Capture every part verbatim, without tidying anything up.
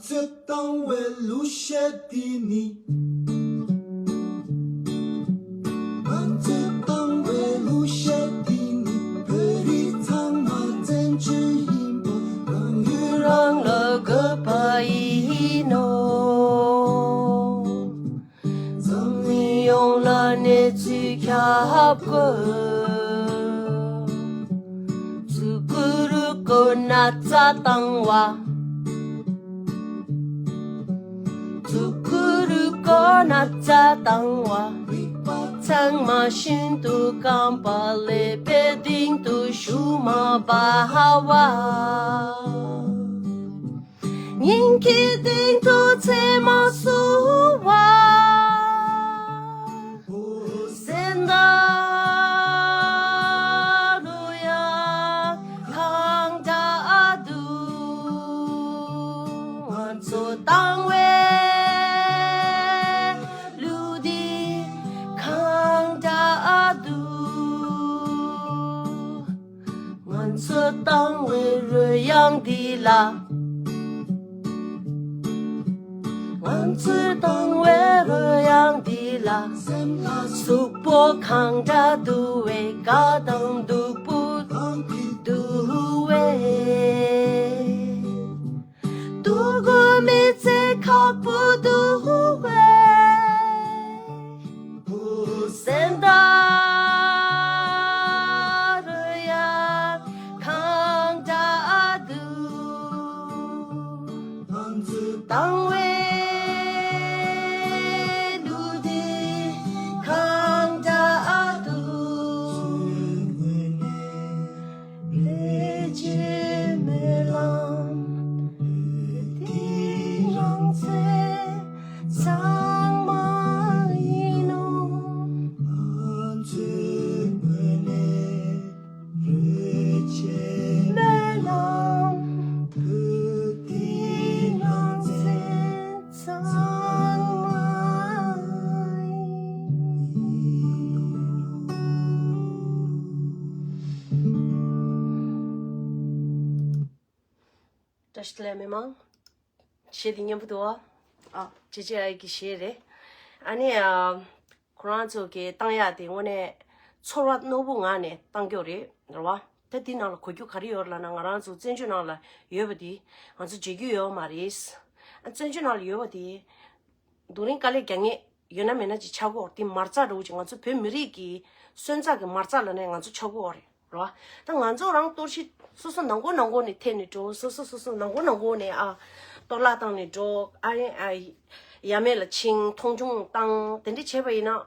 ཚོས་བཏང་བའི་གླུ་གཞས་འདི་ནི། ང་ཚོས་བཏང་བའི་གླུ་གཞས་འདི་ནི། བོད་རིགས་ཚང་མ་བཙན་བྱོལ་ཡིན་པ། རང་ཡུལ་རང་ལ་དགོས་པ་ཡིན་ནོ། འཛམ་གླིང་ཡོངས་ལ་གནས་ཚུལ་ཁྱབ་དགོས། ཙུ་གུ་རུ་ཀོ་ན་ཚ་བཏང་བ། ཙུ་གུ་རུ་ཀོ་ན་ཚ་བཏང་བ། ཚང་མ་ཤིན་ཏུ་སྐམ་པ་ལས་པའི་སྟེང་དུ་ཤུ་མ་བ་བ། སྙིང་གི་སྟེང་དུ་ཚེར་མ་བསུ་བ། སེམས་ད་རུ་ཡང་གང་འདྲ་འདུག་ང་ཚོས་བཏང་བའི་གླུ་འདི་གང་འདྲ་འདུག་ང་ཚོས་བཏང་བའི་རོལ་དབྱངས་འདི་ལ། ང་ཚོས་བཏང་བའི་རོལ་དབྱངས་འདི་ལ། གཟུགས་པོ་གང་འདྲ་འདུག་བས། དགའ་དང་སྡུག་པོ་འདུག་བས། སྡུག་གུ་མི་ཚེ་ཁག་པོ་འདུག་བས། སེམས་ད་རུ་ཡང་གང་འདྲ་འདུག་བཏང་བའི་གླུ་འདི་གང་འདྲ་འདུག་བོད་རྗེས་མའི་ལམ་འདི་རང་བཙན་གཙང་མ་ཡིན་ནོ། ང་ཚོའི་ངོས་ནས་བོད་རྗེས་མའི་ལམ་བོད་འདི་རང་བཙན་གཙང་མ་ཡིན། བཀྲ་ཤིས་བདེ་ལེགས་མི་མང་། གཞས་འདི་སྙན་པོ་འདུག་ཨ། ཨ། ཇེ་ཇེ་ཨའི་གི་གཞས་རེད། ཨ་ནི་ཨ། ཁོ་རང་ཚོ་གི་བཏང་ཡག་དེ་དངོས་གནས་ཚོར་བ་རྣོ་པོ་ངང་ནས་བཏང་རྒྱུ་རེད་རེད་བ། ད་འདི་ནང་ལ་གོ་རྒྱུ་ག་རེ་ཡོད་ལབ་ན། ང་རང་ཚོ་བཙན་བྱོལ་ནང་ལ་ཡོད་པ་དེ་ང་ཚོ་བརྗེད་རྒྱུ་ཡོད་མ་རེད། ཨ། བཙན་བྱོལ་ནང་ལ་ཡོད་པ་དེ་རྡུང་རིང་དཀའ་ལས་རྒྱག་མཁན་ཡོད་ན་མེད་ན་ཅིག་ཆགས་ཀྱི་ཡོད་རེད། དེ་མ་རྩ་འདྲ་བོ་ཅིག་ང་ཚོ་བོད་མི་རིགས་ཀྱི་སོན་རྩ་གི་མ་རྩ་ལབ་ན་ང་ཚོ་ཆགས་ཀྱི་ཡོད་རེད། རེད་བ། ད་ང་ཚོ་རང་གཏོར་བཤིག་སོ་སོ་ནང་ཁུལ་ནང་ཁུལ་ནས་ཐེབས་ནས་འགྲོ། སོ་སོ་སོ་སོ་ནང་ཁུལ་ནང་ཁུལ་ནས་ཨ། གཏོར་བརླག་བཏང་ནས་འགྲོ། ཨ་ཡེ་ཨ། ཡ་མེད་ལ་ཕྱིན། མཐོང་ཆུང་བཏང་། དེ་འདྲ་བྱས་པ་ཡིན་ན།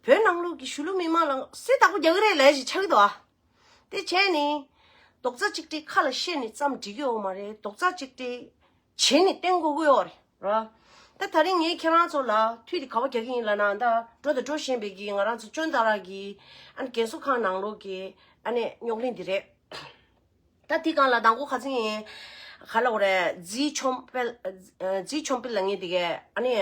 བོད་ནང་ལོགས་ཀྱི་གཞིས་ལུས་མི་མང་ལ་གསེར་བདག་པོ་རྒྱག་གི་རེད་ལབ་ཞིག་ཆགས་ཀྱི་འདུག་ཨ། དེ་བྱས་ནས། རྡོག་རྩ་གཅིག་སྒྲིལ་ཁ་ལ་བཤད་ནས་ཙམ་འགྲིག་གི་ཡོད་མ་རེད། རྡོག་རྩ་གཅིག་སྒྲིལ་བྱས་ནས་བསྟན་དགོས་ཀྱི་ཡོད་རེད། ར། ད་ད་རིང་ངས་ཁྱེད་རང་ཚོ་ལ་མཐུད་དེ་ག་པར་རྒྱག་གི་ཡིན་ལབ་ན། ད་འགྲོ་དང་འགྲོ་བཞིན་པའི་གི་ང་རང་ཚོ་ཅོན་ཏ་ར་གི་ཨ་ནི་རྒན་གསོ་ཁང་ནང་ལོགས་ཀྱི་ཨ་ནི་རྙོག་གླེང་འདི་རེད། ད་དེ་སྒང་ལ་དང་པོ་ཁ་སང་ཡིན། ག་ལབ་དགོས་རེད། ཛི་ཆོམ་པིལ། ཛི་ཆོམ་པིལ་ལབ་མཁན་དེ་གས་ཨ་ནི་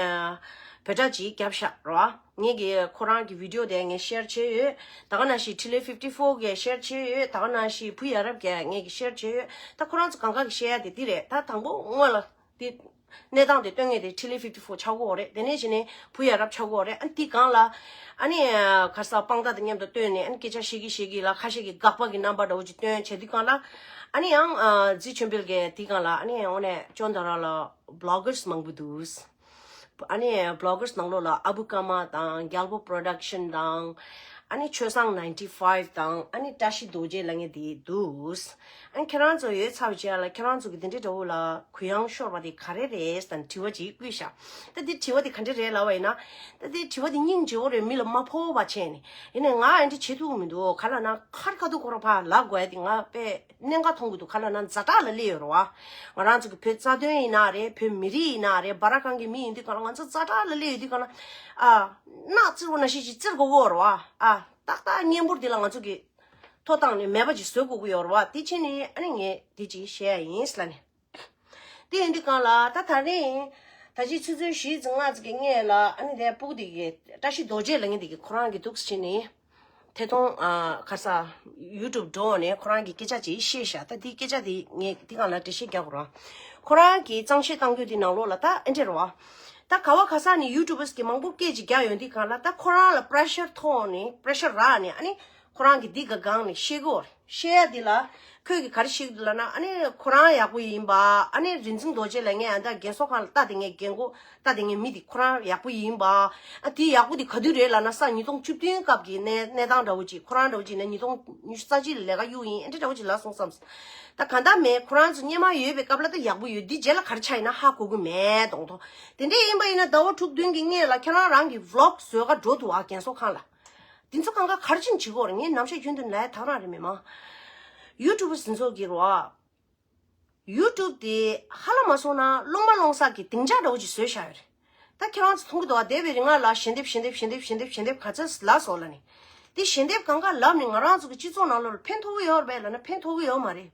བོད་སྒྲ་ཅིག་བརྒྱབ་ཤག་ར། ངས་གི་ཁོ་རང་གི་བི་ཌི་ཡོ་དེ་ངས་ཤེར་བྱས་ཡོད། ད་ག་ནང་བཞིན་ཁྲི་ལེ་ཕིབ་ཊི་ཕོར་གས་ཤེར་བྱས་ཡོད། ད་ག་ནང་བཞིན་བུ་ཡ་རབས་གས་ངས་གི་ཤེར་བྱས་ཡོད། ད་ཁོ་རང་ཚོ་གང་ག་གི་བཤད་ཡ་དེ་འདི་རེད། ད་དང་པོ་སྔོན་ལ་དེ་གནས་སྟངས་དེ་སྟོན་མཁན་དེ་ཁྲི་ལེ་ཕིབ་ཊི་ཕོར་ཆགས་ཀྱི་ཡོད་རེད། དེ་ནས་གཞི་ནས་བུ་ཡ་རབས་ཆགས་ཀྱི་ཡོད་རེད། ཨ། དེ་སྒང་ལ་ཨ་ནི་ག་རེ་ཟེར། དཔང་རྟགས་དང་མཉམ་དུ་བཏོན་ནས་ཨ་ནི་སྐད་ཆ་བཤད་ཀྱི་བཤད་ཀྱི་ལ། ཁ་ཤས་ཀྱིས་དགག་པ་གི་རྣམ་པ་འདྲ་བོ་ཅིག་སྟོན་བྱས། དེ་སྒང་ལ་ཨ་ནི་ཡང་ཛི་ཆོམ་པིལ་གས་དེ་སྒང་ལ་ཨ་ནི་ཡང་དངོས་གནས་ཅོན་ཏ་ར་ལ་བི་ལོག་གར་སི་མང་པོ་འདུག་ཨ་ནི་བི་ལོག་གར་སི་ནང་ལོགས་ལ་ཨ་བུ་ཀརྨ་དང་རྒྱལ་པོ་པྲོ་ཌག་ཤན་དང་། ཨ་ནི་ཆོས་བཟང་ནའིན་ཊི་ཕའིབ་དང་། ཨ་ནི་བཀྲ་ཤིས་རྡོ་རྗེ་ལབ་མཁན་དེ་འདུག་ཨ་ནི་ཁྱེད་རང་ཚོ་ཡོད་ཚར་བའི་རྗེས་ལ་ཁྱེད་རང་ཚོ་གི་དེ་འདྲའི་འདྲ་བོ་ལ་གུ་ཡངས་ཤོར་བ་དེ་ག་རེ་རེད་ཟེར་དྲི་བ་ཅིག་བསྐུལ་ཤག་ད་དེ་དྲི་བ་དེ་ག་འདྲ་རེད་ལབ་པ་ཡིན་ན། ད་དེ་དྲི་བ་དེ་སྙིང་རྗེ་བོ་རེད། མི་ལ་མ་ཕོག་པ་བྱས་ནས། ཡིན་ནའི་ང་ཨ་འདྲ་བྱེད་ཐུབ་ཀྱི་མི་འདུག་ག་ལབ་ན་ཁར་ཁ་ཐུག་ཁོ་རང་ཕར་ལབ་དགོས་ཡ་དེ་ང་དཔེ་གནད་འགག་མཐོང་གི་འདུག་ག་ལབ་ན་ཛ་དྲག་ལ་སླེབས་ཡོད་རེད་བ། ང་རང་ཚོ་གི་བོད་རྩ་དོན་ཡིན་ན་རེད། བོད་མི་རིགས་ཡིན་ན་རེད། སྦ་ར་ཁང་གི་མི་ཡིན་དུས་གང་ལ་ང་ཚོ་ཛ་དྲག་ལ་སླེབས་ཡོད་དུས་གང་ལ། ཨ། ནག་བཙིར་བ་ནང་བཞིན་ཅིག་བཙིར་དགོས་ཀྱི་ཡོད་རེད་བ། ཨ། ཏག་ཏག་གཉན་འབུར་འདི་ལ་ང་ཚོ་གི་ཐོ་བཏང་ནས་མེད་པ་ཅིག་བཟོ་དགོས་ཀྱི་ཡོད་རེད་བ། དེ་བྱས་ནས་ཨ་ནི་ངས་དེ་ཅིག་བཤད་ཡ་ཡིན་ལབ་ནས། དེ་ཡིན་དུས་གང་ལ་ད་ད་རིང་ད་ཅི་ཆུ་ཚོད་བཞི་ཙམ་ལྔ་ཙམ་གྱི་སྔོན་ལ་ཨ་ནི་དེ་སྤུ་གུ་དེ་གི་བཀྲ་ཤིས་རྡོ་རྗེ་ལབ་མཁན་དེ་གི་ཁོ་རང་གི་འདུག་སེ་བྱས་ནས། ཐད་གཏོང་། ཨ། ག་རེ་ཟེར། ཡུ་ཊུབ་འགྲོ་ནས་ཁོ་རང་གི་སྐད་ཆ་ཅིག་བཤད་ཤག་ད་དེ་སྐད་ཆ་དེ་ངས་དེ་སྒང་ལ་འགྲེལ་བཤད་རྒྱག་དགོས་རེད། ཁོ་རང་གིས་གཙང་བཤེར་བཏང་རྒྱུ་དེ་ནང་ལོགས་ལ་ད་ཨེ་འདྲ་རེད་བ། ད་ག་བ་ག་ས་ནས་ཡུ་ཊུབ་པར་གི་མང་པོ་སྐད་ཅིག་རྒྱག་ཡོང་དུས་གང་ལ་ད་ཁོ་རང་ལ་པྲེ་ཤར་ཐོག་ནས་པྲེ་ཤར་རག་ནས་ཨ་ནི་ཁོ་རང་གིས་འདི་ག་སྒང་ནས་བཤད་གི་ཡོད་རེད། བཤད་ཡ་འདི་ལ་ཁོས་གིས་ག་རེ་བཤད་གི་འདུག་ལབ་ན་ཨ་ནི་ཁོ་རང་ཡག་པོ་ཡིན་པ། ཨ་ནི་རིག་འཛིན་རྡོ་རྗེ་ལ་ངས་ཨ་ད་རྒན་གསོ་ཁང་ལ་ལྟ་དེ་ངས་རྒན་གོ་ལྟ་དེ་ངས་མི་དེ་ཁོ་རང་ཡག་པོ་ཡིན་པ། ཨ་དེ་ཡག་པོ་དེ་ག་དུས་རེད་ལབ་ན་ས་ཉིས་སྟོང་བཅུ་བདུན་སྐབས་ཀྱི་གནས་གནས་སྟངས་འདྲ་བོ་ཅིག་ཁོ་རང་འདྲ་བོ་ཅིག་ནས་ཉིས་སྟོང་ཉི་ཤུ་རྩ་གཅིག་ལ་ལས་ཀ་གཡུག་ཡིན་ཨེ་འདྲ་འདྲ་བོ་ཅིག་ལབ་སོང་བསམ། ད་གང་ལྟར་མེད་ཁོ་རང་ཚོ་སྔོན་མ་ཡོད་པའི་སྐབས་ལ་ད་ཡག་པོ་ཡོད། འདི་རྗེས་ལ་ག་རེ་ཆགས་ཡིན་ན་ཧ་གོ་གི་མེད་གདོང་ཐོག་དེ་འདྲས་ཡིན་པ་ཡིན་ན་ཟླ་བ་དྲུག་བདུན་གྱི་སྔོན་ལ་ཁྱེད་རང་རང་གི་ཝི་ལོག་བཟོས་ག་འགྲོ་འདུག་ཨ་རྒན་གསོ་ཁང་ལ། དེ་ཚོ་གང་ག་ག་རེ་བྱས་ནས་བྱེད་ཀྱི་ཡོད་རེད། ངས་ནམ་ཞག་རྒྱུན་དུ་ལས་ཐག་རང་རེད་མི་མང་། ཡུ་ཊུབ་པར་དེ་ཚོ་གི་རོ། ཡུ་ཊུབ་དེ་ཧ་ལམ་མ་སོང་ན་སློང་མ་སློང་ས་གི་སྡིངས་ཆ་འདྲ་བོ་ཅིག་བཟོས་བཞག་ཡོད་རེད། ད་ཁྱེད་རང་ཚོ་མཐོང་གི་འདུག་བ། འདས་པའི་རིང་ལ་ཞལ་འདེབས་ཞལ་འདེབས་ཞལ་འདེབས་ཞལ་འདེབས་ཞལ་འདེབས་ག་ཚོད་ལབ་སོང་ལབ་ནས། དེ་ཞལ་འདེབས་གང་ག་ལབ་ནས་ང་རང་ཚོ་གི་སྤྱི་ཚོགས་ནང་ལོགས་ལ་ཕན་ཐོགས་ཀྱི་ཡོད་རེད་པས་ལབ་ན་ཕན་ཐོགས་ཀྱི་ཡོད་མ་རེད།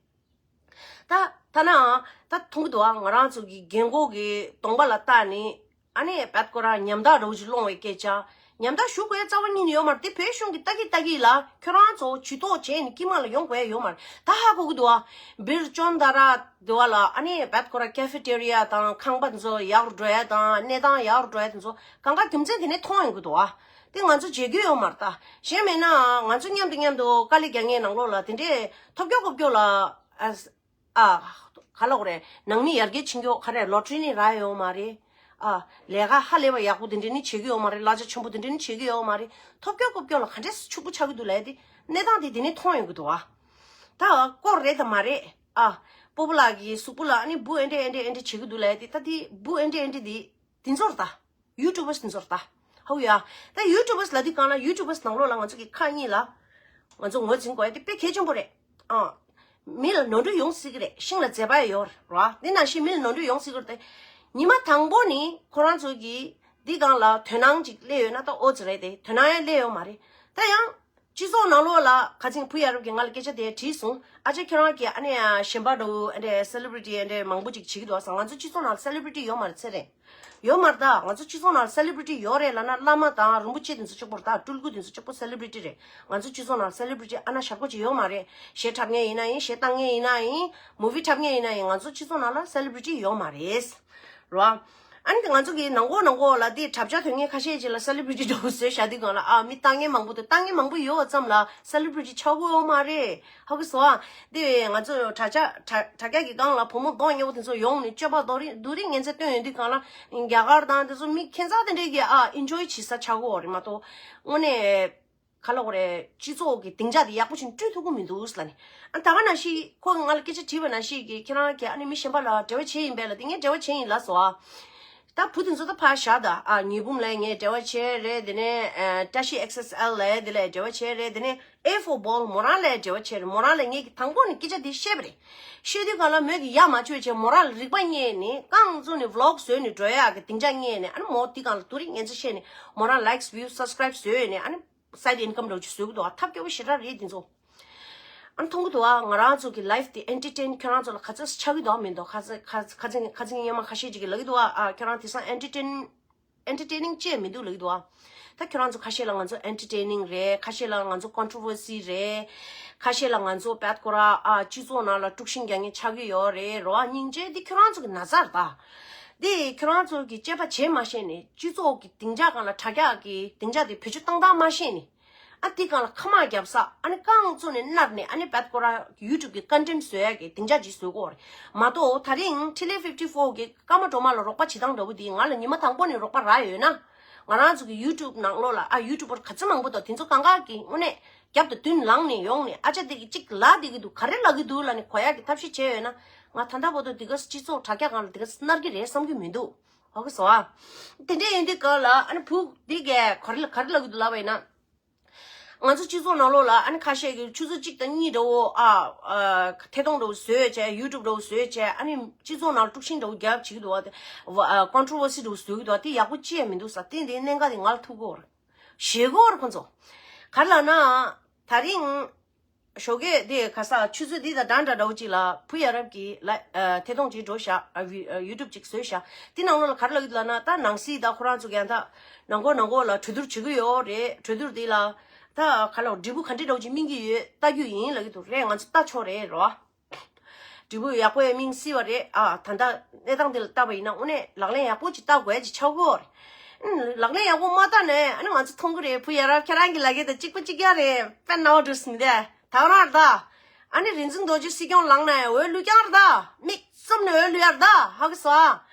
ད་ད་ནའང་ད་མཐོང་གི་འདུག་བ། ང་རང་ཚོ་གི་རྒན་གོག་གི་གདོང་པ་ལ་བལྟས་ནས་ཨ་ནི་བད་ཁོ་རང་ཉམ་ཐག་འདྲ་བོ་ཅིག་སློང་བའི་སྐད་ཆ། ཉམ་ཐག་ཞུ་དགོས་རྩ་བ་ཉིད་ནས་ཡོད་མ་རེད། དེ་བོད་གཞུང་གི་ལྟ་གི་ལྟ་གི་ལ་ཁྱོད་རང་ཚོ་ཇུས་གཏོགས་བྱས་ནས་དཀྱིལ་མ་ལ་ཡོང་དགོས་ཡ་ཡོད་མ་རེད། ད་ཧ་གོ་གི་འདུག་བ། སྦིར་ཅོན་ད་ར་དེ་བ་ལ་ཨ་ནི་བད་ཁོ་ར་ཀེ་ཧྥེ་ཏེ་རི་ཡ་དང་ཁང་པ་དེ་ཚོ་ཡག་རུ་འགྲོ་ཡ་དང་གནས་སྟངས་ཡག་རུ་འགྲོ་ཡ་དེ་ཚོ་གང་ག་རྒྱུ་མཚན་དེ་ནས་མཐོང་ཡོང་གི་འདུག་བ། དེ་ང་ཚོ་བརྗེད་རྒྱུ་ཡོད་མ་རེད། ད་གཞན་མེད་ན་ང་ཚོ་མཉམ་དུ་མཉམ་དུ་དཀའ་ལས་རྒྱག་མཁན་ནང་ལོགས་ལ་དེ་འདྲས་ཐོབ་སྐྱོ་ཀོབ་སྐྱོ་ལ་ཨ། ཨ། ག་ལབ་དགོས་རེད། ནང་མི་ཡར་རྒྱས་ཕྱིན་སྐྱོ་ག་རེ་ལོ་ཊ་རི་ནི་རག་ཡོད་མ་རེད། ཨ། ལས་ཀ་ཧ་ལས་པ་ཡག་པོ་དེ་འདྲས་ནི་བྱེད་ཀྱི་ཡོད་མ་རེད། གླ་ཆ་ཆེན་པོ་དེ་འདྲས་ནི་བྱེད་ཀྱི་ཡོད་མ་རེད། ཐོབ་སྐྱོ་ཀོབ་སྐྱོ་ལ་ག་འདྲས་ཕྱུག་པོ་ཆགས་ཀྱི་འདུག་ལབ་ཡ་དེ་གནས་སྟངས་དེ་དེ་ནས་མཐོང་ཡོང་གི་འདུག་བ། ད་སྐོར་རེད་དམ་མ་རེད། ཨ། སྤོ་བོ་ལགས་ཀྱི་གཟུགས་པོ་ལ་ཨ་ནི་འབུ་ཨེ་འདྲས་ཨེ་འདྲས་ཨེ་འདྲས་བྱེད་ཀྱི་འདུག་ལབ་ཡ་དེ་ད་དེ་འབུ་ཨེ་འདྲས་ཨེ་འདྲས་དེ། དེ་ཚོར་ལྟ། ཡུ་ཊུབ་པར་དེ་ཚོར་ལྟ། ཧོ་ཡ། ད་ཡུ་ཊུབ་པར་ལབ་དུས་གང་ལ་ཡུ་ཊུབ་པར་ནང་ལོགས་ལ་ང་ཚོ་གི་ཁ་གཉིས་ལ། ང་ཚོ་ངོས་འཛིན་དགོས་ཡ་དེ་དཔེ་གལ་ཆེན་པོ་རེད། ཨང་། མི་ལ་ནོར་འཁྲུལ་ཡོང་སྲིད་ཀྱི་རེད། ཤིང་ལ་མཛེས་པ་ཡོད་རེད་བ། དེ་ནང་བཞིན་མི་ལ་ནོར་འཁྲུལ་ཡོང་སྲིད་ཀྱི་རེད་དེ། ཉི་མ་དང་པོ་ནི་ཁོ་རང་ཚོ་གི་འདི་སྒང་ལ་དོ་སྣང་ཅིག་སླེབས་ཡོད་ན་ད་ཨོ་ཙི་རེད་དེ་དོ་སྣང་ཡང་སླེབས་ཡོད་མ་རེད། ད་ཡང་། སྤྱི་ཚོགས་ནང་ལོགས་ལ་ཁ་ཚིག་བུ་ཡ་རབས་ཀྱིས་ང་ལ་སྐད་ཆ་དེ་དྲིས་སོང་། ཨ་ཅེ་ཁྱོད་རང་གིས་ཨ་ནི་གཞན་པ་འདྲ་བོ་ཨ་འདྲས་སེ་ལི་བྷི་རི་ཊི་ཨ་འདྲས་མང་པོ་ཅིག་བྱེད་ཀྱི་འདུག་ཟེར། ང་ཚོ་སྤྱི་ཚོགས་ནང་སེ་ལི་བྷི་རི་ཊི་ཡོད་མ་རེད་ཚེ་རིང་། ཡོད་མ་རེད་ད། ང་ཚོ་སྤྱི་ཚོགས་ནང་སེ་ལི་བྷི་རི་ཊི་ཡོད་རེད་ལབ་ན་བླ་མ་དང་རིན་པོ་ཆེ་དེ་ཚོ་གཅིག་པོ་རེད་ད། སྤྲུལ་སྐུ་དེ་ཚོ་གཅིག་པོ་སེ་ལི་བྷི་རི་ཊི་རེད། ང་ཚོ་སྤྱི་ཚོགས་ནང་སེ་ལི་བྷི་རི་ཊི་ཨ་ན་ཞབས་ཁོ་ཅིག་ཡོད་མ་རེད། གཞས་འཁྲབ་མཁན་ཡིན་ན་ཡིན། གཞས་བཏང་མཁན་ཡིན་ན་ཡིན། མུ་བི་འཁྲབ་མཁན་ཡིན་ན་ཡིན། ང་ཚོ་སྤྱི་ཚོགས་ནང་ལ་སེ་ལི་བྷི་རི་ཊི་ཡོད་མ་རེད། རོ། ཨ་ནི་དེ་ང་ཚོ་གི་ནང་ཁོག་ནང་ཁོག་ལ་དེ་གྲབས་ཆ་དོན་ངན་ཁ་ཤས་ཅིག་ལ་སེ་ལི་བྷི་རི་ཊི་འདྲ་བོ་བཟོས་བཞག་དུས་སྒང་ལ་ཨ་མི་ལྟ་མཁན་མང་པོ་འདུག་ལྟ་མཁན་མང་པོ་ཡོད་པ་ཙམ་ལ་སེ་ལི་བྷི་རི་ཊི་ཆགས་ཀྱི་ཡོད་མ་རེད། ཧ་གོ་སོང་ཨ། དེ་བས་ང་ཚོ་དྲ་རྒྱ་དྲ་དྲ་རྒྱ་གི་སྒང་ལ་བུ་མོ་གདོང་དམར་པོ་དེ་ཚོ་ཡོང་ནས་སྤྱོད་པ་རྡོ་རིང་རྡོ་རིང་ངན་ཚད་སྟོན་ཡོང་དུས་སྒང་ལ་རྒྱ་གར་དང་དེ་ཚོ་མི་ཁྱད་མཚར་དེ་འདྲས་ཀྱིས་ཨ་ཨིན་ཇོའི་བྱེད་ས་ཆགས་ཀྱི་ཡོད་རེད་མ་གཏོགས་དངོས་གནས། ག་ལབ་དགོས་རེད། སྤྱི་ཚོགས་ཀྱི་སྡིངས་ཆ་དེ་ཡག་པོ་ཞིག་སྤྲོད་ཐུབ་ཀྱི་མི་འདུག་ཟེར་ལབ་ནས། ཨ་ད་ག་ནང་བཞིན་ཁོ་གིས་ང་ལ་སྐད་ཆ་དྲིས་པ་ནང་བཞིན་གྱི་ཁྱེད་རང་གིས་ཨ་ནི་མི་གཞན་པ་ལ་འབྲེལ་བ་བྱས་ཡིན་པས་ལབ་དེ་ངས་འབྲེལ་བ་བྱས་ཡིན་ལབ་སོང་ཨ། ད་བུ་དེ་ཚོ་ད་ཕར་བཞག་ད་ཨ་ཉི་འབུམ་ལ་ངས་འབྲེལ་བ་བྱས་རེད། དེ་ནས་ཨ་བཀྲ་ཤིས་ཨེག་སི་ཨེལ་ལ་དེ་ལ་འབྲེལ་བ་བྱས་རེད། དེ་ནས་ཨེ་ཧྥོར་སྦོལ་མོ་རང་ལ་འབྲེལ་བ་བྱས་རེད། མོ་རང་ལ་ངས་ཀྱི་དང་པོ་ནས་སྐད་ཆ་དེ་བཤད་པ་རེད། བཤད་དུས་སྒང་ལ་མོས་ཀྱི་ཡ་མ་བཅོས་བྱས་མོ་རང་ལ་རིག་པ་རྙེད་ནས་རྐང་བཙུགས་ནས་ཝི་ལོག་བཟོས་ནས་འགྲོ་ཡག་གི་སྡིངས་ཆ་རྙེད་ནས་ཨ་ནི་མོ་དེ་སྒང་ལ་རྡོ་རིང་ངན་ཚད་བཤད་ནས་མོ་རང་ལའིཀ་བིའུ་སབ་སི་ཀ་རའིབ་བཟོས་ནས་ཨ་ནི། སའིཌ་ཨིན་ཀམ་འདྲ་བོ་ཅིག་བཟོ་གི་འདུག་ཨ། ཐབས་སྐྱོ་པོ་ཞེ་དྲག་རེད་འདི་ཚོ། ཨ་ནི་མཐོང་གི་འདུག་ཨ། ང་རང་ཚོ་གི་ལའིཕ་དེ་ཨེན་ཊར་ཊེན་ཁྱོད་རང་ཚོ་ལ་ག་ཚོད་ཆགས་ཀྱི་འདུག་ཨ་མི་འདུག་ག་ཚོད་ག་ཚོད་ག་ཚོད་ངའི་སྔོན་མ་ཁ་ཤས་ཅིག་གིས་ལབ་ཀྱི་འདུག་ཨ། ཨ་ཁྱོད་རང་དེང་སང་ཨེན་ཊར་ཊེན་ཨེན་ཊར་ཊེ་ནིང་ཅིག་མི་འདུག་ལབ་ཀྱི་འདུག་ཨ། ད་ཁྱོད་རང་ཚོ་ཁ་ཤས་ལ་ང་ཚོ་ཨེན་ཊར་ཊེ་ནིང་རེད། ཁ་ཤས་ལ་ང་ཚོ་ཀོན་ཊོ་ཝར་སི་རེད། ཁ་ཤས་ལ་ང་ཚོ་བད་ཁོ་ར་ཨ་སྤྱི་ཚོགས་ནང་ལ་དཀྲུག་ཤིང་རྒྱག་མཁན་ཆགས་ཀྱི་ཡོད་རེད། རེད་བ། སྙིང་རྗེ། འདི་ཁྱོད་རང་ཚོ་གི་ན་ཚ་རེད་ད། འདི་ཁྱོད་རང་ཚོ་གི་དཔྱད་པ་བྱེད་མ་ཤེས་ནས་སྤྱི་ཚོགས་ཀྱི་སྡིངས་ཆ་སྒང་ལ་དྲ་རྒྱ་གི་སྡིངས་ཆ་དེ་བེད་སྤྱོད་བཏང་སྟངས་མ་ཤེས་ནས། ཨ་དེ་སྒང་ལ་ཁ་མ་བརྒྱབ་ས་ཨ་ནི་རྐང་བཙུགས་ནས་མནར་ནས་ཨ་ནི་བད་ཁོ་ར་ཡུ་ཊུབ་ཀྱི་ཀོན་ཊེན་བཟོ་ཡ་གི་སྡིངས་ཆ་ཅིག་བཟོ་དགོས་རེད་མ་གཏོགས། ད་རིང་ཊི་ལེ་ཕིབ་ཊི་ཕོར་གི་ཀརྨ་སྒྲོལ་མ་ལ་རོགས་པ་བྱེད་སྟངས་འདྲ་བོ་དེ་ང་ལ་ཉི་མ་དང་པོ་ནས་རོགས་པ་རག་ཡོད་ན། ང་རང་ཚོ་གི་ཡུ་ཊུབ་ནང་ལོགས་ལ་ཨ་ཡུ་ཊུབ་པར་ག་ཚོད་མང་པོ་འདུག་དེ་ཚོ་གང་ག་གི་དངོས་གནས་རྒྱབ་དང་མདུན་ལངས་ནས་ཡོང་ནས་ཨ་ཅག་དེ་གི་གཅིག་ལབ་བསྡད་ཀྱི་འདུག་ག་རེ་ལབ་ཀྱི་འདུག་ལབ་ནས་གོ་ཡ་གི་ཐབས་ཤེས་བྱས་ཡོད་ན་ང་ད་ལྟ་བར་དུ་དེ་ག་སྤྱི་ཚོགས་དྲ་རྒྱ་སྒང་ལ་དེ་ག་མནར་གྱི་རེད་བསམ་གྱི་མི་འདུག་ཧ་གོ་སོང་ཨ། དེ་འདྲ་ཡིན་དུས་སྐབས་ལ་ཨ་ནི་བུ་འདི་གས་ག་རེ་ག་རེ་ལབ་ཀྱི་འདུག་ལབ་པ་ཡིན་ན། ང་ཚོ་སྤྱི་ཚོགས་ནང་ལོགས་ལ་ཨ་ནི་ཁ་ཤས་ཀྱིས་ཆུ་ཚོད་གཅིག་དང་གཉིས་འདྲ་བོ་ཨ་ཨ་ཐད་གཏོང་འདྲ་བོ་བཟོས་བྱས་ཡུ་ཊུབ་འདྲ་བོ་བཟོས་བྱས་ཨ་ནི་སྤྱི་ཚོགས་ནང་ལ་དཀྲུག་ཤིང་འདྲ་བོ་རྒྱབ་བྱེད་ཀྱི་འདུག་བ། དེ་ཨ་ཀོན་ཊོ་ཝར་སི་འདྲ་བོ་བཟོ་གི་འདུག་བ། དེ་ཡག་པོ་ཅི་ཡང་མི་འདུག་ས། དེ་འདི་གནད་འགག་དེ་ང་ལ་ཐུག་གི་ཡོད་རེད། ཞེད་ཀྱི་ཡོད་རེད་ཁོ་ཚོ། ག་རེ་ལབ་ན། ད་རིང་ཞོགས་ཀས་དེ་ག་ས་ཆུ་ཚོད་འདི་དང་འདྲ་འདྲ་འདྲ་བོ་ཅིག་ལ་བུ་ཡ་རབས་ཀྱིས་ལ་ཨ་ཐད་གཏོང་ཅིག་འགྲོ་བཞག་ཨ་བི་ཨ་ཡུ་ཊུབ་ཅིག་བཟོས་བཞག་དེ་ནང་ལོགས་ལ་ག་རེ་ལབ་ཀྱི་འདུག་ལབ་ན། ད་ནང་སྲིད་ད་ཁོ་རང་ཚོ་གི་ཡང་ད་ནང་ཁོག་ནང་ཁོག་ལ་གྲོས་བསྡུར་བྱེད་ཀྱི་ཡོད་རེད། གྲོས་བསྡུར་དེ་ལ་ད་ག་ལ་འབྲས་བུ་ག་འདྲ་འདྲ་བོ་ཅིག་སྨིན་གྱི་ཡོད་ལྟ་རྒྱུ་ཡིན་ལབ་ཀྱི་འདུག་རེད། ང་ཚོ་ལྟ་ཆོག་རེད་རོ། འབྲས་བུ་ཡག་པོ་ཡང་སྨིན་སྲིད་པ་རེད། ཨ་ད་ལྟ་གནས་སྟངས་འདི་ལ་བལྟས་པ་ཡིན་ན་དངོས་གནས་ལག་ལེན་ཡག་པོ་ཅིག་བསྟར་དགོས་ཡ་ཅིག་ཆགས་ཀྱི་ཡོད་རེད། ཨ་ནི་ལག་ལེན་ཡག་པོ་མ་བསྟར་ནས་ཨ་ནི་ང་ཚོ་མཐོང་གི་རེད། བུ་ཡ་རབས་ཁྱེད་རང་གི་ལག་ཁྱེར་དང་གཅིག་པ་གཅིག་རྐྱང་རེད། དཔེ་ནག་འགྲོ་ཟིན་ཏེ་ད་ག་རང་རེད་ད། ཨ་ནི་རིག་འཛིན་རྡོ་རྗེ་སྲིད་སྐྱོང་ལངས་ནས་འོས་བླུག་རྐྱང་རེད་ད། མིག་བཙུམ་ནས་འོས་བླུག་ཡ་རེད་ད། ཧ་གི་སོ།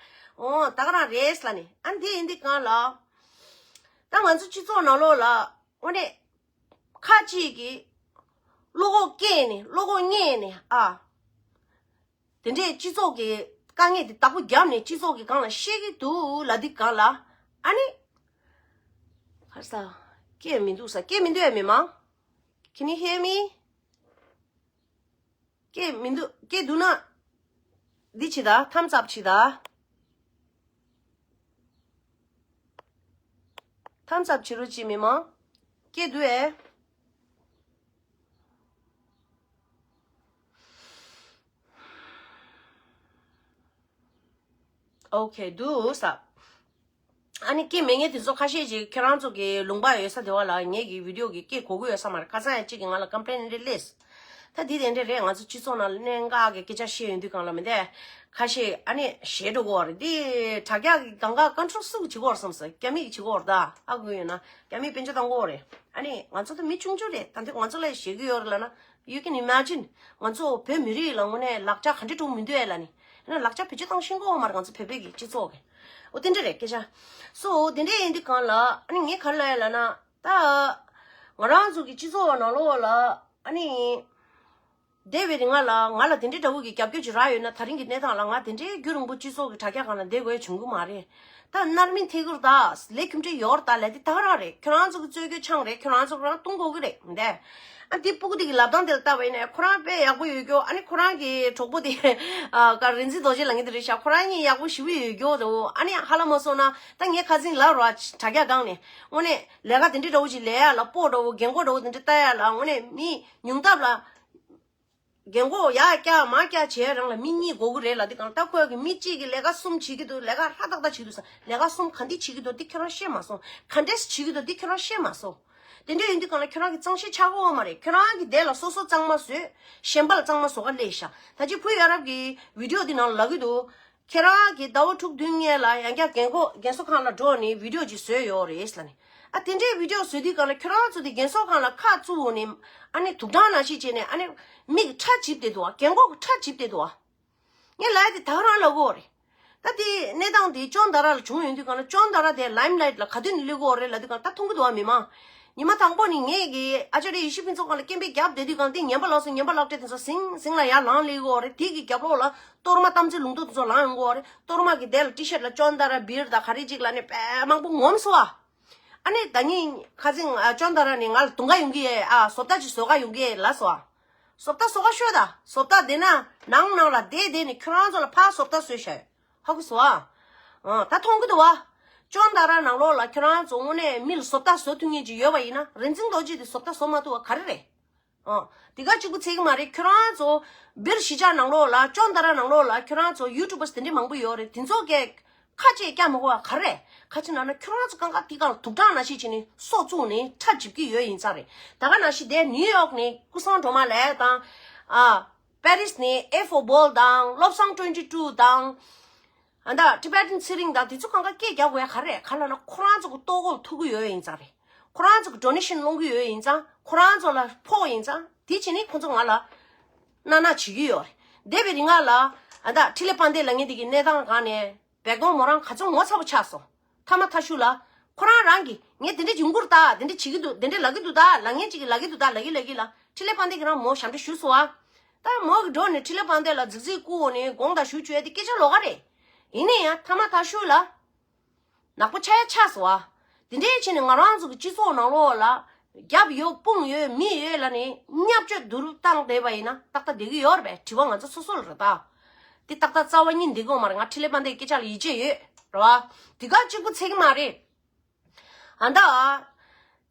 ཨོ་ད་ག་རང་རེད་ལབ་ནི། ཨ་ནི་དེ་ཡིན་དུས་གང་ལ། ད་ང་ཚོ་སྤྱི་ཚོགས་ནང་ལོགས་ལ་དངོས་གནས་ཁ་ཅིག་གིས་བློ་ཁོག་སྐྱེས་ནས་བློ་ཁོག་རྙེད་ནས་ཨ། དེ་འདྲས་སྤྱི་ཚོགས་ཀྱི་དཀའ་ངལ་དེ་བདག་པོ་བརྒྱབ་ནས་སྤྱི་ཚོགས་ཀྱི་སྒང་ལ་བཤད་ཀྱི་འདུག་ལབ་དུས་སྒང་ལ། ཨ་ནི། ཧར་ས། སྐད་མི་འདུག་ས། སྐད་མི་འདུག་ཨེ་མི་མང་། Can you hear me? སྐད་མི་འདུག་སྐད་འདུག་ན། འདི་བྱེད་ད། thumbs up བྱེད་ད། thumbs up བྱེད་རོགས་གྱིས་མི་མང་། སྐད་འདུག་ཨེ། ཨོ་ཁེ་འདུག་ས། ཨ་ནི་སྐད་མེད་མཁན་དེ་ཚོ་ཁ་ཤས་ཅིག་ཁྱེད་རང་ཚོ་གི་ལུང་པ་ཡོད་ས་དེ་བ་ལ་ངེད་ཀྱི་བི་ཌི་ཡོ་གི་སྐད་གོ་གི་ཡོད་ས་མ་རེད། ཁ་སང་ཡང་གཅིག་གིས་ང་ལ་ཀམ་པི་ལེན་རེ་སླེབས། ད་འདི་དེ་འདྲ་རེད། ང་ཚོ་སྤྱི་ཚོགས་ནང་ལ་གནད་འགག་གི་སྐད་ཆ་བཤད་ཡོང་དུས་སྒང་ལ་མི་འདས་ཁ་ཤས་ཨ་ནི་ཞེད་འགྲོ་གི་ཡོད་རེད། འདི་དྲ་རྒྱ་གི་གང་ག་ཀོན་ཊོལ་སུ་གིས་བྱེད་ཀྱི་ཡོད་རེད་བསམ་སོང་། རྒྱ་མི་གིས་བྱེད་ཀྱི་ཡོད་རེད་ད། ཨ་ཁུ་ཡོད་ན་རྒྱ་མིས་དཔལ་འབྱོར་བཏང་གི་ཡོད་རེད། ཨ་ནི་ང་ཚོ་ད་མི་ཆུང་ཆུང་རེད། ད་འདི་ང་ཚོ་ལ་ཞེད་ཀྱི་ཡོད་རེད་ལབ་ན། You can imagine. ང་ཚོ་བོད་མི་རིགས་ལ་དངོས་གནས་ལག་ཆ་ག་འདྲ་འགྲོ་མི་འདུག་ཨེ་ལབ་ནི། ཡང་ན་ལག་ཆ་བེད་སྤྱོད་བཏང་ཤེས་ཀྱི་ཡོད་མ་རེད། ང་ཚོ་བོད་པའི་གི་སྤྱི་ཚོགས་ཀྱི། འོ་དེ་འདྲ་རེད་སྐད་ཆ། སོ་དེ་འདྲ་ཡིན་དུས་སྒང་ལ་ཨ་ནི་ངས་ག་རེ་ལབ་ཡ་ལབ་ན། ད་ང་རང་ཚོ་གི་སྤྱི་ཚོགས་ནང་ལོགས་ལ་ཨ་ནི། འདས་པའི་རིང་ང་ལ་ང་ལ་དེ་འདྲའི་འདྲ་བོ་གི་རྒྱབ་སྐྱོར་ཅིག་རག་ཡོད་ན། ད་རིང་གི་གནས་སྟངས་ལ་ང་དེ་འདྲའི་རྒྱུན་རིང་པོ་སྤྱི་ཚོགས་ཀྱི་དྲ་རྒྱ་སྒང་ལ་བསྡད་དགོས་ཡ་བྱུང་གི་མ་རེད། ད་མནར་མེད་ཐེབས་ཀྱི་རེད་ད། ལས་རྒྱུ་འབྲས་ཡོད་རེད་ད་ལབ་དེ་ད་ག་རང་རེད། ཁྱོད་རང་ཚོ་གི་རྩོད་རྒྱུ་ཆང་རེད། ཁྱོད་རང་ཚོ་རང་བཏུང་དགོས་ཀྱི་རེད་འདས། ཨ་འདི་སྤུ་གུ་དེ་གི་ལབ་སྟངས་དེ་ལ་བལྟས་པ་ཡིན་ན་ཁོ་རང་དཔེ་ཡག་པོ་ཡོད་རྒྱུ། ཨ་ནི་ཁོ་རང་གི་གྲོགས་པོ་དེ་ཨ་ག་རིག་འཛིན་རྡོ་རྗེ་ལབ་མཁན་དེ་རེད་ཤག་ཁོ་རང་གཉིས་ཡག་པོ་ཞེ་པོ་ཡོད་རྒྱུ་འདུག་ཨ་ནི་ཧ་ལམ་མ་སོང་ན་ད་ངས་ཁ་སང་ལབ་རོགས། དྲ་རྒྱ་སྒང་ནས་དངོས་གནས་ལས་ཀ་དེ་འདྲའི་འདྲ་བོ་ཅིག་ལས་ཡ་ལ་སྤོ་འདྲ་བོ་རྒན་གོག་འདྲ་བོ་དེ་འདྲ་ལྟ་ཡ་ལ་དངོས་གནས་མི་ཉུང་མཐའ་ལ། རྒན་གོག་ཡར་བཀྱག་མར་བཀྱག་བྱེད་རང་ལ་མི་གཉིས་དགོས་ཀྱི་རེད་ལབ་དུས་སྒང་། ད་ཁོས་ཀྱི་མི་གཅིག་གིས་ལས་ཀ་གསུམ་བྱེད་ཀྱི་འདུག་ལས་ཀ་ཧྲ་ཏག་ཏག་བྱེད་འདུག་ས། ལས་ཀ་གསུམ་ག་འདི་བྱེད་ཀྱི་འདུག་འདི་ཁྱོད་རང་ཤེས་མ་སོང་། ག་འདྲས་བྱེད་ཀྱི་འདུག་འདི་ཁྱོད་རང་ཤེས་མ་སོང་། དེ་འདྲ་ཡིན་དུས་སྒང་ལ་ཁྱོད་རང་གི་གཙང་ཤེད་ཆག་གི་ཡོད་མ་རེད། ཁྱོད་རང་གི་དེ་ལ་སོ་སོ་གཙང་མ་བཟོས། གཞན་པ་ལ་གཙང་མ་བཟོ་ག་སླེབས་ཤག་ད་ཅི་བུ་ཡ་རབས་ཀྱི་བི་ཌི་ཡོ་འདི་ནང་ལ་ལབ་ཀྱི་འདུག་ཁྱེད་རང་གིས་ཟླ་བ་དྲུག་བདུན་སྔོན་ལ་ཡང་བསྐྱར་རྒན་གོག་རྒན་གསོ་ཁང་ལ་འགྲོ་ནས་བི་ཌི་ཡོ་ཅིག་བཟོས་ཡོད་རེད་ལབ་ནས། ཨ་དེ་འདྲའི་བི་ཌི་ཡོ་བཟོས་དུས་སྒང་ལ་ཁྱོད་རང་ཚོ་དེ་རྒན་གསོ་ཁང་ལ་ཁ་བཙུམ་ནས་ཨ་ནི་དུག་སྦྲང་ནང་བཞིན་བྱས་ནས་ཨ་ནི་མིག་ཁྲ་འཇིབ་བསྡད་འདུག་ཨ། རྒན་གོག་གི་ཁྲ་འཇིབ་བསྡད་འདུག་ཨ། ངས་ལབ་ཡ་དེ་ད་ག་རང་ལབ་དགོས་རེད། ད་དེ་གནས་སྟངས་དེ་ཅོན་ཏ་ར་ལ་བྱུང་ཡོང་དུས་སྒང་ལ་ཅོན་ཏ་ར་དེ་ལའིམ་ལའིཊ་ལ་ག་དུས་ནས་སླེབས་ཀྱི་ཡོད་རེད་ལབ་དུས་སྒང་ད་མཐོང་གི་འདུག་ཨ་མི་མང་། ཉི་མ་དང་པོ་ནས་ངས་ཀྱི་ཨ་ཅརྱ་ཡེ་ཤེས་ཕུན་ཚོགས་ཁང་ལ་སྐད་འབོད་རྒྱབ་བསྡད་དུས་སྒང་དེ་ཉན་པ་ལགས་སོ། ཉན་པ་ལགས་སོ་དེ་ཚོ་ཟིང་ཟིང་ལ་ཡར་ལངས་སླེབས་ཀྱི་ཡོད་རེད། དེ་གི་རྒྱབ་ལོགས་ལ་གཏོར་མ་གཏམ་ཚེ་ལུང་རྟོགས་དེ་ཚོ་ལངས་ཡོང་གི་ཡོད་རེད། གཏོར་མ་གི་དེ་ལ་ཊི་ཤར་ཊི་ལ་ཅོན་ཏ་ར་བིར་དང་ག་རེ་ཅིག་ལབ་ནས་དཔེ་མང་པོ་ངོམ་སོང་ཨ། ཨ་ནི་ད་ནི་ཁ་སང་ཨ་ཅོན་ཏ་ར་ནས་ང་ལ་དུང་ག་ཡོང་གི་ཡོད་ཨ། བཟོ་ལྟ་ཅིག་བཟོ་ག་ཡོང་གི་ཡོད་ལབ་སོང་ཨ། བཟོ་ལྟ་བཟོ་ག་ཤོག་ད། བཟོ་ལྟ་དེ་ན་ནང་ནང་ལ་བསྡད་བསྡད་ནས་ཁྱོད་རང་ཚོ་ལ་ཕར་བཟོ་ལྟ་བཟོས་བཞག་ཡོད། ཧ་གོ་སོང་ཨ། ཨ་ད་མཐོང་གི་འདུག་བ། ཅོན་ཏ་ར་ནང་ལོགས་ལ་ཁྱོད་རང་ཚོ་དངོས་གནས་མི་ལ་བཟོ་ལྟ་བཟོ་ཐུབ་མཁན་ཅིག་ཡོད་པ་ཡིན་ན། རིག་འཛིན་རྡོ་རྗེ་དེ་བཟོ་ལྟ་བཟོ་མ་ཐུབ་པ་ག་རེ་རེད། ཨ། དེ་ག་གཅིག་པུ་ཚད་ཀྱི་མ་རེད། ཁྱོད་རང་ཚོ་སྦིར་གཞིས་ཆགས་ནང་ལོགས་ལ་ཅོན་ཏ་ར་ནང་ལོགས་ལ་ཁྱོད་རང་ཚོ་ཡུ་ཊུབ་པར་དེ་འདྲས་མང་པོ་ཡོད་རེད། དེ་ཚོ་གས་ཁ་ཆེ་རྒྱག་མ་དགོས་པ་ག་རེ་རེད། ག་ཅི་ན་ན་ཁྱོད་རང་ཚོ་གང་ག་དེ་གང་ལ་དུག་སྦྲང་ནང་བཞིན་བྱས་ནས་སོ་བཙུགས་ནས་ཁྲ་འཇིབ་ཀྱི་ཡོད་ཡིན་ཙང་རེད། ད་ག་ནང་བཞིན་དེ་ནིའུ་ཡོག་ནས་ཀུན་བཟང་སྒྲོལ་མ་ལགས་དང་། ཨ། པེ་རིས་ནས་ཨེ་ཧྥོ་བོལ་དང་བློ་བཟང་ཊུ་ཝེན་ཊི་ཊུ་དང་། ཨ་ད་ཊི་བེ་ཊན་ཚེ་རིང་དང་དེ་ཚོ་གང་ག་སྐད་རྒྱག་དགོས་ཡ་ག་རེ་རེད། ག་ལབ་ན་ཁོ་རང་ཚོ་གི་ལྟོ་གོས་ལ་ཐུག་གི་ཡོད་ཡིན་ཙང་རེད། ཁོ་རང་ཚོ་གི་ཌོ་ནེ་ཤན་སློང་གི་ཡོད་ཡིན་ཙང་། ཁོ་རང་ཚོ་ལ་ཕོག་ཡིན་ཙང་། དེ་བྱས་ནས་ཁོ་ཚོ་ང་ལ་ན་ན་བྱེད་ཀྱི་ཡོད་རེད། འདས་པའི་རིང་ང་ལ་ཨ་ད་འཕྲིན་ལས་དཔལ་ལྡན་ལབ་མཁན་དེ་གི་གནས་སྟངས་སྒང་ནས་བལ་གོང་མོ་རང་ག་ཚོད་ངོ་ཚ་པོ་ཆགས་སོང་། ཐ་མ་ཐ་ཤུ་ལ་ཁོ་རང་རང་གིས་ངས་དེ་འདྲ་ཡོང་གི་རེད་ད། དེ་འདྲ་བྱེད་ཀྱི་འདུག་དེ་འདྲ་ལབ་ཀྱི་འདུག་ད་ལབ་མཁན་ཅིག་གིས་ལབ་ཀྱི་འདུག་ད་ལབ་ཀྱི་ལབ་ཀྱི་ལ། འཕྲིན་ལས་དཔལ་ལྡན་གྱིས་རང་མོ་ཞབས་འདྲེན་ཞུས་སོང་ཨ། ད་མོ་གི་འགྲོ་ནས་འཕྲིན་ལས་དཔལ་ལྡན་ལ་རྫིག་རྫིག་བསྐུར་འོང་ནས་དགོངས་དག་ཞུ་བཅུག་ཡ་དེ་སྐད་ཆ་ལོགས་ཀ་རེད། ཡིན་ན་ཡང་ཐ་མ་ཐ་ཤུ་ལ་ནག་པོ་ཆགས་ཡ་ཆགས་སོང་ཨ། དེ་འདྲའི་བྱས་ནས་ང་རང་ཚོ་གི་སྤྱི་ཚོགས་ནང་ལོགས་ལ་རྒྱབ་ཡོད་དཔུང་ཡོད་མི་ཡོད་ལབ་ནས་བརྙས་བཅོས་བསྡུ་རུབ་བཏང་བསྡད་པ་ཡིན་ན་ཏག་ཏག་བསྡད་ཀྱི་ཡོད་རེད་པས། དྲི་བ་ང་ཚོ་སོ་སོ་ལ་རེད་ད། དེ་ཏག་ཏག་རྩ་བ་ཉིད་བསྡད་ཀྱི་ཡོད་མ་རེད། ང་འཕྲིན་ལས་དཔལ་ལྡན་སྐད་ཆ་ལ་ཡིད་ཆེས་ཡོད་རེད་བ། དེ་ག་གཅིག་པུ་ཚད་ཀྱི་མ་རེད། ཨ་ད།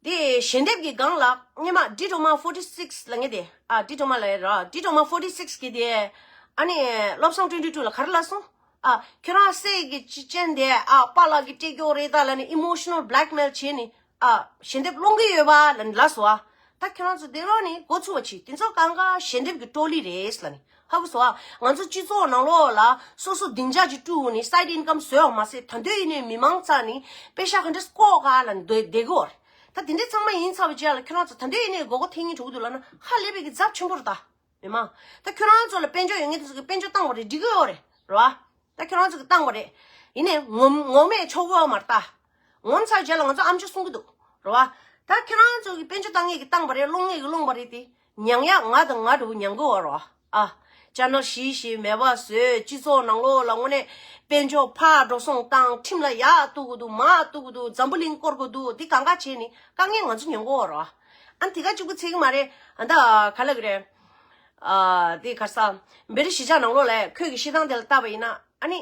དེ་ཞལ་འདེབས་ཀྱི་སྒང་ལ་སྔོན་མ་ཌི་ཌོ་མ་ཕོར་ཊི་སིགས་ལབ་མཁན་དེ། ཨ་ཌི་ཌོ་མ་ལབ་ཡ་ར། ཌི་ཌོ་མ་ཕོར་ཊི་སིགས་ཀྱི་དེ། ཨ་ནི་བློ་བཟང་ཊུ་ཝེན་ཊི་ཊུ་ལ་ག་རེ་ལབ་སོང་། ཨ་ཁྱོད་རང་སྲས་ཀྱི་ཅི་ཅན་དེ་ཨ་པཱ་ལགས་ཀྱིས་སྤྲད་ཀྱི་ཡོད་རེད་ད་ལབ་ནས་ཨི་མོ་ཤི་ནལ་བྷི་ལེག་མེལ་བྱས་ནས་ཨ་ཞལ་འདེབས་སློང་གི་ཡོད་པ་ལབ་ནས་ལབ་སོང་ཨ། ད་ཁྱོད་རང་ཚོ་དེ་རང་ནས་འགོ་ཚུགས་པ་བྱེད། དེ་ཚོ་གང་ག་ཞལ་འདེབས་ཀྱི་ཀྲོ་ལི་རེད་ལབ་ནས། ཧ་གོ་སོང་ཨ། ང་ཚོ་སྤྱི་ཚོགས་ནང་ལོགས་ལ་སོ་སོ་སྡིངས་ཆ་ཅིག་བསྐྲུན་ནས་side income བཟོས་པ་མ་ཟད། ད་དུང་ཡིན་ནའི་མི་མང་རྩ་ནས་པེ་ཤ་ག་འདྲས་བཀོག་ག་ལ་འདོད་བསྡད་ཀྱི་ཡོད་རེད། ད་དེ་འདྲས་ཚང་མ་ཡིན་ཚར་བའི་རྗེས་ལ་ཁྱོད་རང་ཚོ་ད་དུང་ཡིན་ནའི་མགོ་སྐོར་ཐེངས་གཉིས་འགྲོ་གི་འདུག་ལབ་ན་ཧ་ལས་པའི་གི་ཚབས་ཆེན་པོ་རེད་ད། མི་མང་། ད་ཁྱོད་རང་ཚོ་ལ་དཔལ་འབྱོར་ཡོད་མཁན་དེ་ཚོ་གི་དཔལ་འབྱོར་བཏང་བ་རེད། འགྲིག་གི་ཡོད་རེད། རེད་བ། ད་ཁྱོད་རང་ཚོ་གི་བཏང་བ་རེད། ཡིན་ནའི་ངོམ་ངོམ་མེད་ཆོག་གི་ཡོད་མ་རེད་ད། ངོམ་ཚར་རྗེས་ལ་ང་ཚོ་ཨམ་ཅོག་གསུང་གི་འདུག་རེད་བ། ད་ཁྱོད་རང་ཚོ་གི་དཔལ་འབྱོར་བཏང་མཁན་གི་བཏང་བ་རེད། སློང་མཁན་གི་སློང་བ་རེད་དེ། མྱང་ཡག་ང་དང་ང་འདྲ་བོ་མྱང་གི་ཡོད་རེད་བ། ཨ། ཅ་ནལ་བཞི་བཞི་མེད་པ་བཟོས། སྤྱི་ཚོགས་ནང་ལོགས་ལ་དངོས་གནས་དཔལ་འབྱོར་ཕར་འགྲོ་སོང་བཏང་། ཁྲིམས་ལ་ཡར་གཏུག་གི་འདུག་མར་གཏུག་གི་འདུག་འཛམ་བུ་གླིང་སྐོར་གི་འདུག་འདི་གང་ག་བྱས་ནས་དཀའ་ངལ་ང་ཚོ་མྱོང་གི་ཡོད་རེད་བ། ཨ་ནི་དེ་ག་གཅིག་པུ་ཚད་ཀྱི་མ་རེད། ཨ་ད་ག་ལབ་ཀྱི་རེད། ཨ་དེ་ག་རེ་ཟ། བེ་རི་གཞིས་ཆགས་ནང་ལོགས་ལ་ཁོས་ཀྱི་བཤད་སྟངས་དེ་ལ་བལྟས་པ་ཡིན་ན། ཨ་ནི།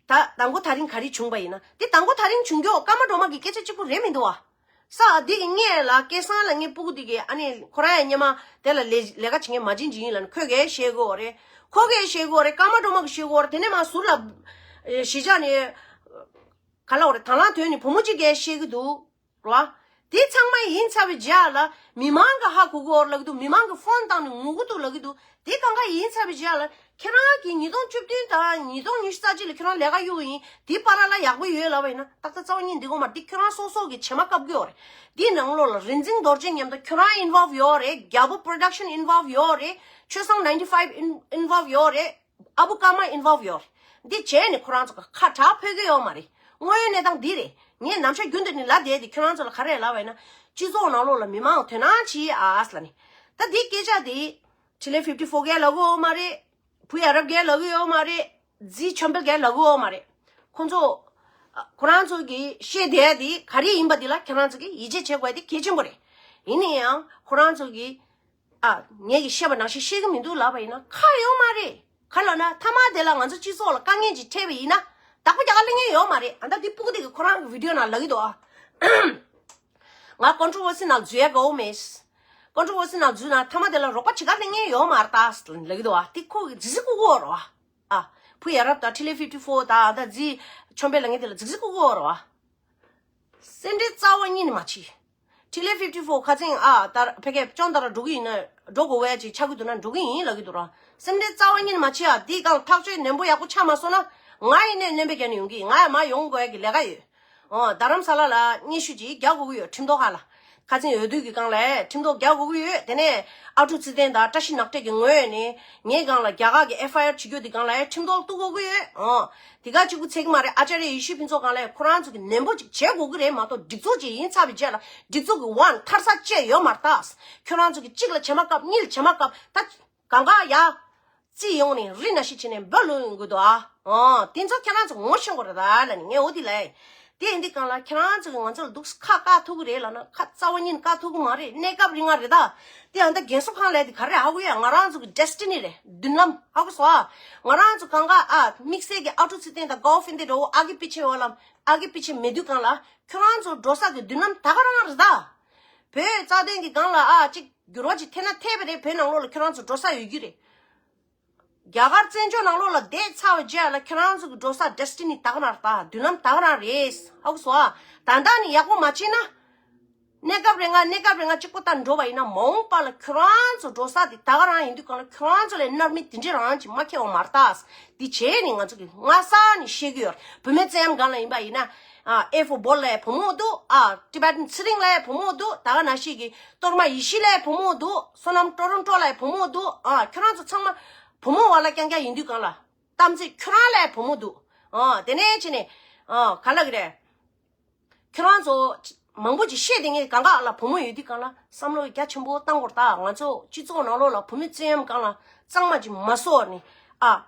ད་དང་པོ་ད་རིང་ག་རེ་བྱུང་པ་ཡིན་ན། དེ་དང་པོ་ད་རིང་བྱུང་རྒྱུ་ཀརྨ་སྒྲོལ་མ་གི་སྐད་ཆ་གཅིག་པུ་རེད་མི་འདུག་བ། ས་འདི་གི་སྔོན་ལ་སྐལ་བཟང་ལ་ངའི་སྤུ་གུ་འདི་གི་ཨ་ནི་ཁོ་རང་ཡང་སྔོན་མ་དེ་ལ་ལས་ལས་ཀ་བྱེད་མཁན་མ་བྱིན་བྱིན་ཡིན་ལབ་ནས་ཁོས་གས་བཤད་གི་ཡོད་རེད། ཁོ་གས་བཤད་གི་ཡོད་རེད། ཀརྨ་སྒྲོལ་མ་གིས་བཤད་གི་ཡོད་རེད། དེ་ནས་མར་ཟུར་ལ་ཨེ་གཞིས་ཆགས་ནས་ག་ལབ་དགོས་རེད། དང་བླངས་ཐོན་ནས་བུ་མོ་གཅིག་གས་བཤད་གི་འདུག་རེད་བ། དེ་ཚང་མ་ཡིན་ཚར་བའི་རྗེས་ལ་མི་མང་གིས་ཧ་གོ་གི་ཡོད་རེད་ལབ་ཀྱི་འདུག་མི་མང་གིས་ཕོན་བཏང་ནས་ངུ་གི་འདུག་ལབ་ཀྱི་འདུག་དེ་གང་ག་ཡིན་ཚར་བའི་རྗེས་ལ་ཁྱེད་རང་གིས་ཉིས་སྟོང་བཅུ་བདུན་དང་ཉིས་སྟོང་ཉི་ཤུ་རྩ་གཅིག་ལ་ཁྱེད་རང་ལས་ཀ་གཡུགས་ཡིན། དེའི་བར་ལ་ཡག་པོ་ཡོད་ལབ་པ་ཡིན་ན་ཏག་ཏག་རྩ་བ་ཉིད་འདི་གོ་མ་རེད། འདི་ཁྱོད་རང་སོ་སོ་གི་བྱེ་མ་བཀབ་གི་ཡོད་རེད། འདིའི་ནང་ལོགས་ལ་རིག་འཛིན་རྡོ་རྗེ་མཉམ་དུ་ཁྱོད་རང་involve་ཡོད་རེད། རྒྱལ་པོ་Production་involve་ཡོད་རེད། ཆོས་བཟང་ninety five in- involve་ཡོད་རེད། ཨ་བུ་ཀརྨ་involve་ཡོད་རེད། འདི་བྱས་ནས་ཁོ་རང་ཚོ་ག་ཁ་གྲག་ཕོད་ཀྱི་ཡོད་མ་རེད། དངོས་ཡོད་གནས་སྟངས་འདི་རེད། ངས་ནམ་ཞག་རྒྱུན་དུ་ནས་ལབ་བསྡད་དེ་ཁྱོད་རང་ཚོ་ལ་ག་རེ་ལབ་པ་ཡིན་ན། སྤྱི་ཚོགས་ནང་ལོགས་ལ་མི་མང་དོ་སྣང་བྱེད་ཨ་ཨ་ལབ་ནས། ད་འདི་སྐད་ཆ་འདི་ཊི་ལེ་ཕིབ་ཊི་ཕོར་གས་ལབ་ཀྱི་ཡོད་མ་རེད། བུ་ཡ་རབས་གས་ལབ་ཀྱི་ཡོད་མ་རེད། ཛི་ཆོམ་པེལ་གས་ལབ་ཀྱི་ཡོད་མ་རེད། ཁོང་ཚོ་ཨ་ཁོ་རང་ཚོ་གིས་བཤད་བསྡད་དེ་ག་རེ་ཡིན་པ་འདི་ལ་ཁྱེད་རང་ཚོ་གིས་ཡིད་ཆེས་བྱེད་དགོས་དེ་གལ་ཆེན་པོ་རེད། ཡིན་ན་ཡང་ཁོ་རང་ཚོ་གིས་ཨ་ངས་ཀྱིས་བཤད་པ་ནང་བཞིན་བཤད་ཀྱི་མི་འདུག་ལབ་པ་ཡིན་ན་ཁག་ཡོད་མ་རེད། ག་ལབ་ན་མཐའ་མ་དེ་ལ་ང་ཚོ་སྤྱི་ཚོགས་ལ་དཀའ་ངལ་ཅིག་འཕྲད་པ་ཡིན་ན་བདག་པོ་རྒྱག་ག་སླེབས་མཁན་ཡོད་མ་རེད། ཨ་ད་འདི་སྤུ་གུ་དེ་གིས་ཁོ་རང་གི་བི་ཌི་ཡོ་ནང་ལབ་ཀྱི་འདུག་ཨ། ང་ཀོན་ཊོ་ཝར་སི་ནང་འཛུལ་ཡ་དགའ་བོ་མེད། ཀོན་ཊོ་ཝར་སི་ནང་འཛུལ་ན་མཐའ་མ་དེ་ལ་རོགས་པ་བྱེད་ག་སླེབས་མཁན་ཡོད་མ་རེད་ད་ལབ་ཀྱི་འདུག་ཨ། དེ་ཁོ་གིས་ཙི་ཙི་ལྐུགས་ཀྱི་ཡོད་རེད་བ། ཨ། བུ་ཡ་རབས་དང་ཊི་ལེ་ཕིབ་ཊི་ཕོར་དང་ད་ཛི་ཆོམ་པེལ་ལབ་མཁན་དེ་ལ་ཙི་ཙི་ལྐུགས་ཀྱི་ཡོད་རེད་བ། སེམས་ཁྲལ་རྩ་བ་ཉིད་ནས་མ་བྱེད། ཊི་ལེ་ཕིབ་ཊི་ཕོར་ཁ་སང་ཨ་ད་ཕ་གིར་ཅོང་ད་ར་འགྲོ་གི་ཡིན་ན་འགྲོ་དགོས་པ་ཅིག་ཆགས་ཀྱི་འདུག་ན་འགྲོ་གི་ཡིན་ལབ་ཀྱི་འདུག་ར། སེམས་ཁྲལ་རྩ་བ་ཉིད་ནས་མ་བྱེད་ཨ། འདི་སྒང་ཐག་གཅོད་ནན་པོ་ཡག་པོ་ཆགས་མ་སོང་ན་ང་ཡིན་ནའི་སྣོན་པ་རྒྱག་ནས་ཡོང་གི། ང་ཡང་མར་ཡོང་དགོས་ཡ་གི་ལས་ཀ་ཡོད། ཨོ་རྡ་རམ་ས་ལ་ལ་སྙན་ཞུ་ཅིག་རྒྱག་དགོས་ཀྱི་ཡོད། ཁྲིམས་ཐོག་ཁག་ལ། ཁ་སང་འོས་བསྡུ་གི་སྒང་ལ་ཁྲིམས་ཐོག་རྒྱག་དགོས་ཀྱི་ཡོད། དེ་ནས་ཨ་ཁྲུག་ཚེ་བརྟན་དང་བཀྲ་ཤིས་ནག་ཕྲེང་གི་ངོས་ནས་ངའི་སྒང་ལ་རྒྱ་གར་གི་ཨེཕ་ཨའི་ཨར་བྱེད་རྒྱུ་དེ་སྒང་ལ་ཁྲིམས་ཐོག་གཏུག་དགོས་ཀྱི་ཡོད། ཨོ། དེ་ག་གཅིག་པུ་ཚད་ཀྱི་མ་རེད། ཨ་ཅཱ་རི་ཡེ་ཤེས་ཕུན་ཚོགས་སྒང་ལ་ཁོ་རང་ཚོ་གི་ནན་པོ་ཅིག་བྱེད་དགོས་ཀྱི་རེད་མ་གཏོགས་སྒྲིག་འཛུགས་ཅིག་ཡིན་ཚར་བའི་རྗེས་ལ་སྒྲིག་འཛུགས་ཀྱི་དབང་མཐར་ས་བཅད་ཡོད་མ་རེད་ད། ཁྱོད་རང་ཚོ་གི་གཅིག་ལ་བྱེ་མ་བཀབ་གཉིས་ལ་བྱེ་མ་བཀབ་ད། གང་ག་ཡ། རྩིས་ཡོང་ནས་རི་ན་ཤི་བྱས་ནས་འབོད་ལོ་ཡོང་གི་འདུག་ཨ། ཨོ། དེ་ཚོ་ཁྱེད་རང་ཚོ་ངོ་ཤེས་དགོས་རེད་ད་ལབ་ནས་ངས་འོ་དེ་ལབ། དེ་ཡིན་དུས་སྒང་ལ་ཁྱེད་རང་ཚོ་གིས་ང་ཚོ་ལ་འདུག་སེ་ཁ་བཀག་ཐུབ་ཀྱི་རེད་ལབ་ན་ཁ་རྩ་བ་ཉིད་ནས་བཀག་ཐུབ་ཀྱི་མ་རེད། གནས་སྐབས་རིང་ང་རེད་ད། དེ་ཡང་ད་རྒན་གསོ་ཁང་ལབ་དེ་ག་རེ་ཧ་གོ་ཡ། ང་རང་ཚོ་གི་ཌེ་སི་ཊི་ནི་རེད། མདུན་ལམ་ཧ་གོ་སོང་ཨ། ང་རང་ཚོ་གང་ག་ཨ་དམིགས་བསལ་གྱི་ཨ་ཁྲུག་ཚེ་བརྟན་དང་གའོ་ཧྥིན་ཏེ་འདྲ་བོ་ཨ་གི་པི་ཆེ་བ་ལམ་ཨ་གི་པི་ཆེ་མེད་དུས་སྒང་ལ་ཁྱོད་རང་ཚོ་འགྲོ་ས་གི་མདུན་ལམ་ད་ག་རང་རེད་ད། བོད་རྩ་དོན་གྱི་སྒང་ལ་ཨ་ཅིག་འགྱུར་བ་ཅིག་ཐེབས་ན་ཐེབས་པ་རེད། བོད་ནང་ལོགས་ལ་ཁྱོད་རང་ཚོ་འགྲོ་ས་ཡོད་རྒྱུ་རེད། རྒྱ་གར་བཙན་བྱོལ་ནང་ལོགས་ལ་བསྡད་ཚར་བའི་རྗེས་ལ་ཁྱོད་རང་ཚོ་གི་འགྲོ་ས་ཌེ་སི་ཊི་ནི་ད་ག་རང་རེད་ད། མདུན་ལམ་ད་ག་རང་རེད། ཧ་གོ་སོང་ཨ། ད་ལྟ་ནས་ཡག་པོ་མ་བྱས་ན། གནས་སྐབས་རེ་ང་གནས་སྐབས་རེ་ང་གཅིག་པོ་ལྟར་འགྲོ་བ་ཡིན་ན་མ་འོངས་པ་ལ་ཁྱོད་རང་ཚོ་འགྲོ་ས་དེ་ད་ག་རང་ཡིན་དུས་སྒང་ལ་ཁྱོད་རང་ཚོ་ལས་མནར་མེད་དེ་འདྲ་རང་ཅིག་མ་ཁེལ་བ་མ་རེད་ད། འདི་བྱས་ནས་ང་ཚོ་གི་སྔ་ས་ནས་བཤད་ཀྱི་ཡོད་རེད། བུད་མེད་བཙན་གཡེམ་སྒང་ལ་ཡིན་པ་ཡིན་ན། ཨ་ཨེ་ཧྥོ་བོལ་ལ་བུ་མོ་འདུག་ཨ་ཊི་བེ་ཊན་ཚེ་རིང་ལ་བུ་མོ་འདུག་ད་ག་ནང་བཞིན་གྱི་གཏོར་མ་ཡེ་ཤེས་ལ་བུ་མོ་འདུག་བསོད་ནམས་ཊོ་རོན་ཊོ་ལ་བུ་མོ་འདུག་ཨ་ཁྱོད་རང་ཚོ་ཚང་མ་བུ་མོ་བ་ལ་རྐྱང་རྐྱང་ཡིན་དུས་སྒང་ལ། གཏམ་ཚེ་ཁྱོད་རང་ལ་བུ་མོ་འདུག་ཨ་དེ་ནས་ཕྱིན་ནས་ཨ་ག་ལབ་ཀྱི་རེད། ཁྱོད་རང་ཚོ་མང་པོ་ཅིག་བཤད་དེ་ངས་གང་ག་ལ་བུ་མོ་ཡོད་དུས་སྒང་ལ་བསམ་བློ་རྒྱ་ཆེན་པོ་བཏང་དགོས་རེད་ད། ང་ཚོ་སྤྱི་ཚོགས་ནང་ལོགས་ལ་བུད་མེད་བཙན་གཡེམ་སྒང་ལ་གཙང་མ་ཅིག་མ་བཟོ་ནས་ཨ།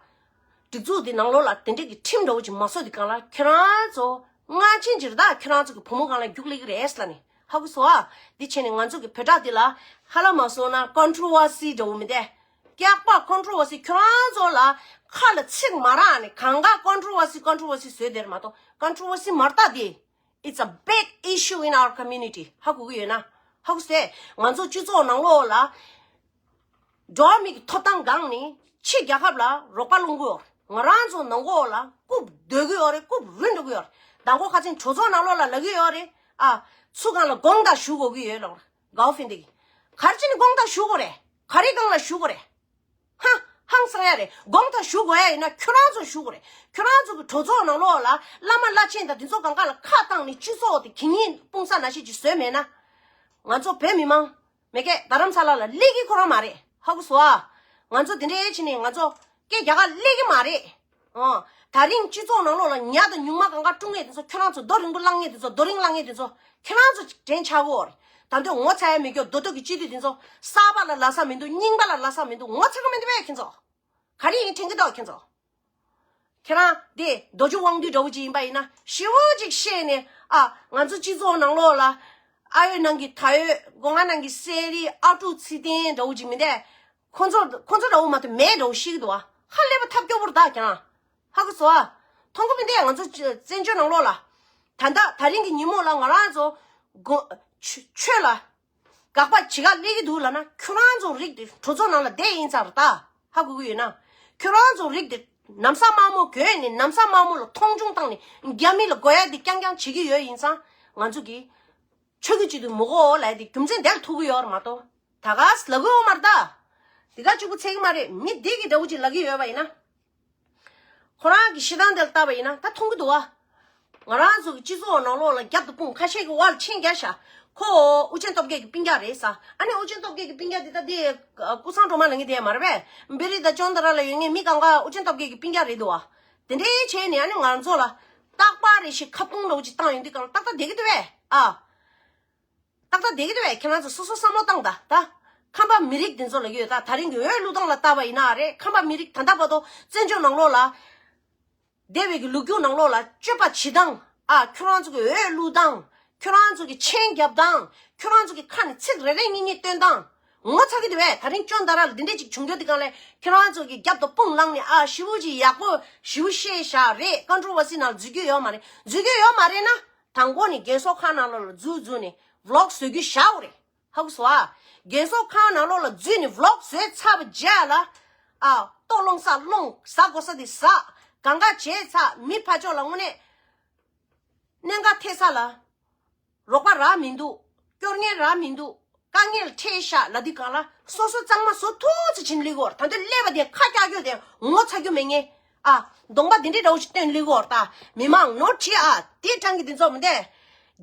སྒྲིག་འཛུགས་འདི་ནང་ལོགས་ལ་དེ་འདྲས་ཀྱི་ཁྲིམས་འདྲ་བོ་ཅིག་མ་བཟོ་དུས་སྒང་ལ་ཁྱོད་རང་ཚོ་སྔ་ཕྱི་འགྱུར་ད་ཁྱོད་རང་ཚོ་གི་བུ་མོ་སྒང་ལ་རྒྱུགས་ལེགས་རེད་ལབ་ནས་ཧ་གོ་སོང་ཨ། འདི་བྱས་ནས་ང་ཚོ་གི་བོད་དྲ་འདི་ལ་ཧ་ལམ་མ་སོང་ན་ཀོན་ཊོ་ཝར་སི་འདྲ་བོ་མི་འདུག་སྐྱག་པ་ཀོན་ཊོ་ཝར་སི་ཁྱོད་རང་ཚོ་ལ་ཁ་ལ་ཚིག་མ་རག་ནས་གང་ག་ཀོན་ཊོ་ཝར་སི་ཀོན་ཊོ་ཝར་སི་བཟོས་བསྡད་རེད་མ་གཏོགས་ཀོན་ཊོ་ཝར་སི་མ་རེད་ད་འདི། It's a big issue in our community. ཧ་གོ་གི་ཡོད་ན། ཧ་གོ་སོང་། ང་ཚོ་སྤྱི་ཚོགས་ནང་ལོགས་ལ་འགྲོ་བ་མི་གི་ཐོབ་ཐང་སྒང་ནས་ཕྱི་རྒྱལ་ཁབ་ལ་རོགས་པ་སློང་གི་ཡོད་རེད། ང་རང་ཚོ་ནང་ལོགས་ལ་རྐུབ་རྡོལ་གི་ཡོད་རེད། རྐུབ་རུལ་འགྲོ་གི་ཡོད་རེད། མདང་དགོང་ཁ་སང་གྲོས་ཚོགས་ནང་ལོགས་ལ་ལབ་གི་ཡོད་རེད། ཨ། ཚུར་སྒང་ལ་དགོངས་དག་ཞུ་དགོས་ཀྱི་ཡོད་ལབ་རེད། གའོ་ཧྥིན་ཏེ་གིས། ག་རེ་བྱས་ནས་དགོངས་དག་ཞུ་དགོས་རེད། ག་རེ་སྒང་ལ་ཞུ་དགོས་རེད། ཧ། ཧང་སང་ཡ་རེད། དགོངས་དག་ཞུ་དགོས་ཡ་ཡིན་ན་ཁྱོད་རང་ཚོ་ཞུ་དགོས་རེད། ཁྱོད་རང་ཚོ་གི་གྲོས་ཚོགས་ནང་ལོགས་ལ་བླ་མ་བླ་ཆེན་དང་དེ་ཚོ་གང་ག་ལ་ཁ་བཏང་ནས་སྤྱི་ཚོགས་དེ་གད་སྙིགས་སྤུངས་ས་ནང་བཞིན་ཅིག་བཟོས་མེད་ན། ང་ཚོ་བོད་མི་མང་མེ་ཀེ་རྡ་རམ་ས་ལ་ལ་སླེབས་ཀྱི་ཁོ་རང་མ་རེད། ཧ་གོ་སོང་ཨ། ང་ཚོ་དེ་འདྲའི་བྱས་ནས་ང་ཚོ་སྐད་རྒྱག་ག་སླེབས་ཀྱི་མ་རེད། ཨོ། ད་རིང་སྤྱི་ཚོགས་ནང་ལོགས་ལ་ཉ་དང་ཉུང་མ་གང་ག་དཀྲུག་མཁན་དེ་ཚོ། ཁྱོད་རང་ཚོ་རྡོ་རིང་པོ་བསླངས་མཁན་དེ་ཚོ། རྡོ་རིང་བསླངས་མཁན་དེ་ཚོ་ཁྱོད་རང་ཚོ་དྲན་ཆགས་ཀྱི་ཡོད་རེད། ད་དུང་ངོ་ཚ་ཡ་མེད་རྒྱུ་རྡོ་རྡོ་གི་སྤྱི་འཐུས་དེ་ཚོ་གསར་པ་ལ་ལབ་ས་མི་འདུག་རྙིང་པ་ལ་ལབ་ས་མི་འདུག་ངོ་ཚ་གི་མི་འདུག་པས་ཁྱེད་ཚོ། ག་རེ་ཡིན་དྲན་གྱི་འདུག་ཁྱེད་ཚོ། ཁྱེད་རང་དེ་རྡོ་རྗེ་དབང་འདུས་འདྲ་བོ་ཅིག་ཡིན་པ་ཡིན་ན་ཞེ་པོ་ཅིག་བཤད་ནས། ཨ། ང་ཚོ་སྤྱི་ཚོགས་ནང་ལོགས་ལ་ཨ་ཡོད་ནང་གི་ད་ཡོད། སྒོ་ང་ནང་གི་གསེར་རི་ཨ་ཀྲུག་ཚེ་བརྟན་འདྲ་བོ་ཅིག་མི་འདུག་ཁོ་ཚོ་ཁོ་ཚོ་འདྲ་བོ་མ་གཏོགས་མེད་འདྲ་བོ་ཤེས་ཀྱི་འདུག་ཨ། ཧ་ལས་པ་ཐབས་སྐྱོ་པོ་རེད་ད་ཁྱེད་རང་། ཧ་གོ་སོང་ཨ། མཐོང་གི་མི་འདུག་ང་ཚོ་བཙན་བྱོལ་ནང་ལོགས་ལ་ད་ལྟ་ད་རིང་གི་ཉིན་མོ་ལ་ང་རང་ཚོ་དགོ་ཆོས་ཆོས་ལ་དགག་པ་ཇི་ག་སླེབས་ཀྱི་འདུག་ལབ་ན། ཁྱོད་རང་ཚོ་རིགས་དེ་གྲོས་ཚོགས་ནང་ལ་བསྡད་ཡིན་ཚར་ད། ཧ་གོ་གི་ཡོད་ན། ཁྱོད་རང་ཚོ་རིགས་དེ་ན་བཟའ་དམར་མོ་གྱོན་ནས་ན་བཟའ་དམར་མོ་ལ་མཐོང་ཆུང་བཏང་ནས་རྒྱ་མི་ལ་དགོས་ཡ་དེ་རྐྱང་རྐྱང་བྱེད་ཀྱི་ཡོད་ཡིན་ཙང་། ང་ཚོ་གི་ཆོས་ཀྱི་སྤྱི་འཐུས་མི་དགོས་ལབ་ཡ་དེ་རྒྱུ་མཚན་དེ་ལ་ཐུག་གི་ཡོད་རེད་མ་གཏོགས། ད་ག་ལབ་གི་ཡོད་མ་རེད་ད། དེ་ག་གཅིག་པུ་ཚད་གི་མ་རེད། མི་འདི་གི་འདྲ་བོ་ཅིག་ལབ་གི་ཡོད་པ་ཡིན་ན། ཁོ་རང་གི་བཤད་སྟངས་དེ་ལ་བལྟས་པ་ཡིན་ན་ད་མཐོང་གི་འདུག་བ། ང་རང་ཚོ་གི་སྤྱི་ཚོགས་ནང་ལོགས་ལ་རྒྱབ་ཏུ་སྤུངས། ཁ་ཤས་ཀྱི་བར་ལ་མཆན་རྒྱག་ཤག་ཁོ་ཨུ་རྒྱན་སྟོབས་རྒྱལ་གྱི་སྤུན་ཀྱག་རེད་ཟེར། ཨ་ནི་ཨུ་རྒྱན་སྟོབས་རྒྱལ་གྱི་སྤུན་ཀྱག་དེ་ད་དེ་ཀུན་བཟང་སྒྲོལ་མ་ལབ་མཁན་དེ་མ་རེད་པས། བེ་རི་དང་ཅོན་ཏ་ར་ལ་ཡོད་མཁན་མི་གང་ག་ཨུ་རྒྱན་སྟོབས་རྒྱལ་གྱི་སྤུན་ཀྱག་རེད་འདུག་བ། དེ་འདྲའི་བྱས་ནས་ཨ་ནི་ང་ཚོ་ལ་རྟག་པར་རེ་ཞིག་ཁ་སྤུངས་འདྲ་བོ་ཅིག་བཏང་ཡོང་དུས་གང་ལ་ཏག་ཏག་བསྡད་ཀྱི་འདུག་བས་ཨ། ཏག་ཏག་བསྡད་ཀྱི་འདུག་བས། ཁྱེད་རང་ཚོ་སོ་སོ་བསམ་བློ་བཏང་ད་ད། ཁམས་པ་མི་རིགས་འདི་ཚོ་ལ་ཡོད་ད། ད་རིང་གི་འོས་བླུག་སྟངས་ལ་བལྟས་པ་ཡིན་ན་རེད། ཁམས་པ་མི་རིགས་ད་ལྟ་བར་དུ་བཙན་བྱོལ་ནང་ལོགས་ལ། འདས་པའི་གི་ལོ་རྒྱུས་ནང་ལོགས་ལ་སྤྱོད་པ་བྱེད་སྟངས། ཨ། ཁྱོད་རང་ཚོ་གི་འོས་བླུག་སྟངས། ཁྱོད་རང་ཚོ་གི་མཆན་རྒྱབ་སྟངས། ཁྱོད་རང་ཚོ་གི་ཁ་ནས་ཚིག་རེ་རེ་གཉིས་གཉིས་བཏོན་སྟངས། ངོ་ཚ་གི་འདུག་བས། ད་རིང་ཅོན་ཏ་ར་ལ་འདི་འདྲས་ཅིག་བྱུང་རྒྱུ་འདི་གང་ལས། ཁྱོད་རང་ཚོ་གི་རྒྱབ་ཏུ་དཔུང་བསླངས་ནས། ཨ། ཞེ་པོ་ཅིག་ཡག་པོ་ཞེ་པོ་བཤད་བཞག་རེད། ཀོན་ཊོ་ཝར་སི་ནང་འཛུལ་རྒྱུ་ཡོད་མ་རེད། འཛུལ་རྒྱུ་ཡོད་མ་རེད་ན། དང་པོ་ནས་རྒན་གསོ་ཁང་ནང་ལོགས་ལ་འཛུལ་འཛུལ་ནས་ཝི་ལོག་བཟོ་རྒྱུ་བཞག་རེད། ཧ་གོ་སོང་ཨ། རྒན་གསོ་ཁང་ནང་ལོགས་ལ་འཛུལ་ནས་ཝི་ལོག་བཟོས་ཚར་བའི་རྗེས་ལ། ཨ། ལྟོ་སློང་ས་སློང་། ཟ་དགོས་ས་དེ་ཟ། གང་ག་བྱས་ཚར། མི་ཕར་ཕྱོགས་ལ་དངོས་གནས་གནད་འགག་ཐེབས་ས་ལ། རོགས་པ་རག་མི་འདུག་སྐྱོར་མཁན་རག་མི་འདུག་དཀའ་ངལ་འཕྲད་ཤག་ལབ་དུས་གང་ལ་སོ་སོ་གཙང་མ་བཟོ་ཐུབ་ཚེ་བྱིན་ལི་གོར། ད་དུང་ཀླད་པ་དེ་ཁ་བཀྱག་རྒྱུ་དེ་ངོ་ཚ་རྒྱུ་མེད་ངེས། ཨ། གདོང་པ་དེ་འདྲའི་འདྲ་བོ་ཞིག་སྟོན་ལི་གོར་ད། མི་མང་ནོར་བྲིས་ཨ། དེ་གྲངས་ཀྱི་དེ་ཚོ་མི་འདས།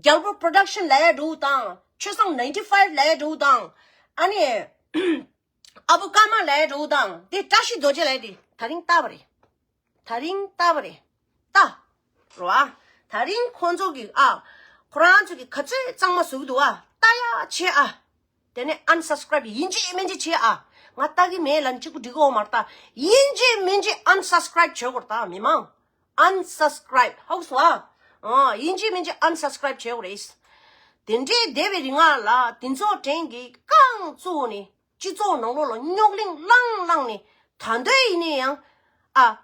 རྒྱལ་པོ་པྲོ་ཌག་ཤན་ལ་ཡ་འགྲོ་དང་། ཆོས་བཟང་ནའིན་ཊི་ཕའིབ་ལ་ཡ་འགྲོ་དང་། ཨ་ནི། ཨ་བུ་ཀརྨ་ལ་ཡ་འགྲོ་དང་། དེ་བཀྲ་ཤིས་རྡོ་རྗེ་ལ་ཡ་དེ་ད་རིང་ལྟ་བ་རེད། ད་རིང་ལྟ་བ་རེད། ལྟ། རོ་ཨ། ད་རིང་ཁོང་ཚོ་གི་ཨ། ཁོ་རང་ཚོ་གི་ག་ཚོད་གཙང་མ་བཟོ་གི་འདུག་ཨ། ལྟ་ཡ་བྱེད་ཨ། དེ་ནས་ཨན་སབ་སི་ཀ་རའིབ་ཡིན་གཅིག་མིན་གཅིག་བྱེད་ཨ། ང་ལྟ་གི་མེད་ལབ་ན་གཅིག་པུ་འགྲིག་གི་ཡོད་མ་རེད་ད། ཡིན་གཅིག་མིན་གཅིག་ཨན་སབ་སི་ཀ་རའིབ་བྱེད་དགོས་རེད་ད། མི་མང་ཨན་སབ་སི་ཀ་རའིབ། ཧ་གོ་སོང་ཨ། ཨ། ཡིན་གཅིག་མིན་གཅིག་ཨན་སབ་སི་ཀ་རའིབ་བྱེད་དགོས་རེད། དེ་འདྲའི་བསྡད་པའི་རིང་ང་ལ་དེ་ཚོ་དྲན་གི་རྐང་བཙུགས་ནས། སྤྱི་ཚོགས་ནང་ལོགས་ལ་རྙོག་གླེང་བསླངས་བསླངས་ནས། ད་འདོད་ཡིན་ན་ཡང་། ཨ།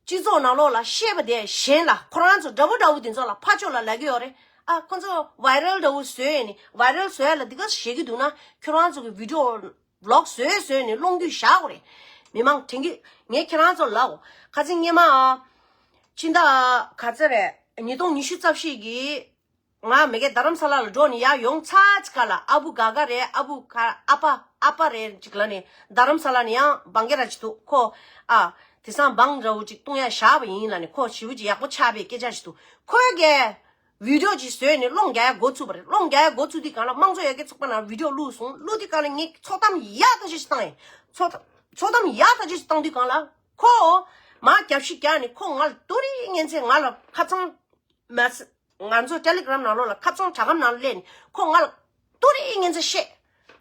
སྤྱི་ཚོགས་ནང་ལོགས་ལ་བཤད་པ་དེ་གཞན་ལ། ཁོ་རང་ཚོ་འདྲ་པོ་འདྲ་པོ་དེ་ཚོ་ལ་ཕར་ཕྱོགས་ལ་ལབ་ཀྱི་ཡོད་རེད། ཨ། ཁོ་ཚོ་ཝའི་རལ་འདྲ་པོ་བཟོས་ནས། ཝའི་རལ་བཟོ་ཡ་ལ་འདི་ག་བཤད་ཀྱི་འདུག་ན། ཁྱོད་རང་ཚོ་གི་བི་ཌི་ཡོ་ཝི་ལོག་བཟོས་བཟོས་ནས་སློང་རྒྱུ་བཞག་དགོས་རེད། མི་མང་དྲན་གི། ངས་ཁྱེད་རང་ཚོ་ལབ། ཁ་སང་སྔོན་མ། ཨ། ཕྱི་ཟླ་ག་ཚོད་རེད། ཉིས་སྟོང་ཉི་ཤུ་རྩ་བཞི་གི། ང་མ་གི་རྡ་རམ་ས་ལ་ལ་འགྲོ་ནས་ཡར་ཡོང་ཚར་ཚེ་ག་ལ་ཨ་བུ་ག་ག་རེད། ཨ་བུ་ག་ཨ་ཕ་ཨ་ཕ་རེད་ཅིག་ལབ་ནས། རྡ་རམ་ས་ལ་ནས་ཡང་བང་གེ་ར་ཅིག་འདུག་ཁོ། ཨ། དེང་སང་བང་འདྲ་བོ་ཅིག་བཏུང་ཡ་བཞག་པ་ཡིན་ལབ་ནས། ཁོ་ཞེ་པོ་ཅིག་ཡག་པོ་ཆགས་པའི་སྐད་ཆ་ཞིག་འདུག་ཁོས་གི་བི་ཌི་ཡོ་ཅིག་བཟོས་ནས་སློང་རྒྱག་ཡ་འགོ་ཚུགས་པ་རེད། སློང་རྒྱག་ཡ་འགོ་ཚུགས་དུས་གང་ལ་དམངས་གཙོ་ཡར་རྒྱས་ཚོགས་པ་ནང་བི་ཌི་ཡོ་བླུགས་སོང་། བླུགས་དུས་གང་ལ་ངས་ཚོགས་གཏམ་ཡག་ཐག་ཆོད་ཅིག་བཏང་ཡིན། ཚོགས་ཚོགས་གཏམ་ཡག་ཐག་ཆོད་ཅིག་བཏང་དུས་གང་ལ། ཁོ་མར་རྒྱབ་བཤིག་རྒྱག་ནས། ཁོ་ང་ལ་ཏུ་རི་ངན་ཚེ་ང་ལ་ཁ་ཚང་མ་ང་ཚོ་ཊེ་ལི་གྷི་རམ་ནང་ལོགས་ལ་ཁ་ཚོང་དྲ་སྒམ་ནང་ལ་སླེབས་ནས། ཁོ་ང་ལ་ཏུ་རི་ངན་ཚེ་བཤད།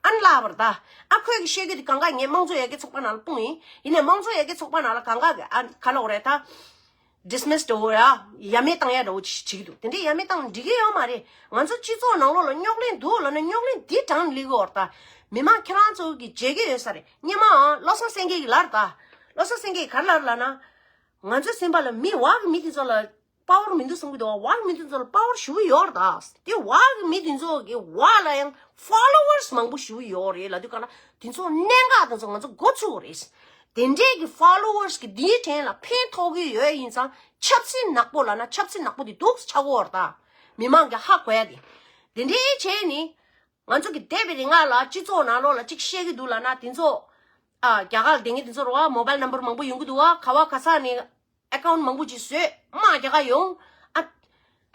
ཨ་ནི་ལབ་པ་རེད་ད། ཨ། ཁོས་གི་བཤད་རྒྱུ་དེ་གང་ག་ངས་དམངས་གཙོ་ཡར་རྒྱས་ཚོགས་པ་ནང་ལ་སྤུངས་ཡིན། ཡིན་ནའི་དམངས་གཙོ་ཡར་རྒྱས་ཚོགས་པ་ནང་ལ་གང་ག་གི། ཨ། ག་ལབ་དགོས་རེད་ད། ཌི་སི་མི་སི་འདྲ་བོ་ཡ། ཡ་མེད་བཏང་ཡ་འདྲ་བོ་ཅིག་བྱེད་ཀྱི་འདུག་དེ་འདྲའི་ཡ་མེད་བཏང་ན་འགྲིག་གི་ཡོད་མ་རེད། ང་ཚོ་སྤྱི་ཚོགས་ནང་ལོགས་ལ་རྙོག་གླེང་འདུག་ལབ་ན་རྙོག་གླེང་འདི་དྲང་ལི་གི་ཡོད་རེད་ད། མི་མང་ཁྱེད་རང་ཚོ་གི་མཇལ་གི་ཡོད་ས་རེད། སྔོན་མ་བློ་བཟང་སེང་གེ་གི་ལབ་རེད་ད། བློ་བཟང་སེང་གེ་གིས་ག་རེ་ལབ་རེད་ལབ་ན། ང་ཚོའི་སེམས་པ་ལ་མི་བ་གི་མི་དེ་ཚོ་ལ་པ་ཝར་མི་འདུག་བསམ་གྱི་འདུག་བ། བ་གི་མི་དེ་ཚོ་ལ་པ་ཝར་ཞེ་པོ་ཡོད་རེད་ད། དེ་བ་གི་མི་དེ་ཚོ་གི་བ་ལ་ཡང་ཕོ་ལོ་ཝར་སི་མང་པོ་ཞེ་པོ་ཡོད་རེད་ལབ་དུས་གང་ལ། དེ་ཚོ་གནད་འགག་དེ་ཚོ་ང་ཚོ་འགོ་ཚུགས་རེད། དེ་འདྲས་ཀྱི་ཕོ་ལོ་ཝར་སི་གི་དེའི་གྲས་ལ་ཕན་ཐོགས་ཀྱི་ཡོད་ཡིན་ཙང་། ཆབ་སྲིད་ནག་པོ་ལབ་ན་ཆབ་སྲིད་ནག་པོ་དེ་འདུག་ཆགས་ཀྱི་ཡོད་རེད་ད། མི་མང་གི་ཧ་གོ་ཡ་དེ། དེ་འདྲས་བྱས་ནི། ང་ཚོ་གི་འདས་པའི་རིང་ལ་སྤྱི་ཚོགས་ནང་ལོགས་ལ་ཅིག་བཤད་ཀྱི་འདུག་ལབ་ན། དེ་ཚོ་ ཨ་རྒྱ་གར་ལ་བསྡད་མཁན་དེ་ཚོ་རེད་བ། མོ་བཱལ་ནམ་བར་མང་པོ་ཡོང་གི་འདུག་བ། ག་བ་ག་ས་ནས་ཨེ་ཀའུན་མང་པོ་ཅིག་བཟོས། དམག་རྒྱག་ག་ཡོང་། ཨ་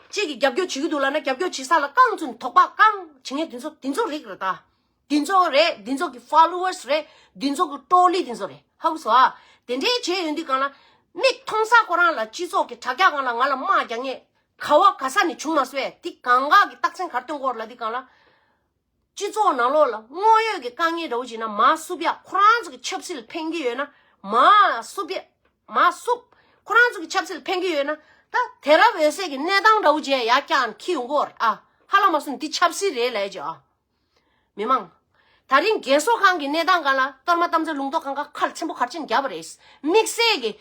གཅིག་གིས་རྒྱབ་སྐྱོར་བྱེད་ཀྱི་འདུག་ལབ་ན་རྒྱབ་སྐྱོར་བྱེད་ས་ལ་རྐང་ཚུགས་ནས་དོགས་པ་རྐང་བྱེད་མཁན་དེ་ཚོ་དེ་ཚོ་རིགས་རེད་ད། དེ་ཚོ་རེད། དེ་ཚོ་གི་ཕོ་ལོ་ཝར་སི་རེད། དེ་ཚོ་གི་ཀྲོ་ལི་དེ་ཚོ་རེད། ཧ་གོ་སོང་ཨ། དེ་འདྲའི་བྱས་ཡོང་དུས་སྒང་ལ་མིག་མཐོང་ས་ཁོ་རང་ལ་སྤྱི་ཚོགས་ཀྱི་དྲ་རྒྱ་སྒང་ལ་ང་ལ་དམག་རྒྱག་མཁན་ག་བ་ག་ས་ནས་བྱུང་མ་སོང་བས། དེ་གང་ག་གི་རྟགས་མཚན་ག་རེ་སྟོན་གྱི་ཡོད་རེད་ལབ་དུས་སྒང་ལ། སྤྱི་ཚོགས་ནང་ལོགས་ལ་དངོས་ཡོད་ཀྱི་དཀའ་ངལ་འདྲ་བོ་ཅིག་ན་མར་བསུབ་ཡ། ཁོ་རང་ཚོ་གི་ཆབ་སྲིད་ལ་ཕན་གྱི་ཡོད་ན་མར་བསུབ་ཡ། མར་བསུབ། ཁོ་རང་ཚོ་གི་ཆབ་སྲིད་ལ་ཕན་གྱི་ཡོད་ན་ད་དེང་རབས་འོད་གསལ་གྱི་གནས་སྟངས་འདྲ་བོ་ཅིག་ཡར་བསྐྱངས་འཁྱེར་ཡོང་གི་ཡོད་རེད་ཨ། ཧ་ལམ་མ་སོང་འདི་ཆབ་སྲིད་རེད་ལབ་ཀྱི་ཨ། མི་མང་། ད་རིང་རྒན་གསོ་ཁང་གི་གནས་སྟངས་སྒང་ལ་གཏོར་མ་དམ་བཅའ་ལུང་རྟོགས་ཁང་ཁ་ཁ་ཆེན་པོ་ག་རེ་བྱས་ནས་བརྒྱབ་པ་རེད། དམིགས་བསལ་གྱི་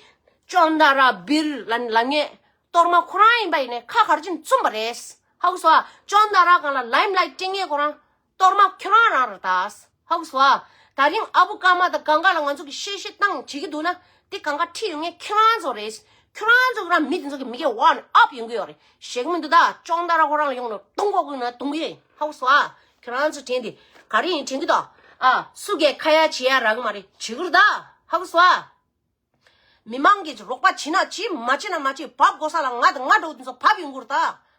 ཅོན་ཏ་ར་བིར་ལ་ལབ་མཁན་གཏོར་མ་ཁོ་རང་ཡིན་པ་ཡིན་ནའི་ཁ་ག་རེ་བྱས་ནས་བཙུམས་པ་རེད། ཧ་གོ་སོང་ཨ། ཅོན་ཏ་ར་སྒང་ལ་ལའིམ་ལའེཊ་སྤྲད་མཁན་ཁོ་རང་གཏོར་མ་ཁྱོད་རང་རང་རེད་ད། ཧ་གོ་སོང་ཨ། ད་རིང་ཨ་བུ་ཀརྨ་དང་གངས་དཀར་ལ་ང་ཚོ་གི་བཤད་བཤད་བཏང་བྱེད་ཀྱི་འདུག་ན་དེ་གང་ག་ཁྲིད་ཡོང་མཁན་ཁྱོད་རང་ཚོ་རེད། ཁྱོད་རང་ཚོ་གི་རང་མི་དེ་ཚོ་གི་མི་སྐད་འོག་ནས་ཨབ་ཡོང་གི་ཡོད་རེད། ཞེད་གི་མི་འདུག་ད། ཅོན་ཏ་ར་ཁོ་རང་ལ་ཡོང་ནས་གཏོང་དགོས་ཀྱི་ན་གཏོང་གི་ཡིན། ཧ་གོ་སོང་ཨ། ཁྱོད་རང་ཚོ་དྲན་དེ་ག་རེ་ཡིན་དྲན་གི་འདུག་ཨ། སུ་གས་ཁ་ཡ་བྱེད་ཡ་རག་གི་མ་རེད། བྱེད་གི་རེད་ད། ཧ་གོ་སོང་ཨ། མི་མང་གིས་རོགས་པ་བྱེད་ན་བྱེད། མ་བྱེད་ན་མ་བྱེད། བབ་དགོས་ས་ལ་ང་དང་ང་འདྲ་བོ་དེ་ཚོ་བབ་ཡོང་གི་རེད་ད།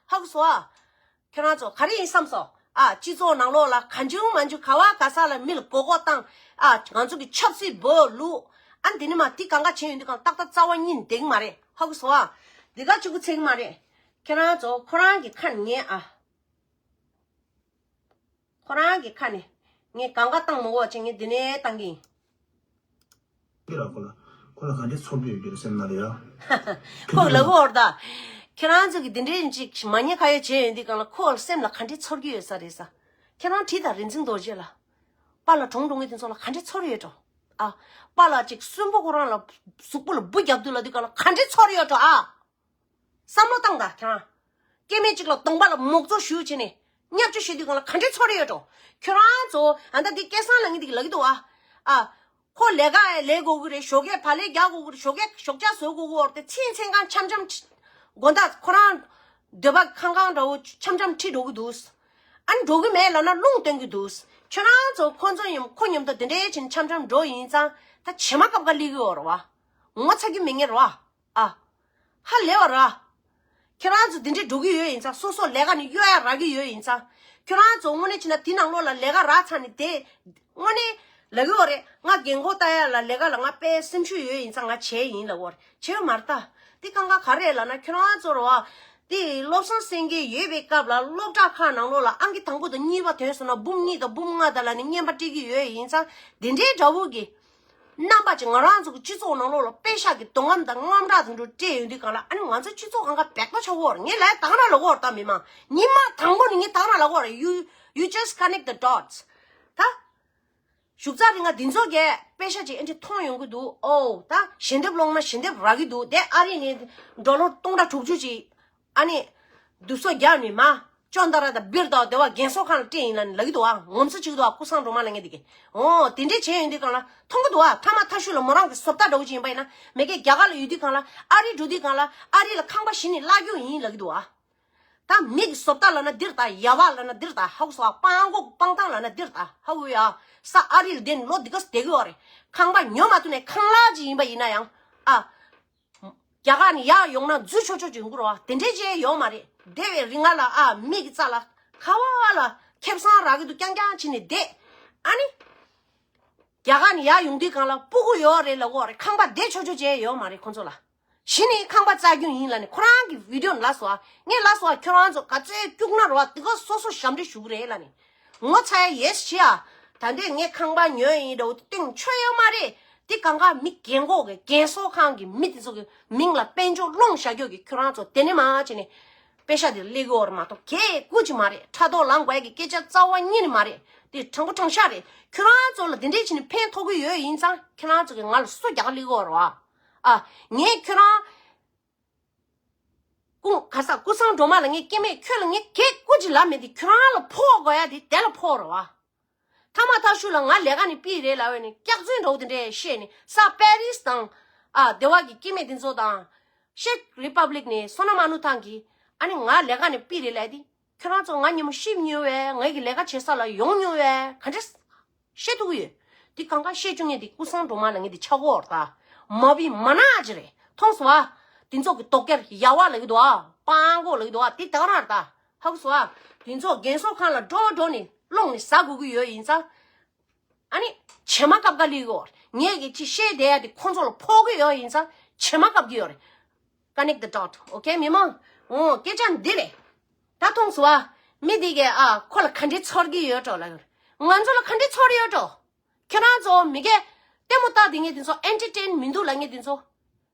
ཧ་གོ་སོང་ཨ། ཁྱོད་རང་ཚོ་ག་རེ་ཡིན་བསམ་སོང་ཨ། སྤྱི་ཚོགས་ནང་ལོགས་ལ་གང་བྱུང་མང་བྱུང་ག་བ་ག་ས་ལ་མི་ལ་མགོ་སྐོར་བཏང་ཨ། ང་ཚོ་གི་ཆབ་སྲིད་འབོད་བླུགས། ཨ་འདི་ནི་མ་འདི་གང་ག་བྱས་ཡོང་དུས་གང་ཏག་ཏག་རྩ་བ་ཉིད་ནས་བསྡད་གི་མ་རེད། ཧ་གོ་སོང་ཨ། འདི་ག་བྱེད་དགོས་ཚད་གི་མ་རེད། ཁྱེད་རང་ཚོ་ཁོ་རང་གི་ཁ་ནས་ཉན་ཨ། ཁོ་རང་གི་ཁ་ནས་ངས་གང་ག་བཏང་མ་དགོས་པ་བྱས་ངས་འདི་ནས་བཏང་གི་ཡིན། འདི་ལ་ཁོ་ལ་ཁོ་ལ་ག་འདྲས་ཚོར་གྱི་ཡོད་ཀྱི་རེད་སེམས་ནང་ལ་ཡ། ཁོ་ལ་གོ་བར་ད། ཁྱེད་རང་ཚོ་གི་འདི་འདྲས་ཅིག་མ་ཉེས་ཁ་ཡོད་བྱས་ཡོད་འདི་གང་ལ་ཁོ་ལ་སེམས་ལ་ག་འདྲས་ཚོར་གྱི་ཡོད་ས་རེད་ས། ཁྱེད་རང་དྲིས་དང་རིན་འཛིན་རྡོ་རྗེ་ལ། པཱ་ལགས་གྲོངས་འགྲོ་མཁན་དེ་ཚོ་ལ་ག་འདྲས་ཚོར་ཡོད་འགྲོ། ཨ། པཱ་ལགས་ཅིག་གསོན་པོ་ཁོ་རང་ལ་གཟུགས་པོ་ལ་འབུ་རྒྱབ་དུས་ལ་འདི་གང་ལ་ག་འདྲས་ཚོར་ཡོད་འགྲོ་ཨ། བསམ་བློ་བཏང་དང་ཁྱེད་རང་། སྐྱེ་དམན་གཅིག་ལ་གདོང་པ་ལ་མོག་བཙོག་ཞུས་བྱས་ནས་བརྙས་བཅོས་བྱེད་དུས་སྒང་ལ་ག་འདྲའི་ཚོར་ཡོད་འགྲོ། ཁྱོད་རང་ཚོ་ཨ་ད་འདི་སྐལ་བཟང་ལབ་མཁན་འདི་གིས་ལབ་ཀྱི་འདུག་ཨ། ཨ། ཁོ་ལས་ཀ་ལས་དགོས་ཀྱི་རེད། ཞོགས་ཀས་བག་ལེབ་རྒྱག་དགོས་ཀྱི་རེད། ཞོགས་ཀས་ཞོགས་ཇ་བཟོ་དགོས་ཀྱི་ཡོད་རེད་དེ་ཚེ་ཚེ་གང་འཆམ་འཆམ་ཁྲི། དགོང་དག་ཁོ་རང་འདོད་པ་ཁང་ཁང་འདྲ་བོ་འཆམ་འཆམ་ཁྲིད་འགྲོ་གི་འདུག་ཨ་ནི་འགྲོ་གི་མེད་ལབ་ན་རླུང་བཏོན་གྱི་འདུག་ཁྱོད་རང་ཚོ་ཁོ་ཚོ་མཉམ་ཁོ་མཉམ་དུ་འདི་འདྲའི་བྱས་ནས་འཆམ་འཆམ་འགྲོ་ཡིན་ཙང་ད་བྱེ་མ་བཀབ་ཀ་སླེབས་ཀྱི་ཡོད་རེད་བ། ངོ་ཚ་གི་མེད་ངེས་རེད་བ། ཨ། ཧ་ལས་བ་ར། ཁྱེད་རང་ཚོ་འདི་འདྲས་འགྲོ་གི་ཡོད་ཡིན་ཙང་སོ་སོ་ལས་ཀ་ནས་གཡོལ་ཡ་རག་གི་ཡོད་ཡིན་ཙང་། ཁྱོད་རང་ཚོ་དངོས་གནས་བྱས་ན་དེ་ནང་ལོགས་ལ་ལས་ཀ་རག་ཚར་ནས་དེ། དངོས་གནས་ལབ་གི་ཡོད་རེད། ང་རྒན་གོག་ལྟ་ཡ་ལ་ལས་ཀ་ལ་ང་དཔེ་སེམས་ཤུགས་ཡོད་ཡིན་ཙང་ང་བྱས་ཡིན་ལབ་གི་ཡོད་རེད། བྱས་ཡོད་མ་རེད་ད། འདི་གང་ག་ག་རེ་ལབ་ན་ཁྱོད་རང་ཚོ་རེད་བ། དེ་བློ་བཟང་སེང་གེ་ཡོད་པའི་སྐབས་ལ་སློབ་གྲྭ་ཁག་ནང་ལོགས་ལ་ཨང་ཀི་དང་པོ་དང་གཉིས་པ་ཐོན་སོང་ན་འབུམ་གཉིས་དང་འབུམ་ལྔ་དང་ལབ་ནས་བརྙན་པར་སྤྲད་ཀྱི་ཡོད་ཡིན་ཙང་དེ་འདྲའི་འདྲ་བོ་གི། རྣམ་པ་ཅིག་ང་རང་ཚོ་གི་སྤྱི་ཚོགས་ནང་ལོགས་ལ་པེ་ཤག་གི་སྡུག་རྔམ་དང་དངངས་སྐྲག་དང་འགྲོ་སྤྲད་ཡོང་དུས་གང་ལ་ཨ་ནི་ང་ཚོ་སྤྱི་ཚོགས་གང་ག་བེག་པ་ཆགས་ཀྱི་ཡོད་རེད། ངས་ལབ་ཡ་དང་ར་ལབ་ཀྱི་ཡོད་རེད་ད་མི་མང་། ཉི་མ་དང་པོ་ནས་ངས་དང་ར་ལབ་ཀྱི་ཡོད་རེད། You you just connect the dots. ད། བཞུགས་ཚར་རིང་ང་འདི་ཚོ་གས་པེ་ཤག་ཅིག་ཨེ་འདྲ་མཐོང་ཡོང་གི་འདུག་ཨོ་ད་ཞལ་འདེབས་སློང་ན་ཞལ་འདེབས་རག་གི་འདུག་དེ་ཨ་རི་ནས་ཌོ་ལར་སྟོང་ཕྲག་དྲུག་ཅུ་ཅིག་ཨ་ནི། བསྡུ་གསོག་རྒྱག་ནས་མ། ཅོན་ཏ་ར་དང་བིར་དང་དེ་བ་རྒན་གསོ་ཁང་ལ་སྤྲད་ཡིན་ལབ་ནས་ལབ་ཀྱི་འདུག་ཨ། ངོམ་སོ་བྱེད་ཀྱི་འདུག་ཨ། ཀུ་སང་སྒྲོལ་མ་ལབ་མཁན་དེ་གིས། འོ་དེ་འདྲས་བྱས་ཡོང་དུས་སྒང་ལ་མཐོང་གི་འདུག་ཨ། མཐའ་མ་མཐའ་གཞུག་ལ་མོ་རང་གི་བཟོ་ལྟ་འདྲ་བོ་ཅིག་ཡིན་པ་ཡིན་ན་མ་གི་རྒྱ་གར་ལ་ཡོད་དུས་སྒང་ལ་ཨ་རི་འགྲོ་དུས་སྒང་ལ་ཨ་རི་ལ་ཁང་པ་གཞི་ནས་གླ་རྒྱུ་ཡིན་ལབ་ཀྱི་འདུག་ཨ། ད་མི་གི་བཟོ་ལྟ་ལབ་ན་འདིར་ད་ཡ་བ་ལབ་ན་འདིར་ད་ཧ་གོ་སོང་ཨ། སྤྲང་པོ་སྤྲང་ཐང་ལབ་ན་འདིར་ད་ཧ་གོ་ཡ། ས་ཨ་རི་ལ་བསྡད་ནས་ལོ་འདི་ག་བསྡད་ཀྱི་ཡོད་རེད། ཁང་པ་ཉོ་མ་ཐུབ་ནས་ཁང་གླ་ཅིག་ཡིན་པ་ཡིན་ན་ཡང་ཨ། རྒྱ་གར་ནས་ཡར་ཡོང་ན་འཛུལ་ཆོག་ཆོག་ཅིག་ཡོང་གི་རེད་བ། དེ་འདྲས་ཅིག་ཡོད་མ་རེད། སྡོད་པའི་རིང་ང་ལ་ཨ་མིག་གི་རྩ་ལ་ཁ་བ་ལ་ཁེ་བཟང་རག་གི་འདུག་རྐྱང་རྐྱང་བྱས་ནས་བསྡད། ཨ་ནི། རྒྱ་གར་ནས་ཡར་ཡོང་དུས་སྒང་ལ་སྤུ་གུ་ཡོད་རེད་ལབ་ཀྱི་ཡོད་རེད། ཁང་པ་བསྡད་ཆོག་ཆོག་ཅིག་ཡོད་མ་རེད་ཁོང་ཚོ་ལ། གཞི་ནས་ཁང་པ་བཙག་རྒྱུ་ཡིན་ལབ་ནས་ཁོ་རང་གི་བི་ཌིའོ་ནང་ལབ་སོང་ཨ། ངས་ལབ་སོང་ཨ། ཁྱོད་རང་ཚོ་ག་ཚོད་སྐྱུག་ན་རེད་བ། དེ་ག་སོ་སོ་ཞབས་འདྲེན་ཞུ་གི་རེད་ལབ་ནས། ངོ་ཚ་ཡ་ཡོད་ཤི་ཨ། ད་འདོད་ངས་ཁང་པ་ཉོས་ཡིན་འདྲ་བོ་སྟེང་ཆོས་ཡོད་མ་རེད། དེ་གང་ག་མི་རྒན་གོག་གི་རྒན་གསོ་ཁང་གི་མི་དེ་ཚོ་གི་མིང་ལ་དཔལ་འབྱོར་སློང་བཞག་རྒྱུ་གི་ཁྱོད་རང་ཚོ་དེ་ནས་མ་བྱས་ནས་པེ་ཤ་དེ་སླེབས་ཀྱི་ཡོད་རེད་མ་གཏོགས་གས་སྐུ་ཅི་མ་རེད། ཕྲག་དོག་ལངས་དགོས་ཀྱི་སྐད་ཆ་རྩ་བ་ཉིད་ནས་མ་རེད། དེ་དྲང་པོ་དྲང་བཞག་རེད། ཁྱོད་རང་ཚོ་ལ་དེ་འདྲས་བྱས་ནས་ཕན་ཐོགས་ཀྱི་ཡོད་ཡིན་ཙང་ཁྱོད་རང་ཚོ་གི་ང་ལ་སོ་རྒྱག་སླེབས་ཀྱི་ཡོད་རེད་བ། ཨ། ངས་ཁྱོད་རང་། ཀུན་ག་ས་ཀུན་བཟང་སྒྲོལ་མ་ལ་ངས་སྐྱེ་དམན་ཁྱོད་ལ་ངས་གེ་སྐུ་ཅིག་ལབ་མེད་དེ་ཁྱོད་རང་ལ་ཕོག་དགོས་ཡ་དེ་དེ་ལ་ཕོག་རེད་བ། མཐའ་མ་མཐའ་གཞུག་ལ་ང་ལས་ཀ་ནས་ཕུད་རེད་ལབ་ཡོད་ནས་སྐྱག་རྫུན་འདྲ་བོ་དེ་འདྲས་བཤད་ནས་ས་པེ་རིས་དང་། ཨ་སྡེ་བ་གི་སྐྱེ་དམན་དེ་ཚོ་དང་། ཤེག་རི་པབ་ལིག་ནས་སོ་ན་མ་ནུ་ཐང་གིས་ཨ་ནི་ང་ལས་ཀ་ནས་ཕུད་རེད་ལབ་དེ་ཁྱོད་རང་ཚོ་ང་མཉམ་པོ་ཤི་མྱོང་བས། ངའི་གི་ལས་ཀ་བྱེད་ས་ལ་ཡོང་མྱོང་བས་ག་འདྲས། བཤད་ཐུབ་ཀྱི་ཡོད། དེ་གང་ག་བཤད་བཅུག་མཁན་དེ་ཀུན་བཟང་སྒྲོལ་མ་ལབ་མཁན་དེ་ཆགས་ཀྱི་ཡོད་རེད་ད། མ་བི་མ་ན་ཅི་རེད། མཐོང་སོང་ཨ། དེ་ཚོ་གི་ལྟོ་ཀེར་ཡ་བ་ལབ་ཀྱི་འདུག་ཨ། སྤྲང་པོ་ལབ་ཀྱི་འདུག་ཨ། དེ་ད་ག་རང་རེད་ད། ཧ་གོ་སོང་ཨ། དེ་ཚོ་རྒན་གསོ་ཁང་ལ་འགྲོ་འགྲོ་ནས་སློང་ནས་ཟ་དགོས་ཀྱི་ཡོད་ཡིན་ཙང་། ཨ་ནི་བྱེ་མ་བཀབ་ག་ལི་གོ། ངས་ཀྱི་ཅི་བཤད་བསྡད་ཡ་དེ་ཁོང་ཚོ་ལ་ཕོག་གི་ཡོད་ཡིན་ཙང་བྱེ་མ་བཀབ་ཀྱི་ཡོད་རེད། Connect the dot. Okay མི་མང་། འོ་སྐད་ཆ་འདི་རེད། ད་མཐོང་སོང་ཨ། མི་འདི་གས་ཨ་ཁོ་ལ་ག་འདྲས་ཚོར་གི་ཡོད་འགྲོ་ལབ་ཡོད་རེད། ང་ཚོ་ལ་ག་འདྲས་ཚོར་ཡོད་འགྲོ། ཁྱེད་རང་ཚོ་མི་གས་ལྟད་མོ་ལྟ་དེ་ངས་དེ་ཚོ་ཨེན་ཊར་ཊེན་མི་འདུག་ལབ་ངས་དེ་ཚོ།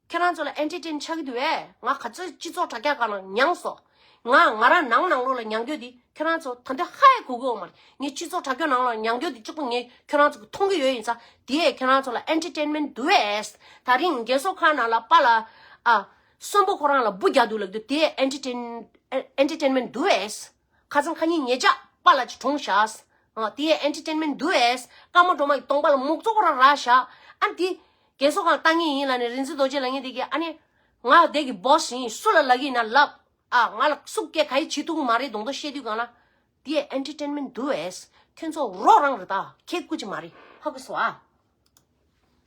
ཁྱེད་རང་ཚོ་ལ་ཨེན་ཊར་ཊེན་ཆགས་ཀྱི་འདུག་ཨེ། ང་ག་ཚོད་སྤྱི་ཚོགས་དྲ་རྒྱ་སྒང་ལ་མྱངས་སོང་། ང་ང་རང་ནང་ནང་ལོགས་ལ་མྱང་རྒྱུ་འདི་ཁྱེད་རང་ཚོ་ད་ལྟ་ཧ་ཡ་གོ་གི་ཡོད་མ་རེད། ངས་སྤྱི་ཚོགས་དྲ་རྒྱ་ནང་ལ་མྱང་རྒྱུ་འདི་གཅིག་པུ་ངས་ཁྱེད་རང་ཚོ་གི་མཐོང་གི་ཡོད་ཡིན་ཙང་དེ་ཡས་ཁྱེད་རང་ཚོ་ལ་ཨེན་ཊར་ཊེན་མེན་འདུག་ཨེ། ད་རིང་རྒན་གསོ་ཁང་ནང་ལ་པཱ་ལགས་ཨ་གསོན་པོ་ཁོ་རང་ལ་འབུ་རྒྱག་འདུག་ལབ་དུས་དེ་ཡས་ཨེན་ཊར་ཊེན་ཨེན་ཊར་ཊེན་མེན་འདུག་ཨེ། ཁ་སང་ཁ་ཉིན་ཉེ་ཆར་པཱ་ལགས་ཀྱི་གྲོངས་ཤག་ཨ་དེ་ཡས་ཨེན་ཊར་ཊེན་མེན་འདུག་ཨེ། ཀརྨ་སྒྲོལ་མ་གི་གདོང་པ་ལ་མུག་ཙོག་ར་རག་ཤག་ཨ་ནི་དེ་རྒན་གསོ་ཁང་ལྟ་ངེས་ཡིན་ལབ་ནས་རིག་འཛིན་རྡོ་རྗེ་ལབ་མཁན་དེ་གིས་ཨ་ནི་ང་དེ་གི་སྦོ་སི་ཡིན། སུ་ལ་ལབ་ཀྱི་ཡིན་ན་ལབ། ཨ་ང་ལ་སུ་སྐད་ག་ཡི་བྱེད་ཐུབ་ཀྱི་མ་རེད་མདོག་མདོག་བཤད་དུས་གང་ལ། དེ་ཡས་ཨེན་ཊར་ཊེན་མེན་འདུག་ཨེ། ཁྱོད་ཚོ་རོགས་རང་རེད་ད། ཁྱེད་སྐུ་ཅི་མ་རེད། ཧ་གོ་སོང་ཨ།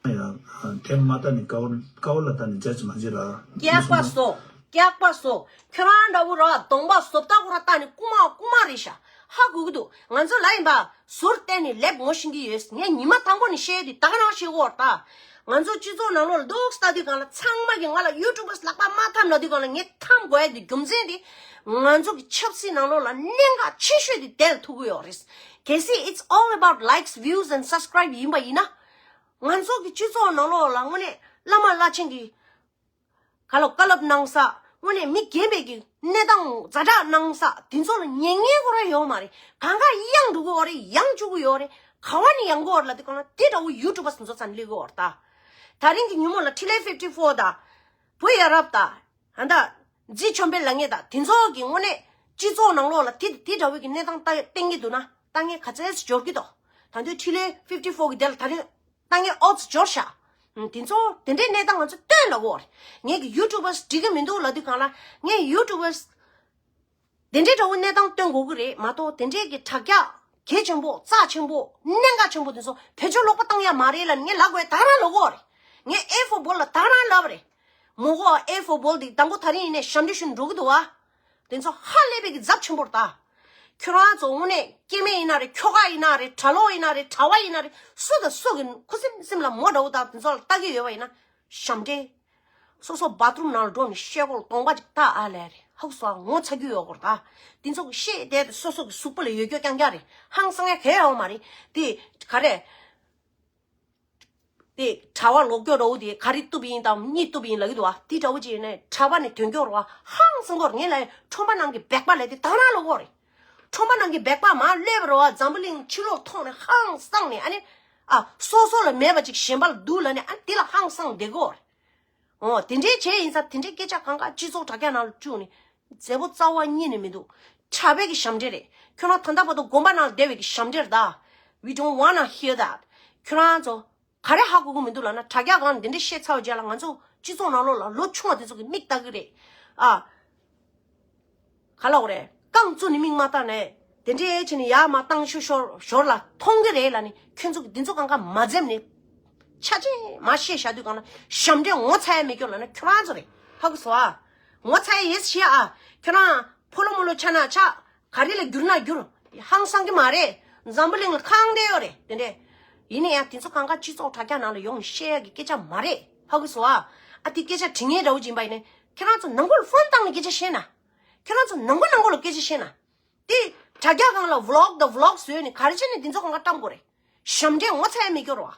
ཡ། དེ་མ་ལྟ་ནི་དཀའ་བ་དཀའ་བ་ལ་ལྟ་ནི་བྱ་ཅི་མ་བྱེད་ར། སྐྱག་པ་སོ། སྐྱག་པ་སོ། ཁྱོད་རང་འདྲ་བོ་ར་གདོང་པ་བཟོ་ལྟ་ཁོ་ར་ལྟ་ནི་རྐུ་མ་རྐུ་མ་རེད་ཤག་ཧ་གོ་གི་འདུག་ང་ཚོ་ལ་ཡིན་པ་ཟུར་བལྟས་ནས་ལེབ་ངོ་ཤེས་ཀྱི་ཡོད། ངས་ཉི་མ་དང་པོ་ནས་བཤད་དེ་ད་ག་རང་བཤད་གོ་ར་ད། ང་ཚོ་སྤྱི་ཚོགས་ནང་ལོགས་ལ་འདུག་ལྟ་དུས་གང་ལ་ཚང་མ་གིས་ང་ལ་ཡུ་ཊུབ་པར་ལག་པ་མ་འཐམ་ལབ་དུས་གང་ལ་ངས་འཐམ་དགོས་ཡ་དེ་རྒྱུ་མཚན་དེ། ང་ཚོ་གི་ཆབ་སྲིད་ནང་ལོགས་ལ་གནད་འགག་ཆེ་ཤོས་དེ་དེ་ལ་ཐུག་གི་ཡོད་རེད། གལ་སྲིད་it's all about likes, views and subscribe ཡིན་པ་ཡིན་ན། ང་ཚོ་གི་སྤྱི་ཚོགས་ནང་ལོགས་ལ་དངོས་གནས་བླ་མ་བླ་ཆེན་གྱི་ག་ལ་བཀའ་སློབ་གནང་ས། དངོས་གནས་མི་རྒན་པའི་གི་གནས་སྟངས་ཛ་དྲག་གནང་ས་དེ་ཚོ་ལ་ཉན་མཁན་ཁོ་རང་ཡོད་མ་རེད། གང་ག་གཡང་འགྲོ་གི་ཡོད་རེད། ཡང་བཅུག་གི་ཡོད་རེད། ག་བ་ནས་ཡང་གི་ཡོད་རེད་ལབ་དུས་གང་ལ་དེ་འདྲ་བོ་ཡུ་ཊུབ་པར་ཚོ་ཚང་སླེབས་གི་ཡོད་རེད་ད། ད་རིང་གི་ཉིན་མོ་ལ་ཁྲི་ལེ་ཕིབ་ཊི་ཕོར་དང་། བུ་ཡ་རབས་དང་། ཨ་ད། རྫི་ཆོམ་པའི་ལ་ངེས་དང་དེ་ཚོ་གི་དངོས་གནས་སྤྱི་ཚོགས་ནང་ལོགས་ལ་དེ་དེ་འདྲ་བོའི་གི་གནས་སྟངས་ལྟ་བསྟན་གྱི་འདུག་ན་ལྟ་ངན་ག་ཚད་འབྱོར་གྱི་འདུག་ད་དུང་ཁྲི་ལེ་ཕིབ་ཊི་ཕོར་གི་དེ་ལ་ད་རིང་ལྟ་ངན་ཨོ་ཙི་འབྱོར་ཤག་དེ་ཚོ་དེ་འདྲའི་གནས་སྟངས་ང་ཚོ་སྟོན་ལ་གོ་རེད། ངས་གི་ཡུ་ཊུབ་པར་འགྲིག་གི་མི་འདུག་ལབ་དུས་གང་ལ་ངས་ཡུ་ཊུབ་པར་དེ་འདྲའི་འདྲ་བོ་གནས་སྟངས་སྟོན་དགོས་ཀྱི་རེད་མ་གཏོགས་དེ་འདྲའི་གི་དྲ་རྒྱ་གལ་ཆེན་པོ་རྩ་ཆེན་པོ་གནད་འགག་ཆེན་པོ་དེ་ཚོ་བེད་སྤྱོད་ལོག་པ་བཏང་ཡ་མ་རེད་ལབ་ནས་ངས་ལབ་དགོས་ད་རང་ལབ་གོ་རེད། ངས་ཨེ་ཧྥོ་བྷོལ་ལ་ད་རང་ལབ་རེད། མོ་གོ་ཨེ་ཧྥོ་བྷོལ་དེ་དང་པོ་ད་རིང་ཡིན་ནས་ཞབས་འདྲེན་ཞུ་འགྲོ་གི་འདུག་བ། དེ་ཚོ་ཧ་ལས་པའི་གི་ཛབ་ཆེན་པོ་རེད་ད། ཁྱོད་རང་ཚོ་དངོས་གནས་སྐྱེ་དམན་ཡིན་ན་རེད། ཁྱོ་ག་ཡིན་ན་རེད། གྲྭ་ལོག་ཡིན་ན་རེད། གྲྭ་བ་ཡིན་ན་རེད། སུ་དང་སུ་གི་ཁུ་སིམ་སིམ་ལ་མོ་འདྲ་བོ་དང་དེ་ཚོ་ལ་ལྟ་གི་ཡོད་པ་ཡིན་ན་ཞབས་འདྲེན། སོ་སོ་བཱ་ཐི་རུམ་ནང་ལ་འགྲོ་ནས་ཤེལ་སྒོ་ལ་གདོང་པ་ཅིག་ལྟ་ཨ་ལས་རེད། ཧུག་སོ་ངོ་ཚ་རྒྱུ་ཡོད་སྐོར་ད། དེ་ཚོ་གི་ཤེས་བསྡད་དེ་སོ་སོ་གི་གཟུགས་པོ་ལ་ཡོད་རྒྱུ་རྐྱང་རྐྱང་རེད། ཧང་སང་ཡ་གལ་ཡོད་མ་རེད། དེ་ག་རེད། དེ་གྲྭ་བ་ལོག་སྐྱོ་འདྲ་བོ་དེ་ག་རེ་གཏུབ་ཡིན་དང་གཉིད་གཏུབ་ཡིན་ལབ་ཀྱི་འདུག་བ། དེ་འདྲ་བོ་ཅིག་ཡིན་ནའི་གྲྭ་བ་ནས་དོན་སྐྱོ་རུ་བ་ཧང་སང་སྐོར་ངས་ལ་ཁྲོམ་པ་ནང་གི་སྦེག་པ་ལས་དེ་ད་རང་ལོག་གོ་རེད། ཁྲོམ་པ་ནང་གི་སྦེག་པ་མ་སླེབས་རུ་བ་འཛམ་བུ་གླིང་ཕྱི་ལོགས་མཐོང་ནས་ཧང་སང་ནས་ཨ་ནི། ཨ་སོ་སོ་ལ་མེད་པ་ཅིག་གཞན་པ་ལ་འདུག་ལབ་ནས་ཨ་ནི་དེ་ལ་ཧང་སང་བསྡད་གོ་རེད། འོ་དེ་འདྲའི་བྱས་ཡིན་ཙང་དེ་འདྲའི་སྐད་ཆ་གང་ག་སྤྱི་ཚོགས་དྲ་རྒྱ་ནང་ལ་བཅུག་ནས་མཛེས་པོ་རྩ་བ་ཉིད་ནས་མི་འདུག་གྲྭ་པའི་གི་ཞབས་འདྲེན་རེད། ཁྱོད་རང་ད་ལྟ་བར་དུ་དགོན་པ་ནང་བསྡད་པའི་གི་ཞབས་འདྲེན་རེད་ད། We don't wanna hear that. ཁྱོད་རང་ཚོ་ག་རེ་ཧ་གོ་གི་མི་འདུག་ལབ་ན་དྲ་རྒྱ་སྒང་ལ་འདི་འདྲ་བཤད་ཚར་བའི་རྗེས་ལ་ང་ཚོ་སྤྱི་ཚོགས་ནང་ལོགས་ལ་ལོ་ཆུང་བ་དེ་ཚོ་གི་མིག་ལྟ་གི་རེད། ཨ། ག་ལབ་དགོས་རེད། རྐང་བཙུགས་ནས་མིག་མ་བལྟས་ནས་དེ་འདྲའི་བྱས་ནས་ཡར་མར་བཏང་ཤོར་ཤོར་ཞོར་ལ་མཐོང་གི་རེད་ལབ་ནས་ཁྱོད་ཚོ་གི་འདི་ཚོ་གང་ག་མ་འཛེམས་ནས་ཆ་ཆེ་མ་བཤད་བཞག་དུས་གང་ལ་ཞབས་འདྲེན་ངོ་ཚ་ཡ་མེད་སྐྱོ་ལབ་ན་ཁྱོད་རང་ཚོ་རེད། ཧ་གོ་སོང་ཨ། ངོ་ཚ་ཡ་ཡེ་ཤེས་ཨ། ཁྱོད་རང་ཕོ་ལོ་མོ་ལོ་ཆགས་ན་ཆགས། ག་རེ་ལ་བསྒྱུར་ན་བསྒྱུར། ཧང་སང་གི་མ་རེད། འཛམ་བུ་གླིང་ལ་ཁེངས་བསྡད་ཡོད་རེད་དེ་འདྲས། ཡིན་ན་ཡང་དེ་ཚོ་གང་ག་སྤྱི་ཚོགས་དྲ་རྒྱ་ནང་ལ་ཡོང་ནས་བཤད་ཡ་གི་སྐད་ཆ་མ་རེད། ཧ་གོ་སོང་ཨ། ཨ་དེ་སྐད་ཆ་དྲི་ངན་འདྲ་བོ་ཅིག་ཡིན་པ་ཡིན་ནའི་ཁྱེད་རང་ཚོ་ནང་ཁུལ་ལ་ཕོན་བཏང་ནས་སྐད་ཆ་བཤད་ན། ཁྱེད་རང་ཚོ་ནང་ཁུལ་ནང་ཁུལ་ལ་སྐད་ཆ་བཤད་ན། དེ་དྲ་རྒྱ་སྒང་ལ་ཝི་ལོག་དང་ཝི་ལོག་བཟོས་ནས་ག་རེ་བྱས་ནས་དེ་ཚོ་གང་ག་བཀྲམ་དགོས་རེད། ཞབས་འདྲེན་ངོ་ཚ་ཡ་མེད་སྐྱོ་རེད་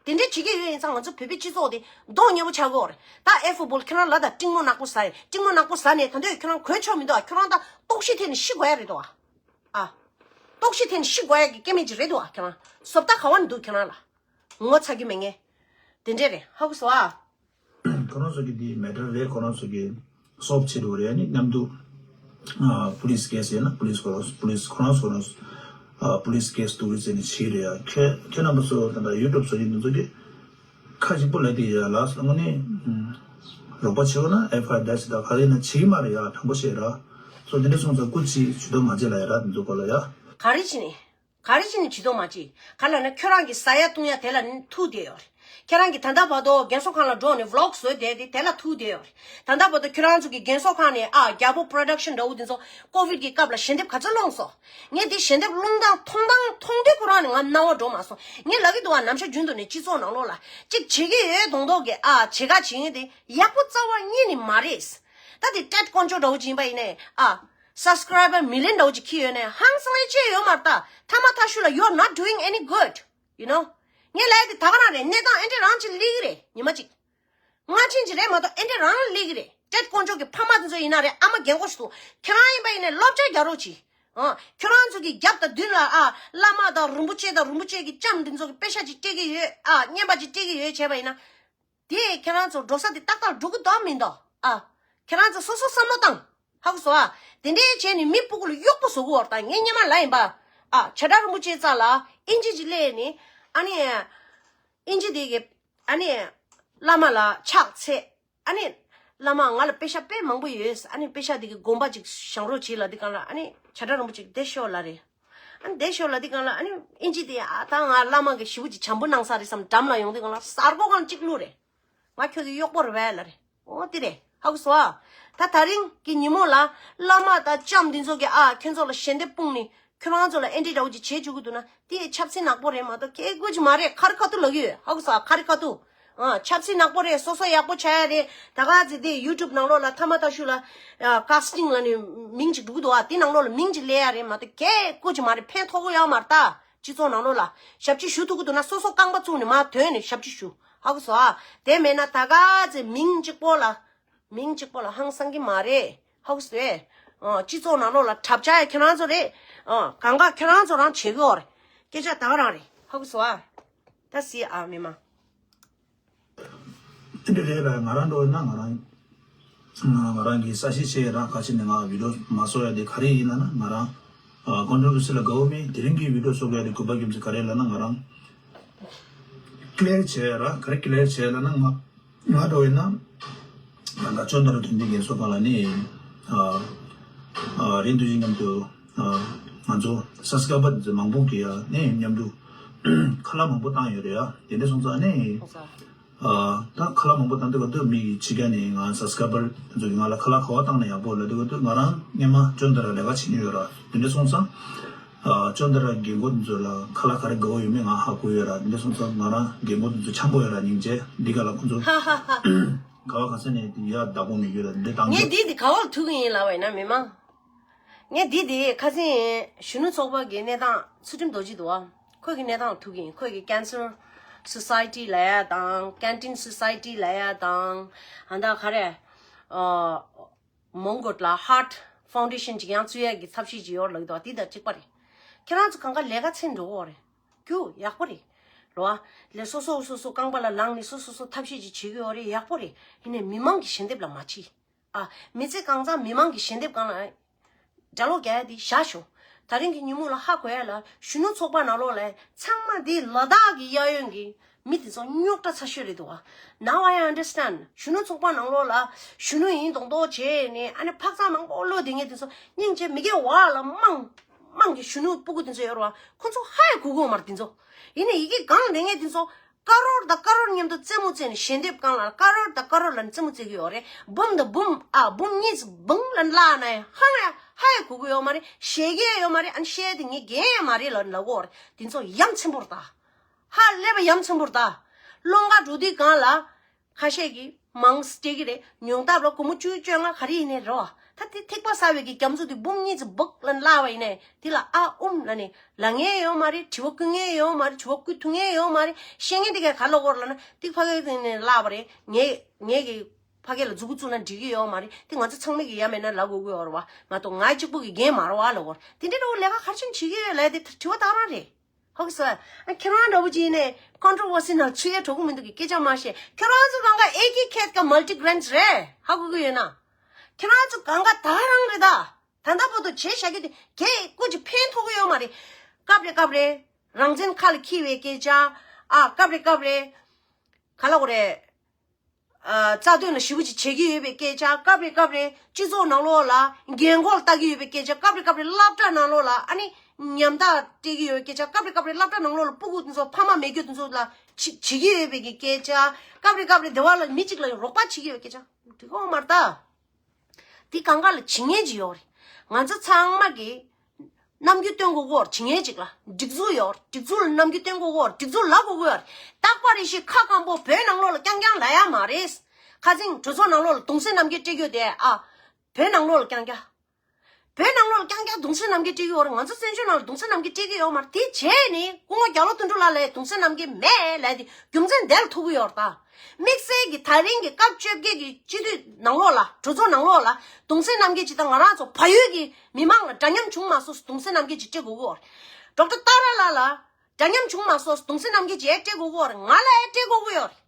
བ། དེ་འདྲས་བྱེད་ཀྱི་ཡོད་ཡིན་ཙང་ང་ཚོ་བོད་པའི་སྤྱི་ཚོགས་དེ་གདོང་མཉམ་པོ་ཆགས་ཀྱི་ཡོད་རེད། ད་ཨེ་ཧྥུ་བོལ་ཁྱེད་རང་ལ་ད་སྤྲིང་མོ་ནག་པོ་ཟ་ཡིན། སྤྲིང་མོ་ནག་པོ་ཟ་ནས་ད་འདོད་ཁྱེད་རང་གོད་ཆོག་མི་འདུག་ཨ། ཁྱེད་རང་ད་ལྟོགས་ཤི་ཐེབས་ནས་ཤི་དགོས་ཡ་རེད་འདུག་ཨ། ཨ། ལྟོགས་ཤི་ཐེབས་ནས་ཤི་དགོས་ཡ་གི་སྐྱེ་དམན་ཅིག་རེད་འདུག་ཨ། ཁྱེད་རང་བཟོ་ལྟ་ག་བ་ནས་འདུག་ཁྱེད་རང་ལ། ངོ་ཚ་རྒྱུ་མེད་ངེས། དེ་འདྲས་རེད། ཧ་གོ་སོང་ཨ། ཁོ་རང་ཚོ་གི་འདི་མེ་ཊར་རེད། ཁོ་རང་ཚོ་གི་སོབ་བྱེད་འགྲོ་རེད། ནི་མཉམ་དུ་ཨ་པུ་ལིས་ཀེ་སི་ཡིན་ན་པུ་ལིས་ཁོ་རང་པུ་ལིས་ཁོ་རང་ཚོ་རང་ཨ་པུ་ལིས་ཀེ་སི་འདུག་རེད་ཟེར་ནས་བྱེད་རེད་ཡ། ཁྱེད་ཁྱེད་རྣམ་པ་ཚོ་ད་ལྟ་ཡུ་ཊུབ་བཟོ་མཁན་འདི་ཚོ་གི་ཁ་གཅིག་པོ་ལབ་དེ་ཡ་ལགས་སོ། དངོས་གནས་རོགས་པ་བྱེད་འོ་ན་ཨེཕ་ཨའི་ཨར་བདའ་ཟེར། ད་ག་རེ་ཡིན་ན་བྱེད་ཀྱི་མ་རེད་ཡ། དྲང་པོ་བཤད་ར། སོ་དེ་འདྲ་སོང་ཙང་སྐུ་མཁྱེན་ཇུས་གཏོགས་མ་བྱེད་ལ་ཡ་ར། འདི་ཚོ་སྐོར་ལ་ཡ། ག་རེ་བྱས་ནས། ག་རེ་བྱས་ནས་བྱེད་དོ་མ་བྱེད། ག་ལ་ན་ཁྱོད་རང་གི་ཟ་ཡ་བཏུང་ཡ་དེ་ལ་ཐུག་བསྡད་ཡོད་རེད། ཁྱེད་རང་གི་ད་ལྟ་བར་དུ་རྒན་གསོ་ཁང་ལ་འགྲོ་ནས་ཝི་ལོག་བཟོས་བསྡད་དེ་དེ་ལ་ཐུག་བསྡད་ཡོད་རེད། ད་ལྟ་བར་དུ་ཁྱོད་རང་ཚོ་གི་རྒན་གསོ་ཁང་ནས་ཨ་རྒྱལ་པོ་པྲོ་ཌག་ཤན་འདྲ་བོ་དེ་ཚོ་ཀོ་ཝིཌ་གི་སྐབས་ལ་ཞལ་འདེབས་ག་ཚོད་སློང་སོང་། ངས་དེ་ཞལ་འདེབས་སློང་སྟངས་མཐོང་སྟངས་མཐོང་དུས་ཁོ་རང་ནས་ང་རྣ་བ་འགྲོ་མ་སོང་། ངས་ལབ་ཀྱི་འདུག་བ། ནམ་ཞག་རྒྱུན་དུ་ནས་སྤྱི་ཚོགས་ནང་ལོགས་ལ་ཅིག་བྱེད་ཀྱི་ཡོད་མདོག་མདོག་གི་ཨ་བྱེད་ག་བྱེད་ཡིན་དེ་ཡག་པོ་རྩ་བ་ཉིད་ནས་མ་རེད། ད་དེ་ཏྲེད་དཀོན་མཆོག་འདྲ་བོ་ཅིག་ཡིན་པ་ཡིན་ནས་ཨ། སབ་སི་ཀ་རའི་བར་མི་ལི་ཡོན་འདྲ་བོ་ཅིག་འཁྱེར་ཡོད་ནས་ཧང་སང་ཡ་ཅི་ཡོད་མ་རེད་ད། ཐ་མ་ཐ་ཤུ་ལ you are not doing any good, you know. ངས་ལབ་ཡ་དེ་ད་ག་རང་རེད། གནས་སྟངས་ཨེ་འདྲ་རང་ཅིག་སླེབས་ཀྱི་རེད། ཉི་མ་ཅིག་སྔ་ཕྱིན་ཅིག་རེད་མ་གཏོགས་ཨེ་འདྲ་རང་སླེབས་ཀྱི་རེད། ཏྲེད་དཀོན་མཆོག་གི་ཕ་མ་དེ་ཚོ་ཡིན་ན་རེད། ཨ་མ་རྒན་གོག་ཞིག་འདུག་ཁྱེད་རང་ཡིན་པ་ཡིན་ནས་སློབ་བྱ་རྒྱག་རོགས་གྱིས། ཨ། ཁྱོད་རང་ཚོ་གི་རྒྱབ་དང་མདུན་ལ་ཨ་བླ་མ་དང་རིན་པོ་ཆེ་དང་རིན་པོ་ཆེ་གི་ལྕམ་དེ་ཚོ་གི་པེ་ཤ་ཅིག་སྤྲད་ཀྱི་ཡོད། ཨ་རྔན་པ་ཅིག་སྤྲད་ཀྱི་ཡོད་བྱས་པ་ཡིན་ན། དེས་ཁྱེད་རང་ཚོ་འགྲོ་ས་དེ་ཏག་ཏག་འགྲོ་གི་འདུག་མི་འདུག་ཨ། ཁྱེད་རང་ཚོ་སོ་སོ་བསམ་བློ་བཏང་། ཧ་གོ་སོང་ཨ། དེ་འདྲའི་བྱས་ནས་མི་སྤུ་གུ་ལ་གཡོག་པོ་བཟོ་གི་ཡོད་རེད། ད་ངས་སྔོན་མ་ལབ་ཡིན་པ། ཨ། བྱ་བྲལ་རིན་པོ་ཆེ་རྩ་ལ་ཨིན་ཇི་ཅིག་སླེབས་ནས། ཨ་ནི། ཨིན་ཇི་དེ་གི། ཨ་ནི། བླ་མ་ལ་ཕྱག་འཚལ། ཨ་ནི། བླ་མ་ང་ལ་པེ་ཤ་དཔེ་མང་པོ་ཡོད། ཨ་ནི་པེ་ཤ་དེ་གི་དགོན་པ་ཅིག་བཞེངས་རོགས་བྱེད་ལབ་དུས་སྒང་ལ། ཨ་ནི་བྱ་བྲལ་རིན་པོ་ཆེ་གིས་བསྡད་ཤོག་ལབ་རེད། ཨ་ནི་བསྡད་ཤོག་ལབ་དུས་སྒང་ལ། ཨ་ནི་ཨིན་ཇི་དེ་ཨ་ད་ང་བླ་མ་གི་ཞེ་པོ་ཅིག་བྱམས་པོ་གནང་ས་རེད་བསམ་འགྲམ་ལ་ཡོང་དུས་སྒང་ལ་གཟར་མགོ་སྒང་ལ་གཅིག་བླུགས་རེད། ང་ཁྱོད་ཀྱི་གཡོག་པོ་རེད་པས་ལབ་རེད། འོ་དེ་རེད། ཧ་གོ་སོང་ཨ། ད་ད་རིང་གི་ཉིན་མོ་ལ་བླ་མ་དང་ལྕམ་འདི་ཚོ་གིས་ཨ་ཁྱོད་ཚོ་ལ་ཞལ་འདེབས་སྤུངས་ནས་ཁྱོད་རང་ཚོ་ལ་ཨེ་འདྲ་འདྲ་བོ་ཅིག་བྱེད་བཅུག་གི་འདུག་ན་དེ་ཆབ་སྲིད་ནག་པོ་རེད་མ་གཏོགས་སྐད་དགོས་ཀྱི་མ་རེད། ཁ་རི་ཁ་ཐུག་ལབ་ཀྱི་ཡོད། ཧ་གོ་སོང་ཨ། ཁ་རི་ཁ་ཐུག་ཨ། ཆབ་སྲིད་ནག་པོ་རེད། སོ་སོ་ཡག་པོ་ཆགས་ཡ་རེད། ད་ག་ཚོད་དེ་ཡུ་ཊུབ་ནང་ལོགས་ལ་ཐ་མ་ཐ་ཤུ་ལ་ཨ་ཀ་སི་ཊིང་ལབ་ནས་མིང་ཅིག་འབྲུ་གི་འདུག་ཨ། དེ་ནང་ལོགས་ལ་མིང་ཅིག་སླེབས་ཡ་རེད་མ་གཏོགས་སྐད་དགོས་ཀྱི་མ་རེད། ཕན་ཐོགས་ཀྱི་ཡོད་མ་རེད་ད། སྤྱི་ཚོགས་ནང་ལོགས་ལ་ཞབས་ཕྱི་ཞུ་ཐུབ་ཀྱི་འདུག་ན་སོ་སོ་རྐང་པ་བཙུགས་ནས་མར་ཐོན་ནས་ཞབས་ཕྱི་ཞུ། ཧ་གོ་སོང་ཨ། དེ་མེད་ན་ད་ག་ཚོད་མིང་གཅིག་པོ་ལ། མིང་གཅིག་པོ་ལ་ཧང་སང་གི་མ་རེད། ཧ་གོ་སོང་ཨེ། ཨ། སྤྱི་ཚོགས་ནང་ལོགས་ལ་གྲབས་ཆག་ཡ་ཁྱེད་རང་ཚོ་རེད། ཨ། གང་ག་ཁྱེད་རང་ཚོ་རང་བྱེད་དགོས་རེད། སྐད་ཆ་ད་ག་རང་རེད། ཧ་གོ་སོང་ཨ། ད་སི་ཨ་མི་མ། དེ་འདྲ་རེད་པས། ང་རང་འགྲོ་ན་ང་རང་ང་རང་གི་ས་གཞི་ཆེ་རང་ཁ་ཕྱེ་ནས་ང་བི་ཌིའོ་མ་བཟོ་ཡ་དེ་ག་རེ་ཡིན་ལབ་ན། ང་རང་ཀོན་ཊོ་བར་སི་ལ་དགའ་བོ་མེད། དེ་རིང་གི་བི་ཌིའོ་བཟོ་དགོས་ཡ་དེ་དགོས་པ་རྒྱུ་མཚན་ག་རེ་ལབ་ན། ང་རང་ཀི་ལེར་བྱས་ར། ག་རེ་ཀི་ལེར་བྱས་ལབ་ན། ང་ང་འགྲོ་ཡིན་ན་ད་ལྟ་ཅོན་ཏ་ར་དོན་ལྡན་རྒན་གསོ་ཁང་ལ་ནི་ཨ་ཨ་རིན་དུ་ཡིན་མཉམ་དུ་ཨ་ང་ཚོ་སབ་སི་ཀ་རའི་བར་དེ་ཚོ་མང་པོ་གིས་ཡ་ནི་མཉམ་དུ་ཁ་ལག་མང་པོ་བཏང་ཡོད་རེད་ཡ། དེ་འདྲ་སོང་ཙང་ནི། ཨ། ད་ཁ་ལག་མང་པོ་བཏང་དུས་ག་དུས་མི་གི་ཕྱི་རྒྱལ་ནས་ང་སབ་སི་ཀ་རའི་བར་དེ་ཚོ་གིས་ང་ལ་ཁ་ལག་ག་པར་བཏང་ན་ཡག་པོ་ལབ་དུས་ག་དུས་ང་རང་སྔོན་མ་ཅོན་ཏ་ར་ལས་ཀ་བྱེད་མྱོང་ཡོད་ར། དེ་འདྲ་སོང་ཙང་། ཨ། ཅོན་ཏ་ར་རྒན་རྒོན་དེ་ཚོ་ལ་ཁ་ལག་ག་རེ་དགའ་བོ་ཡོད་མེད་ང་ཧ་གོ་ཡོད་ར། དེ་འདྲ་སོང་ཙང་ང་རང་རྒན་རྒོན་དེ་ཚོ་འཆམ་པོ་ཡོད་ར། སྙིང་རྗེ་འདི་ག་ལ་ཁོ་ཚོ་ཧ་ཧ་ཧ། ག་བ་ག་ས་ནས་ཡར་བདག་པོ་མི་ཡོད་ར། འདི་བཏང་ངས་རྒྱུ། འདི་འདི་ག་བ་ལ་ཐུག་གི་ཡིན་ལབ་པ་ཡིན་ན་མི་མང་། ངས་འདི་དེ་ཁ་སང་གཞོན་ནུ་ཚོགས་པ་གི་གནས་སྟངས་ཚུལ་ཁྲིམས་རྡོ་རྗེ་འདུག་ཨ། ཁོས་ཀྱི་གནས་སྟངས་ཐུག་གིན། ཁོས་ཀྱི་Cancer Society ལབ་ཡ་དང་Canteen Society ལབ་ཡ་དང་། ཨ་ད་ག་རེ། ཨ་མོན་གྷོ་ལ་Heart Foundation ཅིག་ཡང་བཙུགས་ཡ་གི་ཐབས་ཤེས་ཅིག་ཡོད་ལབ་ཀྱི་འདུག་ཨ། དེ་དང་གཅིག་པ་རེད། ཁྱེད་རང་ཚོ་གང་ག་ལས་ཀ་ཚན་འགྲོ་གི་ཡོད་རེད། རྒྱུ་ཡག་པོ་རེད། རོ་ཨ། ལས་སོ་སོ་སོ་སོ་རྐང་པ་ལ་ལངས་ནས་སོ་སོ་སོ་ཐབས་ཤེས་ཅིག་བྱེད་ཀྱི་ཡོད་རེད། ཡག་པོ་རེད། ཡིན་ནའི་མི་མང་གི་ཞལ་འདེབས་ལ་མ་ཕྱིན། ཨ། མི་ཚེ་གང་ཚང་མི་མང་གི་ཞལ་འདེབས་སྒང་ལ་སྒྲ་སློག་རྒྱག་ཡ་དེ་བཞག་ཤོག། ད་རིང་གི་ཉིན་མོ་ལ་ཧ་གོ་ཡ་ལ་གཞོན་ནུ་ཚོགས་པ་ནང་ལོགས་ལ་ཚང་མ་དེ་ལ་དྭགས་ཀྱི་གཡས་གཡོན་གྱི་མི་དེ་ཚོ་རྙོག་དྲ་ཚ་ཤོས་རེད་འདུག་ཨ། Now I understand. གཞོན་ནུ་ཚོགས་པ་ནང་ལོགས་ལ་གཞོན་ནུ་ཡིན་མདོག་མདོག་བྱས་ནས་ཨ་ནི་ཕག་ཚང་མང་པོ་བློ་བདེ་ངེས་དེ་ཚོ་སྙིང་རྗེ་མི་དགེ་བ་ལ་མང་མང་གི་གཞོན་ནུ་སྤུ་གུ་དེ་ཚོ་ཡོད་རེད་བ། ཁོ་ཚོ་ཧ་ཡ་གོ་གི་ཡོད་མ་རེད་དེ་ཚོ། ཡིན་ནའི་ཡི་གེ་གང་ལེན་མཁན་དེ་ཚོ་ཀ་རོར་དང་ཀ་རོར་མཉམ་དུ་རྩེད་མོ་རྩེ་ནས་ཞལ་འདེབས་སྒང་ལ་ཀ་རོར་དང་ཀ་རོར་ལ་རྩེད་མོ་རྩེ་གི་ཡོད་རེད། འབུམ་དང་འབུམ་ཨ་འབུམ་གཉིས་སུ་བུང་ལ་བརླག་ན་ཡང་ཧ་ཡ་ཧ་ཡ་གོ་གི་ཡོད་མ་རེད། ཤེས་ཀྱི་ཡོད་མ་རེད། ཨ་ནི་ཤེས་དེ་ངས་རྒན་ཡང་མ་རེད་ལ་ལབ་གོ་རེད། དེ་ཚོ་ཡ་མཚན་པོ་རེད་ད། ཧ་ལས་པ་ཡ་མཚན་པོ་རེད་ད། སློབ་གྲྭ་འགྲོ་དུས་སྒང་ལ། ཁ་ཤས་ཀྱིས་མང་སྤྲད་ཀྱི་རེད། ཉུང་མཐའ་ལ་སྒོར་མོ་བཅུ་བཅོ་ལྔ་ག་རེ་ཡིན་ནའི་རེད་བ། ད་དེ་ཐིགས་པ་ཟ་བའི་གི་རྒྱ་མཚོ་དེ་འབུམ་གཉིས་ཙམ་སྦུག་ལ་བརླག་པ་ཡིན་ནའི་དེ་ལ་ཨ་ཨུམ་ལབ་ནས་ལབ་མཁན་ཡོད་མ་རེད། དྲི་བ་བཀོད་མཁན་ཡོད་མ་རེད། དྲི་བ་བཀོད་ཐུབ་མཁན་ཡོད་མ་རེད། ཤེས་མཁན་དེ་གས་ག་ལབ་གོ་རེད་ལབ་ན། དེ་ཕ་གི་ནས་བརླག་པ་རེད། ངས་ངས་ཀྱི་ཕ་གི་ལ་མཛུབ་གུ་བཙུགས་ན་འགྲིག་གི་ཡོད་མ་རེད། དེ་ང་ཚོ་ཚང་མས་ཀྱི་ཡ་མེད་ན་ལབ་དགོས་ཀྱི་ཡོད་རེད་བ། མ་གཏོགས་ང་གཅིག་པུ་གི་འགན་མ་རེད་བ་ལབ་གོ་རེད། དེ་འདྲའི་འདྲ་བོ་ལས་ཀ་ག་རེ་བྱས་ནས་བྱེད་ཀྱི་ཡོད་ལབ་དེ་དྲི་བ་ད་ག་རང་རེད། ཧ་གོ་སོང་ཨ། ཁྱེད་རང་འདྲ་བོ་ཅིག་ཡིན་ནས་ཀོན་ཊོ་ཝར་སི་ནང་ཚུད་ཡ་གྲོགས་པོ་མི་འདུག་གི་སྐད་ཆ་མ་བཤད། ཁྱེད་རང་ཚོ་གང་ག་ཨེ་ཀི་ཁེད་ཀ་མལ་ཊི་གྷེ་རེན་ཊི་རེད། ཧ་གོ་གི་ཡོད་ན། ཁྱེད་རང་ཚོ་གང་ག་ད་རང་རེད་ད། ད་ལྟ་བར་དུ་བྱས་བཞག་གི་དེ་གས་ཀུ་ཅིག་ཕན་ཐོགས་གི་ཡོད་མ་རེད། སྐབས་རེ་སྐབས་རེ་རང་བཙན་ཁ་ལ་འཁྱེར་བའི་སྐད་ཆ། ཨ་སྐབས་རེ་སྐབས་རེ་ག་ལ་གོ་རེད། ཨ་རྩ་དོན་ལ་ཞེ་པོ་ཅིག་བྱེད་ཀྱི་ཡོད་པའི་སྐད་ཆ། སྐབས་རེ་སྐབས་རེ་སྤྱི་ཚོགས་ནང་ལོགས་ལ་འགན་ཁུར་ལྟ་གི་ཡོད་པའི་སྐད་ཆ། སྐབས་རེ་སྐབས་རེ་སློབ་གྲྭ་ནང་ལོགས་ལ་ཨ་ནི་ ཉམ་ཐག་སྤྲད་ཀྱི་ཡོད་སྐད་ཆ། སྐབས་རེ་སྐབས་རེ་སློབ་གྲྭ་ནང་ལོགས་ལ་སྤུ་གུ་དེ་ཚོ་ཕ་མ་མེད་རྒྱུ་དེ་ཚོ་ལ་བྱེད་བྱེད་ཀྱི་ཡོད་པའི་གི་སྐད་ཆ། སྐབས་རེ་སྐབས་རེ་སྡེ་བ་ལ་མི་གཅིག་ལ་རོགས་པ་བྱེད་ཀྱི་ཡོད་སྐད་ཆ་འགྲིག་གི་ཡོད་མ་རེད་ད། དེ་གང་ག་ལ་བྱེད་མཁན་ཅིག་ཡོད་རེད། ང་ཚོ་ཚང་མ་གི་རྣམ་འགྱུར་སྟོན་དགོས་ཀྱི་ཡོད་རེད། བྱེད་མཁན་ཅིག་ལ་སྒྲིག་འཛུགས་ཡོད་རེད། སྒྲིག་འཛུགས་ལ་རྣམ་འགྱུར་སྟོན་དགོས་ཀྱི་ཡོད་རེད། སྒྲིག་འཛུགས་ལབ་དགོས་ཀྱི་ཡོད་རེད། རྟག་པ་རེ་ཞིག་ཁ་སྐམ་པོ་བོད་ནང་ལོགས་ལ་རྐྱང་རྐྱང་ལབ་ཡ་མ་རེད། ཁ་སང་གྲོས་ཚོགས་ནང་ལོགས་ལ་གདུང་སེམས་རྣམ་རྒྱལ་སྤྲད་རྒྱུ་དེ་ཨ། བོད་ནང་ལོགས་ལ་རྐྱང་རྐྱང་། བོད་ནང་ལོགས་ལ་རྐྱང་རྐྱང་གདུང་སེམས་རྣམ་རྒྱལ་སྤྲད་ཀྱི་ཡོད་རེད། ང་ཚོ་བཙན་བྱོལ་ནང་ལ་གདུང་སེམས་རྣམ་རྒྱལ་སྤྲད་ཀྱི་ཡོད་མ་རེད། དེ་བྱས་ནས་སྐུ་ངོ་རྒྱ་ལོ་དོན་གྲུབ་ལགས་ལ་གདུང་སེམས་རྣམ་རྒྱལ་མེད་ལབ་དེ་རྒྱུ་མཚན་འདི་ལ་ཐུག་གི་ཡོད་རེད་ད། དམིགས་བསལ་གྱི་ད་རིང་གི་སྐབས་བཅོ་བརྒྱད་ཀྱི་སྤྱི་འཐུས་ནང་ལོགས་ལ་གྲོས་ཚོགས་ནང་ལོགས་ལ་གདུང་སེམས་རྣམ་རྒྱལ་ཅིག་དང་ང་རང་ཚོ་བལ་ཡུལ་གྱི་མི་མང་ལ་འདྲ་མཉམ་བྱུང་མ་སོང་གདུང་སེམས་རྣམ་རྒྱལ་ཅིག་སྤྲད་དགོས་ཀྱི་ཡོད་རེད། ཌོག་ཊར་ཏཱ་ར་ལགས་ལ་འདྲ་མཉམ་བྱུང་མ་སོང་གདུང་སེམས་རྣམ་རྒྱལ་ཅིག་སྤྲད་དགོས་ཀྱི་ཡོད་རེད། ང་ལ་ཡང་སྤྲད་དགོས་ཀྱི་ཡོད་རེད།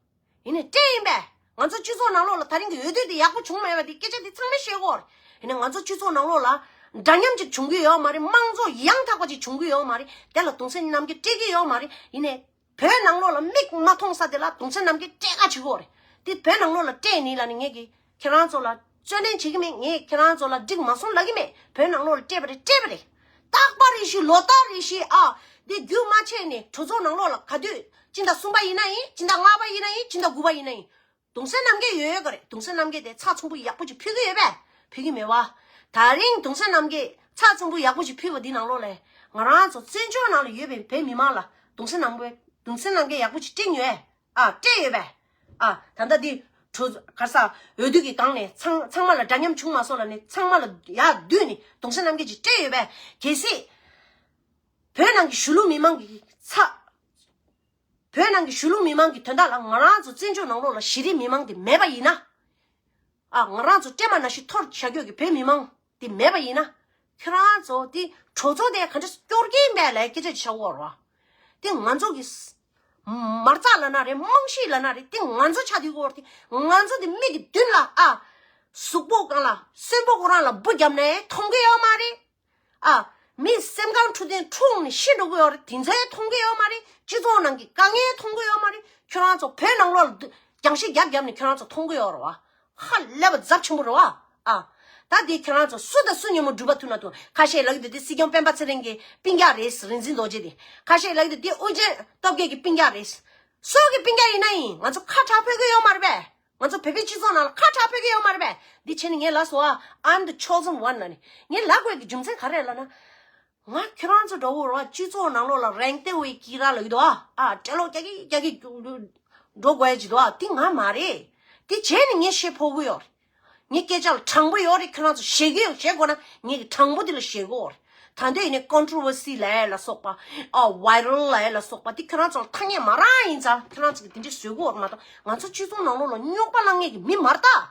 ཡིན་ནའི་སྤྲད་ཡིན་པས། ང་ཚོ་སྤྱི་ཚོགས་ནང་ལོགས་ལ་ད་རིང་གི་འོས་བསྡུ་དེ་ཡག་པོ་བྱུང་མེད་པ་དེ་སྐད་ཆ་དེ་ཚང་མས་བཤད་ཀྱི་ཡོད་རེད། ཡིན་ནའི་ང་ཚོ་སྤྱི་ཚོགས་ནང་ལོགས་ལ་འདྲ་མཉམ་ཅིག་བྱུང་གི་ཡོད་མ་རེད། དམངས་གཙོ་ཡང་དག་པ་ཅིག་བྱུང་གི་ཡོད་མ་རེད། དེ་ལ་གདུང་སེམས་རྣམ་རྒྱལ་སྤྲད་ཀྱི་ཡོད་མ་རེད། ཡིན་ནའི་བོད་ནང་ལོགས་ལ་མིག་མ་མཐོང་ས་དེ་ལ་གདུང་སེམས་རྣམ་རྒྱལ་སྤྲད་ག་བྱེད་ཀྱི་ཡོད་རེད། དེ་བོད་ནང་ལོགས་ལ་སྤྲད་ནི་ལབ་ནི་ངས་ཀྱི་ཁྱེད་རང་ཚོ་ལ་རྩོད་ལེན་བྱེད་ཀྱི་མེད། ངས་ཁྱེད་རང་ཚོ་ལ་འགྲིག་མ་སོང་ལབ་ཀྱི་མེད། བོད་ནང་ལོགས་ལ་སྤྲད་པ་རེད། སྤྲད་པ་རེད། རྟག་པ་རེ་ཞིག་ལོ་ལྟར་རེ་ཞིག་ཨ། འདི་རྒྱུན་མ་ཆད་ནས་གྲོས་ཚོགས་ནང་ལོགས་ལ་ག་དུས་སྤྱི་ཟླ་གསུམ་པ་ཡིན་ན་ཡིན། སྤྱི་ཟླ་ལྔ་པ་ཡིན་ན་ཡིན། སྤྱི་ཟླ་དགུ་པ་ཡིན་ན་ཡིན། གདུང་སེམས་རྣམ་རྒྱལ་ཡོད་ཡོད་ག་རེད། གདུང་སེམས་རྣམ་རྒྱལ་དེ་ཚགས་ཚུད་པོ་ཡག་པོ་ཅིག་ཕུལ་གི་ཡོད་པས། ཕུལ་གི་མེད་པ། ད་རིང་གདུང་སེམས་རྣམ་རྒྱལ་ཚགས་ཚུད་པོ་ཡག་པོ་ཅིག་ཕུལ་བ་འདི་ནང་ལོགས་ལ་ང་རང་ཚོ་བཙན་བྱོལ་ནང་ལ་ཡོད་པའི་བོད་མི་མང་ལ་གདུང་སེམས་རྣམ་རྒྱལ་གདུང་སེམས་རྣམ་རྒྱལ་ཡག་པོ་ཅིག་སྤྲད་ཡོད། ཨ། སྤྲད་ཡོད་པས། ཨ། ད་ལྟ་འདི་གྲོས་ག་ས་འོས་བསྡུ་གི་སྒང་ནས་ཚང་ཚང་མ་ལ་འདྲ་མཉམ་བྱུང་མ་སོང་ལབ་ནས་ཚང་མ་ལ་ཡར་བསྡུས་ནས་གདུང་སེམས་རྣམ་རྒྱལ་ཅིག་སྤྲད་ཡོད་པས། གལ་སྲིད་བོད་ནང་གི་གཞིས་ལུས་མི་མང་གི་ཚ། བོད་ནང་གི་གཞིས་ལུས་མི་མང་གི་དོན་དག་ལ་ང་རང་ཚོ་བཙན་བྱོལ་ནང་ལོགས་ལ་གཞི་རིམ་མི་མང་དེ་མེད་པ་ཡིན་ན། ཨ། ང་རང་ཚོ་སྤྲེལ་མ་ནང་བཞིན་འཐོར་བཞག་རྒྱུ་གི་བོད་མི་མང་དེ་མེད་པ་ཡིན་ན། ཁྱོད་རང་ཚོ་དེ་གྲོས་ཚོགས་དེ་ག་འདྲ་སྐྱོར་གྱིན་མེད་ལབ་སྐད་ཆ་ཅིག་བཤད་ཀྱི་ཡོད་རེད་བ། དེ་ང་ཚོ་གི་མ་རྩ་ལབ་ན་རེད། རྨང་གཞི་ལབ་ན་རེད། དེ་ང་ཚོ་ཆགས་བསྡད་ཀྱི་ཡོད་རེད། དེ་ང་ཚོ་དེ་མི་གི་མདུན་ལ་ཨ། གཟུགས་པོ་སྒང་ལ་གསོན་པོ་ཁོ་རང་ལ་འབུ་བརྒྱབ་ནས་མཐོང་གི་ཡོད་མ་རེད། ཨ། མི་སེམས་ཁམས་འཁྲུག་དེ་འཁྲུགས་ནས་ཤི་འགྲོ་གི་ཡོད་རེད། དེ་ཚོ་མཐོང་གི་ཡོད་མ་རེད། སྤྱི་ཚོགས་ནང་གི་དཀའ་ངལ་མཐོང་གི་ཡོད་མ་རེད། ཁྱོད་རང་ཚོ་བོད་ནང་ལོགས་ལ་རྒྱང་ཤེལ་རྒྱབ་རྒྱབ་ནས་ཁྱོད་རང་ཚོ་མཐོང་གི་ཡོད་རེད་བ། ཧ་ལས་པ་ཚབས་ཆེན་པོ་རེད་བ། ཨ། ད་དེ་ཁྱོད་རང་ཚོ་སུ་དང་སུ་ཉོན་མོངས་སྒྲིབ་པ་ཐུག་ན་ཐུག་ཁ་ཤས་ལབ་ཀྱི་འདུག་དེ་སྲིད་སྐྱོང་སྤེན་པ་ཚེ་རིང་གི་སྤུན་ཀྱག་རེད། རིག་འཛིན་རྡོ་རྗེ་དེ་ཁ་ཤས་ལབ་ཀྱི་འདུག་དེ་ཨོ་རྒྱན་སྟོབས་རྒྱལ་གྱི་སྤུན་ཀྱག་རེད། སུ་གི་སྤུན་ཀྱག་ཡིན་ན་ཡིན། ང་ཚོ་ཁ་གྲག་ཕོད་ཀྱི་ཡོད་མ་རེད་པས། ང་ཚོ་བོད་པའི་སྤྱི་ཚོགས་ནང་ལ་ཁ་གྲག་ཕོད་ཀྱི་ཡོད་མ་རེད་པས། འདི་བྱས་ནས་ངས་ལབ་སོང་ཨ། I'm the chosen one ལབ་ནས། ངས་ལབ་དགོས་ཀྱི་རྒྱུ་མཚན་ག་རེ་ལབ་ན། ང་ཁྱོད་རང་ཚོ་འདྲ་བོ་ར་སྤྱི་ཚོགས་ནང་ལོགས་ལ་རང་སྟེར་བའི་ཀི་ར་ལབ་ཀྱི་འདུག་ཨ། ཨ། སྤྲེལ་ལོག་རྒྱག་གི་རྒྱག་གི་འགྲོ་དགོས་ཡ་ཅིག་འདུག་ཨ། འདི་ང་མ་རེད། འདི་བྱས་ནས་ངས་བཤད་ཕོད་ཀྱི་ཡོད་རེད། ངའི་སྐད་ཆ་ལ་དྲང་པོ་ཡོད་རེད། ཁྱོད་རང་ཚོ་བཤད་ཀྱི་ཡོད། བཤད་དགོས་ན་ངས་ཀྱི་དྲང་པོ་འདི་ལ་བཤད་དགོས་རེད། ད་འདོད་ཡིན་ནའི་ཀོན་ཊོ་ཝར་སི་ལབ་ཡ་ལ་སོགས་པ། ཨ། ཝའི་རལ་ལབ་ཡ་ལ་སོགས་པ་འདི་ཁྱོད་རང་ཚོ་ལ་ཐ་སྙད་མ་རག་ཡིན་ཙང་ཁྱོད་རང་ཚོ་གི་དེ་འདྲས་བཟོ་དགོས་རེད་མ་གཏོགས། ང་ཚོ་སྤྱི་ཚོགས་ནང་ལོགས་ལ་རྙོག་པ་བསླང་མཁན་གྱི་མི་མ་རེད་ད།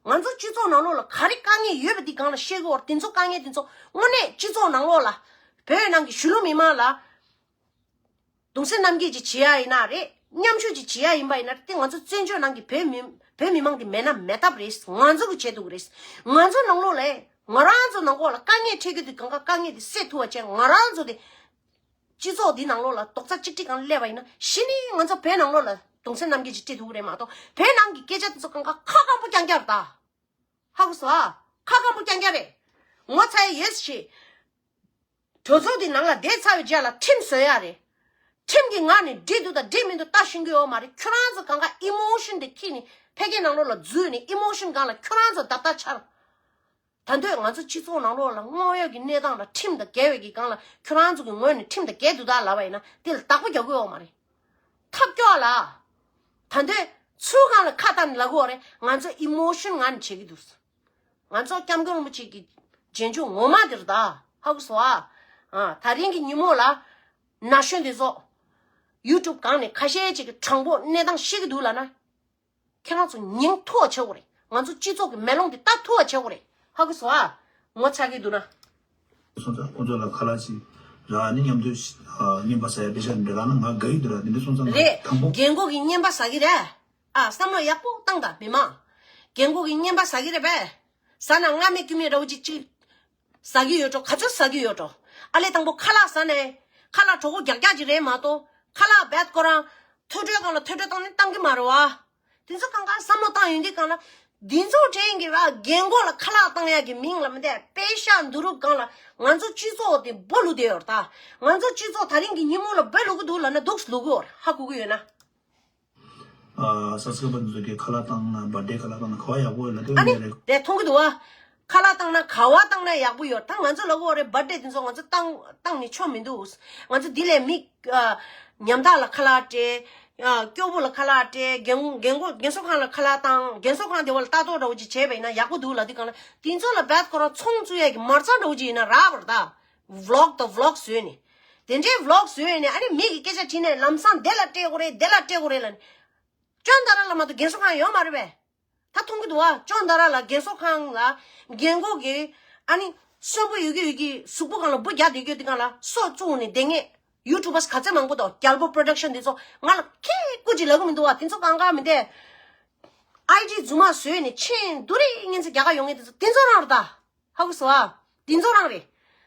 ང་ཚོ་སྤྱི་ཚོགས་ནང་ལོགས་ལ་ག་རེ་དཀའ་ངལ་ཡོད་པ་འདི་སྒང་ལ་བཤད་དགོས་རེད། དེ་ཚོ་དཀའ་ངལ་དེ་ཚོ་དངོས་གནས་སྤྱི་ཚོགས་ནང་ལོགས་ལ་བོད་ནང་གི་གཞིས་ལུས་མི་མང་ལ། གདུང་སེམས་རྣམ་རྒྱལ་ཅིག་བྱེད་ཡ་ཡིན་ན་རེད། མཉམ་ཞུགས་ཅིག་བྱེད་ཡ་ཡིན་པ་ཡིན་ན་དེ་ང་ཚོ་བཙན་བྱོལ་ནང་གི་བོད་མི་བོད་མི་མང་དེ་མེད་ན་མེད་ཐབས་རེད། ང་ཚོ་གིས་བྱེད་ཐུབ་ཀྱི་རེད། ང་ཚོ་ནང་ལོགས་ལ་ང་རང་ཚོ་ནང་ལོགས་ལ་དཀའ་ངལ་འཕྲད་ཀྱི་འདུག་གང་ག་དཀའ་ངལ་དེ་སེལ་ཐུབ་པ་བྱས། ང་རང་ཚོ་དེ་སྤྱི་ཚོགས་འདི་ནང་ལོགས་ལ་རྡོག་རྩ་གཅིག་སྒྲིལ་སྒང་སླེབས་པ་ཡིན་ན་གཞི་ནས་ང་ཚོ་བོད་ནང་ལོགས་ལ་གདུང་སེམས་རྣམ་རྒྱལ་ཅིག་སྤྲད་ཐུབ་ཀྱི་རེད་མ་གཏོགས། བོད་ནང་གི་སྐད་ཆ་དེ་ཚོ་གང་ག་ཁ་སྐམ་པོ་རྐྱང་རྐྱང་རེད་ད། ཧ་གོ་སོང་ཨ། ཁ་སྐམ་པོ་རྐྱང་རྐྱང་རེད། ངོ་ཚ་ཡ་ཡོད་ཞེས། གྲོས་ཚོགས་དེ་ནང་ལ་བསྡད་ཚར་བའི་རྗེས་ལ་ཁྲིམས་བཟོ་ཡ་རེད། ཁྲིམས་ཀྱི་ངང་ནས་འགྲིག་འདུག་དང་འགྲིག་མི་འདུག་ལྟ་ཤེས་ཀྱི་ཡོད་མ་རེད། ཁྱོད་རང་ཚོ་གང་ག་ཨི་མོ་ཤན་དེ་ཁྱེར་ནས་ཕ་གི་ནང་ལོགས་ལ་འཛུལ་ནས་ཨི་མོ་ཤན་སྒང་ལ་ཁྱོད་རང་ཚོ་བརྡབ་བརྡབ་འཆར། ད་འདོད་ང་ཚོ་སྤྱི་ཚོགས་ནང་ལོགས་ལ་དངོས་ཡོད་ཀྱི་གནས་སྟངས་ལ་ཁྲིམས་དང་འགལ་བའི་གི་སྒང་ལ་ཁྱོད་རང་ཚོ་གི་ངོས་ནས་ཁྲིམས་དང་འགལ་འདུག་ད་ལབ་པ་ཡིན་ན་དེ་ལ་བདག་པོ་རྒྱག་གི་ཡོད་མ་རེད། ཐབས་སྐྱོ་ལ། ད་འདོད་ཚུར་སྒང་ལ་ཁ་བཏང་ནས་ལབ་དགོས་རེད། ང་ཚོ་ཨི་མོ་ཤན་ངང་ནས་བྱེད་ཀྱི་འདུག་ང་ཚོ་སྐྱབས་མགོན་རིན་པོ་ཆེ་གི་རྗེས་འཇུག་ངོ་མ་དེ་རེད་ད། ཧ་གོ་སོང་ཨ། ཨ། ད་རིང་གི་ཉིན་མོ་ལ་ན་གཞོན་དེ་ཚོ་ཡུ་ཊུབ་སྒང་ནས་ཁ་ཤས་ཅིག་གི་དྲང་པོ་གནས་སྟངས་ཤེས་ཀྱི་འདུག་ལབ་ན། ཁྱེད་རང་ཚོ་ཉན་ཐུབ་པ་བྱེད་དགོས་རེད། ང་ཚོ་སྤྱི་ཚོགས་ཀྱི་མེ་ལོང་དེ་ལྟ་ཐུབ་པ་བྱེད་དགོས་རེད། ཧ་གོ་སོང་ཨ། ངོ་ཚ་གི་འདུག་ན། སོང་ཙང་ཁོང་ཚོ་ལ་ཁ་ལག་ཅིག་རག་ནི་མཉམ་དུ་ཨ་རྔན་པ་ཟ་ཡ་དཔེ་ཆ་འདྲ་ག་ན་ང་དགའ་ཡི་འདུག་ར། དེ་འདྲ་སོང་ཙང་ང་རེད། དང་པོ་རྒན་གོག་གི་རྔན་པ་ཟ་གི་རེད། ཨ། བསམ་བློ་ཡག་པོ་བཏང་དང་མི་མང་། རྒན་གོག་གི་རྔན་པ་ཟ་གི་རེད་པས། ཟ་ན་སྔ་མེད་དཀྱུས་མེད་འདྲ་བོ་ཅིག་ཅིག་ཟ་གི་ཡོད་འགྲོ། ག་ཚོད་ཟ་གི་ཡོད་འགྲོ། ཨ་ལས་དང་པོ་ཁ་ལག་ཟ་ནས་ཁ་ལག་གྲོད་ཁོག་རྒྱག་རྒྱག་ཅིག་རེད་མ་གཏོགས། ཁ་ལག་བད་ཁོ་རང་ཐོས་གྲོལ་སྒང་ལ་ཐོས་གྲོལ་བཏང་ནས་བཏང་གི་མ་རེད་བ། དེ་ཚོ་གང་ག་བསམ་བློ་བཏང་ཡོང་དུས་སྒང་ལ། འདི་ཚོ་དྲན་གི་ར། རྒན་གོག་ལ་ཁ་ལག་བཏང་ཡག་གི་མིང་ལ་མི་འདེད། པེ་ཤ་འདུ་རུབ་སྒང་ལ་ང་ཚོ་སྤྱི་ཚོགས་དེ་སྦོ་ལུག་དེ་ཡོད་རེད་ད། ང་ཚོ་སྤྱི་ཚོགས་ད་རིང་གི་ཉིན་མོ་ལ་སྦོ་ལུག་གི་འདུག་ལབ་ན་འདུག་ལུག་གི་ཡོད་རེད། ཧ་གོ་གི་ཡོད་ན། ཨ་སབ་སི་ཀ་རའི་བར་འདི་ཚོ་གི་ཁ་ལག་བཏང་ན། བར་ཐི་ཌེ་ཁ་ལག་བཏང་ན་ག་བ་ཡག་པོ་ཡོད་ལབ་དུས། ཨ་ནི་ངས་རེད། དེ་མཐོང་གི་འདུག་བ། ཁ་ལག་བཏང་ན་ག་བ་བཏང་ན་ཡག་པོ་ཡོད། ད་ང་ཚོ་ལབ་གི་ཡོད་རེད། བར་ཐི་ཌེ་དེ་ཚོ་ང་ཚོ་བཏང་བཏང་ནས་ཆོ་མི་འདུག། ང་ཚོ་འདི་ལས་མི་ཨ་ཉམ་ཐག་ལ་ཁ་ལག་སྤྲད། ཨ་སྐྱོ་པོ་ལ་ཁ་ལག་སྤྲད། རྒན་རྒན་གོག་རྒན་གསོ་ཁང་ལ་ཁ་ལག་བཏང་། རྒན་གསོ་ཁང་དེ་བ་ལ་ལྟ་རྟོག་འདྲ་བོ་ཅིག་བྱས་པ་ཡིན་ན་ཡག་པོ་འདུག་ལབ་དུས་སྒང་ལ། དེ་ཚོ་ལ་བད་ཁོ་རང་ཚོང་བཙུགས་ཡས་ཀྱི་མ་རྩ་འདྲ་བོ་ཅིག་ཡིན་ན་རག་པ་རེད་ད། ཝི་ལོག་དང་ཝི་ལོག་བཟོས་ནས། དེ་འདྲའི་ཝི་ལོག་བཟོས་ནས་ཨ་ནི་མི་གི་སྐད་ཆ་དྲིས་ནས་ལམ་སང་དེ་ལ་སྤྲད་དགོས་རེད། དེ་ལ་སྤྲད་དགོས་རེད་ལབ་ནས། ཅོན་ཏ་ར་ལ་མ་གཏོགས་རྒན་གསོ་ཁང་ཡོད་མ་རེད་པས། ད་མཐོང་གི་འདུག་བ། ཅོན་ཏ་ར་ལ་རྒན་གསོ་ཁང་ལ་རྒན་གོག་གི་ཨ་ནི་གསོན་པོ་ཡོད་ཀྱི་ཡོད་ཀྱི་གཟུགས་པོ་སྒང་ལ་འབུ་རྒྱག་བསྡད་ཀྱི་ཡོད་དུས་སྒང་ལ་སོ་བཙུགས་ནས་བསྡད་མཁན་ཡུ་ཊུབ་པར་ག་ཚད་མང་པོ་འདུག། རྒྱལ་པོ་པྲོ་ཌག་ཤན་འདི་ཚོ་ང་ལ་ཁེ་ཀུ་ཅིག་ལབ་གི་མི་འདུག་བ། དེ་ཚོ་གང་ག་མི་འདུག། ཨའི་ཌི་རྫུན་མ་བཟོས་ནས་ཆེས་སྡུག་རེ་ངན་ཚེ་རྒྱ་གར་ཡོང་མཁན་དེ་ཚོ་དེ་ཚོ་རང་རེད་ད། ཧ་གོ་སོང་ཨ། དེ་ཚོ་རང་རེད།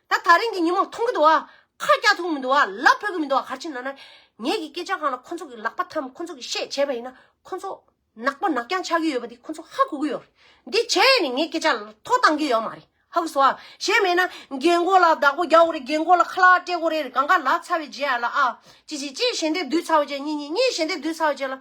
ད་ད་རིང་གི་ཉིན་མོ་མཐོང་གི་འདུག་ཨ། ཁ་རྒྱག་ཐུབ་མི་འདུག་ཨ། ལབ་ཕོད་གི་མི་འདུག་ཨ། ག་རེ་བྱས་ནས་ལབ་ན། ངེད་ཀྱི་སྐད་ཆ་སྒང་ལ་ཁོ་ཚོ་གི་ལག་པ་འཐམ། ཁོ་ཚོ་གི་བཤད་བྱས་པ་ཡིན་ན་ཁོ་ཚོ་ནག་པོ་ནག་རྐྱང་ཆགས་ཀྱི་ཡོད་པ་དེ་ཁོ་ཚོ་ཧ་གོ་གི་ཡོད་རེད། འདི་བྱས་ནས་ངའི་སྐད་ཆ་ལ་ཐོ་བཏང་གི་ཡོད་མ་རེད། ཧ་གོ་སོང་ཨ། གཞན་མེད་ན་རྒན་གོག་ལ་བདག་པོ་རྒྱག་དགོས་རེད། རྒན་གོག་ལ་ཁ་ལག་སྤྲད་དགོས་རེད། གང་ག་ལབ་ཚར་བའི་རྗེས་ལ་ཨ་ཅི་ཅི་ཅི་ཞལ་འདེབས་བསྡུས་ཚར་བའི་རྗེས། གཉིས་གཉིས་གཉིས་ཞལ་འདེབས་བསྡུས་ཚར་བའི་རྗེས་ལ།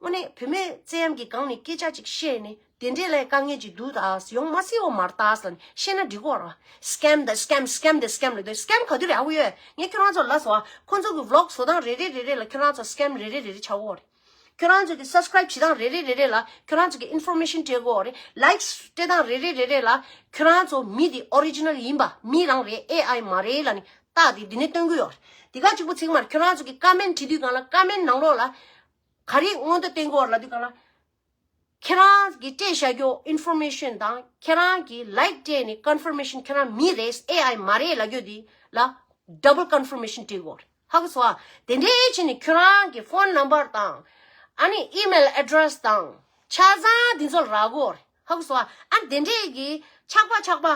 དངོས་གནས་བུད་མེད་བཙན་གཡེམ་གྱི་སྒང་ནས་སྐད་ཆ་ཅིག་བཤད་ནས་དེ་འདྲས་ལ་དཀའ་ངལ་ཅིག་འདུག་ད། ཡོང་མ་སྲིད་པ་མ་རེད་ད་ཟེར་ནས་བཤད་ན་འགྲིག་གོ་ར། སི་ཀེམ་དང་སི་ཀེམ། སི་ཀེམ་དང་སི་ཀེམ་ལབ་དུས་སི་ཀེམ་ག་དུས་རེད། ཧ་གོ་ཡོད། ངས་ཁྱོད་རང་ཚོ་ལ་སོ་ཨ། ཁོང་ཚོ་གི་ཝི་ལོག་བཟོ་སྟངས་རེ་རེ་རེ་རེ་ལ་ཁྱོད་རང་ཚོ་སི་ཀེམ་རེ་རེ་རེ་རེ་ཆགས་ཡོད་རེད། ཁྱོད་རང་ཚོ་གི་སབ་སི་ཀ་རའིབ་བྱེད་སྟངས་རེ་རེ་རེ་རེ་ལ་ཁྱོད་རང་ཚོ་གི་ཨིན་ཕོར་མེ་ཤན་སྤྲད་ཡོད་རེད། ལའིཀ་སྤྲད་སྟངས་རེ་རེ་རེ་རེ་ལ་ཁྱོད་རང་ཚོ་མི་དེ་ཨོ་རི་ཇི་ནལ་ཡིན་པ་མི་རང་རེད། ཨེ་ཨའི་མ་རེད་ལབ་ནས་རྟགས་དེ་འདི་ནས་སྟོན་གི་ཡོད་རེད། དེ་ག་གཅིག་པུ་ཚིག་མ་རེད། ཁྱོད་རང་ཚོ་གི་ཀོ་མེན་ཊི་བྲིས་དུས་སྒང་ལ་ཀོ་མེན་ཊི་ནང་ལོགས་ལ། ག་རེ་མངོན་འདོད་བསྟན་གྱི་ཡོད་རེད་ལབ་དུས་སྒང་ལ། ཁྱེད་རང་གིས་སྤྲད་བཞག་རྒྱུ་ཨིན་ཕོར་མེ་ཤན་དང་ཁྱེད་རང་གིས་ལའིཀ་སྤྲད་ནས་ཀོན་ཕར་མེ་ཤན་ཁྱེད་རང་མི་རེད། ཨེ་ཨའི་མ་རེད་ལབ་རྒྱུ་དེ་ལ་ཌབ་བལ་ཀོན་ཕར་མེ་ཤན་སྤྲད་དགོས་རེད། ཧ་གོ་སོང་ཨ། དེ་འདྲའི་བྱས་ནས་ཁྱོད་རང་གི་ཕོན་ནམ་བར་དང་། ཨ་ནི་ཨི་མེལ་ཨེ་ཌི་རེ་སི་དང་ཆ་ཚང་དེ་ཚོ་རག་གི་ཡོད་རེད། ཧ་གོ་སོང་ཨ། ཨ་དེ་འདྲའི་གི་ཆག་པ་ཆག་པ།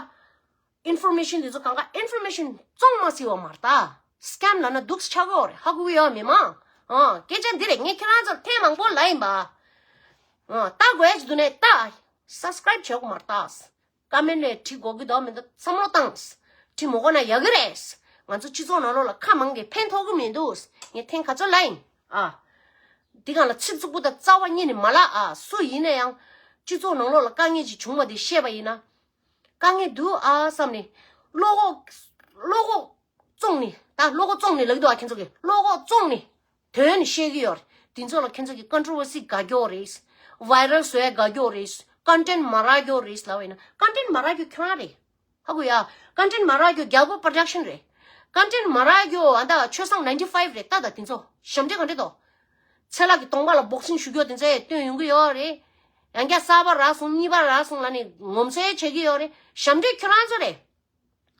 ཨིན་ཕོར་མེ་ཤན་དེ་ཚོ་གང་ག་ཨིན་ཕོར་མེ་ཤན་བཙོང་མ་སྲིད་པ་མ་རེད་ད། སི་ཀེམ་ལབ་ན་འདུག་སེ་ཆགས་ཀྱི་ཡོད་རེད། ཧ་གོ་གི་ཡོད་མི་མང་། ཨ་སྐད་ཆ་འདི་རེད། ངས་ཁྱེད་རང་ཚོར་ཐེངས་མང་པོ་ལབ་ཡིན་པ། ཨ་ལྟ་དགོས་ཡ་ཅིག་འདུག་ནས་ལྟ། སབ་སི་ཀ་རའིབ་བྱེད་དགོས་མ་རེད་ད། ཀོ་མེན་ཊི་ནས་བྲིས་དགོས་ཀྱི་འདུག་མི་འདུག་བསམ་བློ་བཏང་། བྲིས་མ་དགོས་ན་ཡག་གི་རེད། ང་ཚོ་སྤྱི་ཚོགས་ནང་ལོགས་ལ་ཁ་མང་གིས་ཕན་ཐོགས་ཀྱི་མི་འདུག། ངས་ཐེངས་ག་ཚོད་ལབ་ཡིན། ཨ་འདི་སྒང་ལ་ཚིག་རྩུབ་པོ་དང་རྩ་བ་ཉིད་ནས་མ་ལབ། ཨ་སུ་ཡིན་ན་ཡང་སྤྱི་ཚོགས་ནང་ལོགས་ལ་དཀའ་ངལ་ཅིག་བྱུང་བ་དེ་ཤེས་པ་ཡིན་ན། དཀའ་ངལ་འདུག་ཨ་བསམ་ནས། བློ་ཁོག་བློ་ཁོག་བཙོང་ནས། ད་བློ་ཁོག་བཙོང་ནས་ལབ་ཀྱི་འདུག་ཨ། ཁྱེད་ཚོ་གིས་བློ་ཁོག་བཙོང་ནས་དོན་ནི་བཤད་ཀྱི་ཡོད་རེད། དེ་ཚོ་ལ་ཁྱེད་ཚོ་གིས་ཀོན་ཊོ་ཝར་སི་དགའ་རྒྱུ་རེད། ཝའི་རལ་བཟོ་ཡ་དགའ་རྒྱུ་རེད། ཀོན་ཊེན་ཊི་མ་རག་རྒྱུ་རེད་ལབ་པ་ཡིན་ན། ཀོན་ཊེན་ཊི་མ་རག་རྒྱུ་ཁྱོད་རང་རེད། ཧ་གོ་ཡ། ཀོན་ཊེན་ཊི་མ་རག་རྒྱུ་རྒྱལ་པོ་པྲོ་ཌག་ཤན་རེད། ཀོན་ཊེན་ཊི་མ་རག་རྒྱུ་ཨ་ད་ཆོས་བཟང་ནའིན་ཊི་ཕའིབ་རེད། ད་ད་དེ་ཚོ་ཞབས་འདྲེན་ག་འདྲ་འདུག། ཚེ་ལྷ་གི་གདོང་པ་ལ་སྦོག་སིང་ཞུ་རྒྱུ་དེ་ཚོ་ཡང་སྟོན་ཡོང་གི་ཡོད་རེད། ཡང་བསྐྱར་གསར་པ་རག་སོང་། གཉིས་པ་རག་སོང་ལབ་ནས་ངོམ་སོ་ཡང་བྱེད་ཀྱི་ཡོད་རེད། ཞབས་འདྲེན་ཁྱོད་རང་ཚོ་རེད།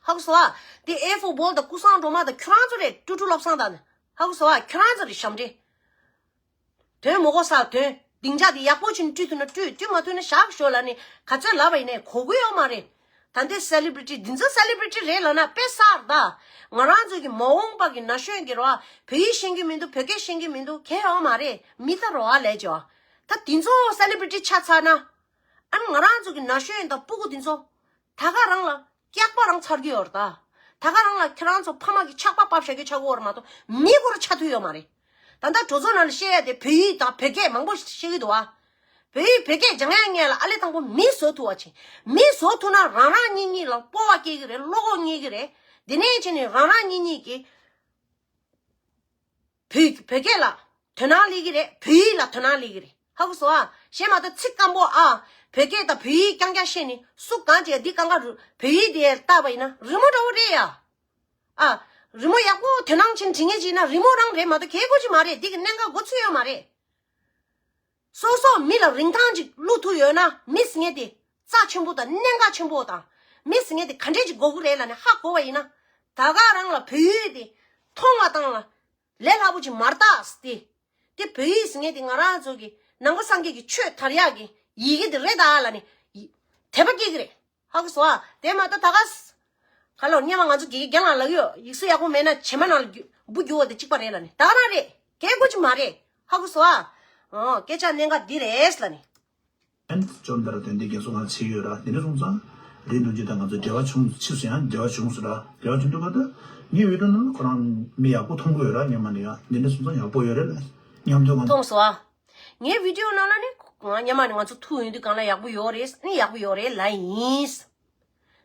ཧ་གོ་སོང་ཨ། དེ་ཨེ་ཧྥོར་བྷོལ་དང་ཀུན་བཟང་སྒྲོལ་མ་དང་ཁྱོད་རང་ཚོ་རེད། ཀྲུ་ཀྲུ་བློ་བཟང་དང་། ཧ་གོ་སོང་ཨ། ཁྱོད་རང་ཚོ་རེད་ཞབས་འདྲེན། དོན་མ་གོ་ས་དོན། སྡིངས་ཆ་དེ་ཡག་པོ་བྱས་ནས་བཀྲུས་ཐུབ་ན་བཀྲུས། བཀྲུས་མ་ཐུབ་ན་བཞག་ཤོག་ལབ་ནས་ག་ཚོད་ལབ་པ་ཡིན་ནའི་གོ་གི་ཡོད་མ་རེད། ད་ལྟའི་སེ་ལི་བྷི་རི་ཊི་འདི་ཚོ་སེ་ལི་བྷི་རི་ཊི་རེད་ལབ་ན་དཔེ་གསར་ད། ང་རང་ཚོ་གི་མ་འོངས་པ་གི་ན་གཞོན་གྱི་རོ། བོད་ཡིག་ཤེས་ཀྱི་མི་འདུག། བོད་སྐད་ཤེས་ཀྱི་མི་འདུག། གལ་ཡོད་མ་རེད། མི་ད་རོ་ཨ་ལས་ཇོ། ད་འདི་ཚོ་སེ་ལི་བྷི་རི་ཊི་ཆགས་ཚར་ན། ཨ་ནི་ང་རང་ཚོ་གི་ན་གཞོན་དང་སྤུ་གུ་འདི་ཚོ། ད་ག་རང་ལ་སྐྱག་པ་རང་ཚར་གྱི་ཡོད་རེད་ད། ད་ག་རང་ལ་ཁྱེད་རང་ཚོ་ཕ་མ་གི་ཆག་པ་ཕབ་བཞག་རྒྱུ་ཆགས་ཀྱི་ཡོད་རེད་མ་གཏོགས་མི་སྐོར་ཆགས་ཐུབ་ཡོད་མ་རེད། ད་ལྟ་གྲོས་ཚོགས་ནང་ལ་བཤད་ཡ་དེ་བོད་ཡིག་དང་བོད་སྐད་མང་པོ་བཤད་ཀྱི་འདུག་བ། བོད་ཡིག་བོད་སྐད་སྦྱང་ཡ་ངེས་ལ་ཨ་ལེ་དང་པོ་མི་བཟོ་ཐུབ་པ་བྱེད། མི་བཟོ་ཐུབ་ན་རང་རང་གཉིས་གཉིས་ལ་སྤོབས་པ་སྐྱེ་གི་རེད། བློ་ཁོག་རྙེད་གི་རེད། དེ་ནས་བྱས་ནས་རང་རང་གཉིས་གཉིས་ཀྱི་བོད་བོད་སྐད་ལ་དོ་སྣང་སླེབས་ཀྱི་རེད། བོད་ཡིག་ལ་དོ་སྣང་སླེབས་ཀྱི་རེད། ཧ་གོ་སོང་ཨ། གཞན་མ་གཏོགས་ཚིག་སྐམ་པོ་ཨ། བོད་སྐད་དང་བོད་ཡིག་རྐྱང་རྐྱང་བཤད་ནས་སུ་གང་བྱས་འདི་གང་ག་རུ་བོད་ཡིག་དེ་བལྟས་པ་ཡིན་ན་རི་མོ་འདྲ་བོ་རེད་ཡ། ཨ། རི་མོ་ཡག་པོ་དོ་སྣང་བྱས་ནས་བྲིས་མཁན་ཅིག་ཡིན་ན་རི་མོ་རང་རེད་མ་གཏོགས་གལ་དགོས་ཅིག་མ་རེད། འདི་གི་གནད་འགག་གོ་ཚོད་ཡོད་མ་རེད། སོ་སོ་མི་ལ་རིན་ཐང་ཅིག་བླུག་ཐུབ་ཡོད་ན་མི་ཟེར་མཁན་དེ་རྩ་ཆེན་པོ་དང་གནད་འགག་ཆེན་པོ་དང་མི་ཟེར་མཁན་དེ་ག་འདྲས་ཅིག་དགོས་ཀྱི་རེད་ལབ་ནས་ཧ་གོ་བ་ཡིན་ན། ད་ག་རང་ལ་བོད་ཡིག་དེ་མཐོང་བ་དང་ལ་ལས་སླ་པོ་ཅིག་མ་རེད་ད་དེ། དེ་བོད་ཡིག་ཟེར་མཁན་དེ་ང་རང་ཚོ་གི་ནང་པ་སངས་རྒྱས་ཀྱི་ཆོས་དར་ཡག་གི་ཡི་གེ་དེ་རེད་ད་ལབ་ནས་དད་པ་སྐྱེ་གི་རེད། ཧ་གོ་སོང་ཨ། དེ་མ་གཏོགས་ད་ག་ས་ག་ལོ་སྔོན་མ་ང་ཚོ་དགེ་རྒན་རྒན་ལགས་ལབ་ཡོད། ཡིག་གཟུགས་ཡག་པོ་མེད་ན་བྱེ་མ་ནང་ལ་རྒྱུ་འབུ་རྒྱུ་བ་དེ་གཅིག་པ་རེད་ལབ་ནས། ད་ག་རང་རེད། གལ་དགོས་ཅིག་མ་རེད། ཧ་གོ་སོང་ཨ། ཨོ་སྐད་ཆ་གནད་འགག་འདི་རེད་ལབ་ནས། ཨན་ཅོན་དར་དོན་དེ་རྒན་གསོ་ང་བྱས་ཡོད་ར། དེ་འདྲ་སོང་ཙང་རིན་རྡོ་རྗེ་དང་ང་ཚོ་འབྲེལ་བ་བྱུང་། ཕྱིས་སུ་ཡང་འབྲེལ་བ་བྱུང་སོང་ར། འབྲེལ་བ་བྱུང་དུས་ག་ད་ངའི་བི་ཌིའོ་ནང་ལ་ཁོ་རང་མི་ཡག་པོ་མཐོང་གི་ཡོད་ར། སྔོན་མ་ནས་ཡང་དེ་འདྲ་སོང་ཙང་ཡག་པོ་ཡོད་རེད་ལ། མཉམ་དུ་ང་མཐོང་སོང་ཨ། ངའི་བི་ཌིའོ་ནང་ལ་ནི་ང་སྔོན་མ་ནས་ང་ཚོ་ཐུག་ཡོང་དུས་གང་ལ་ཡག་པོ་ཡོད་རེད། ནི་ཡག་པོ་ཡོད་རེད་ལ་ཡིན།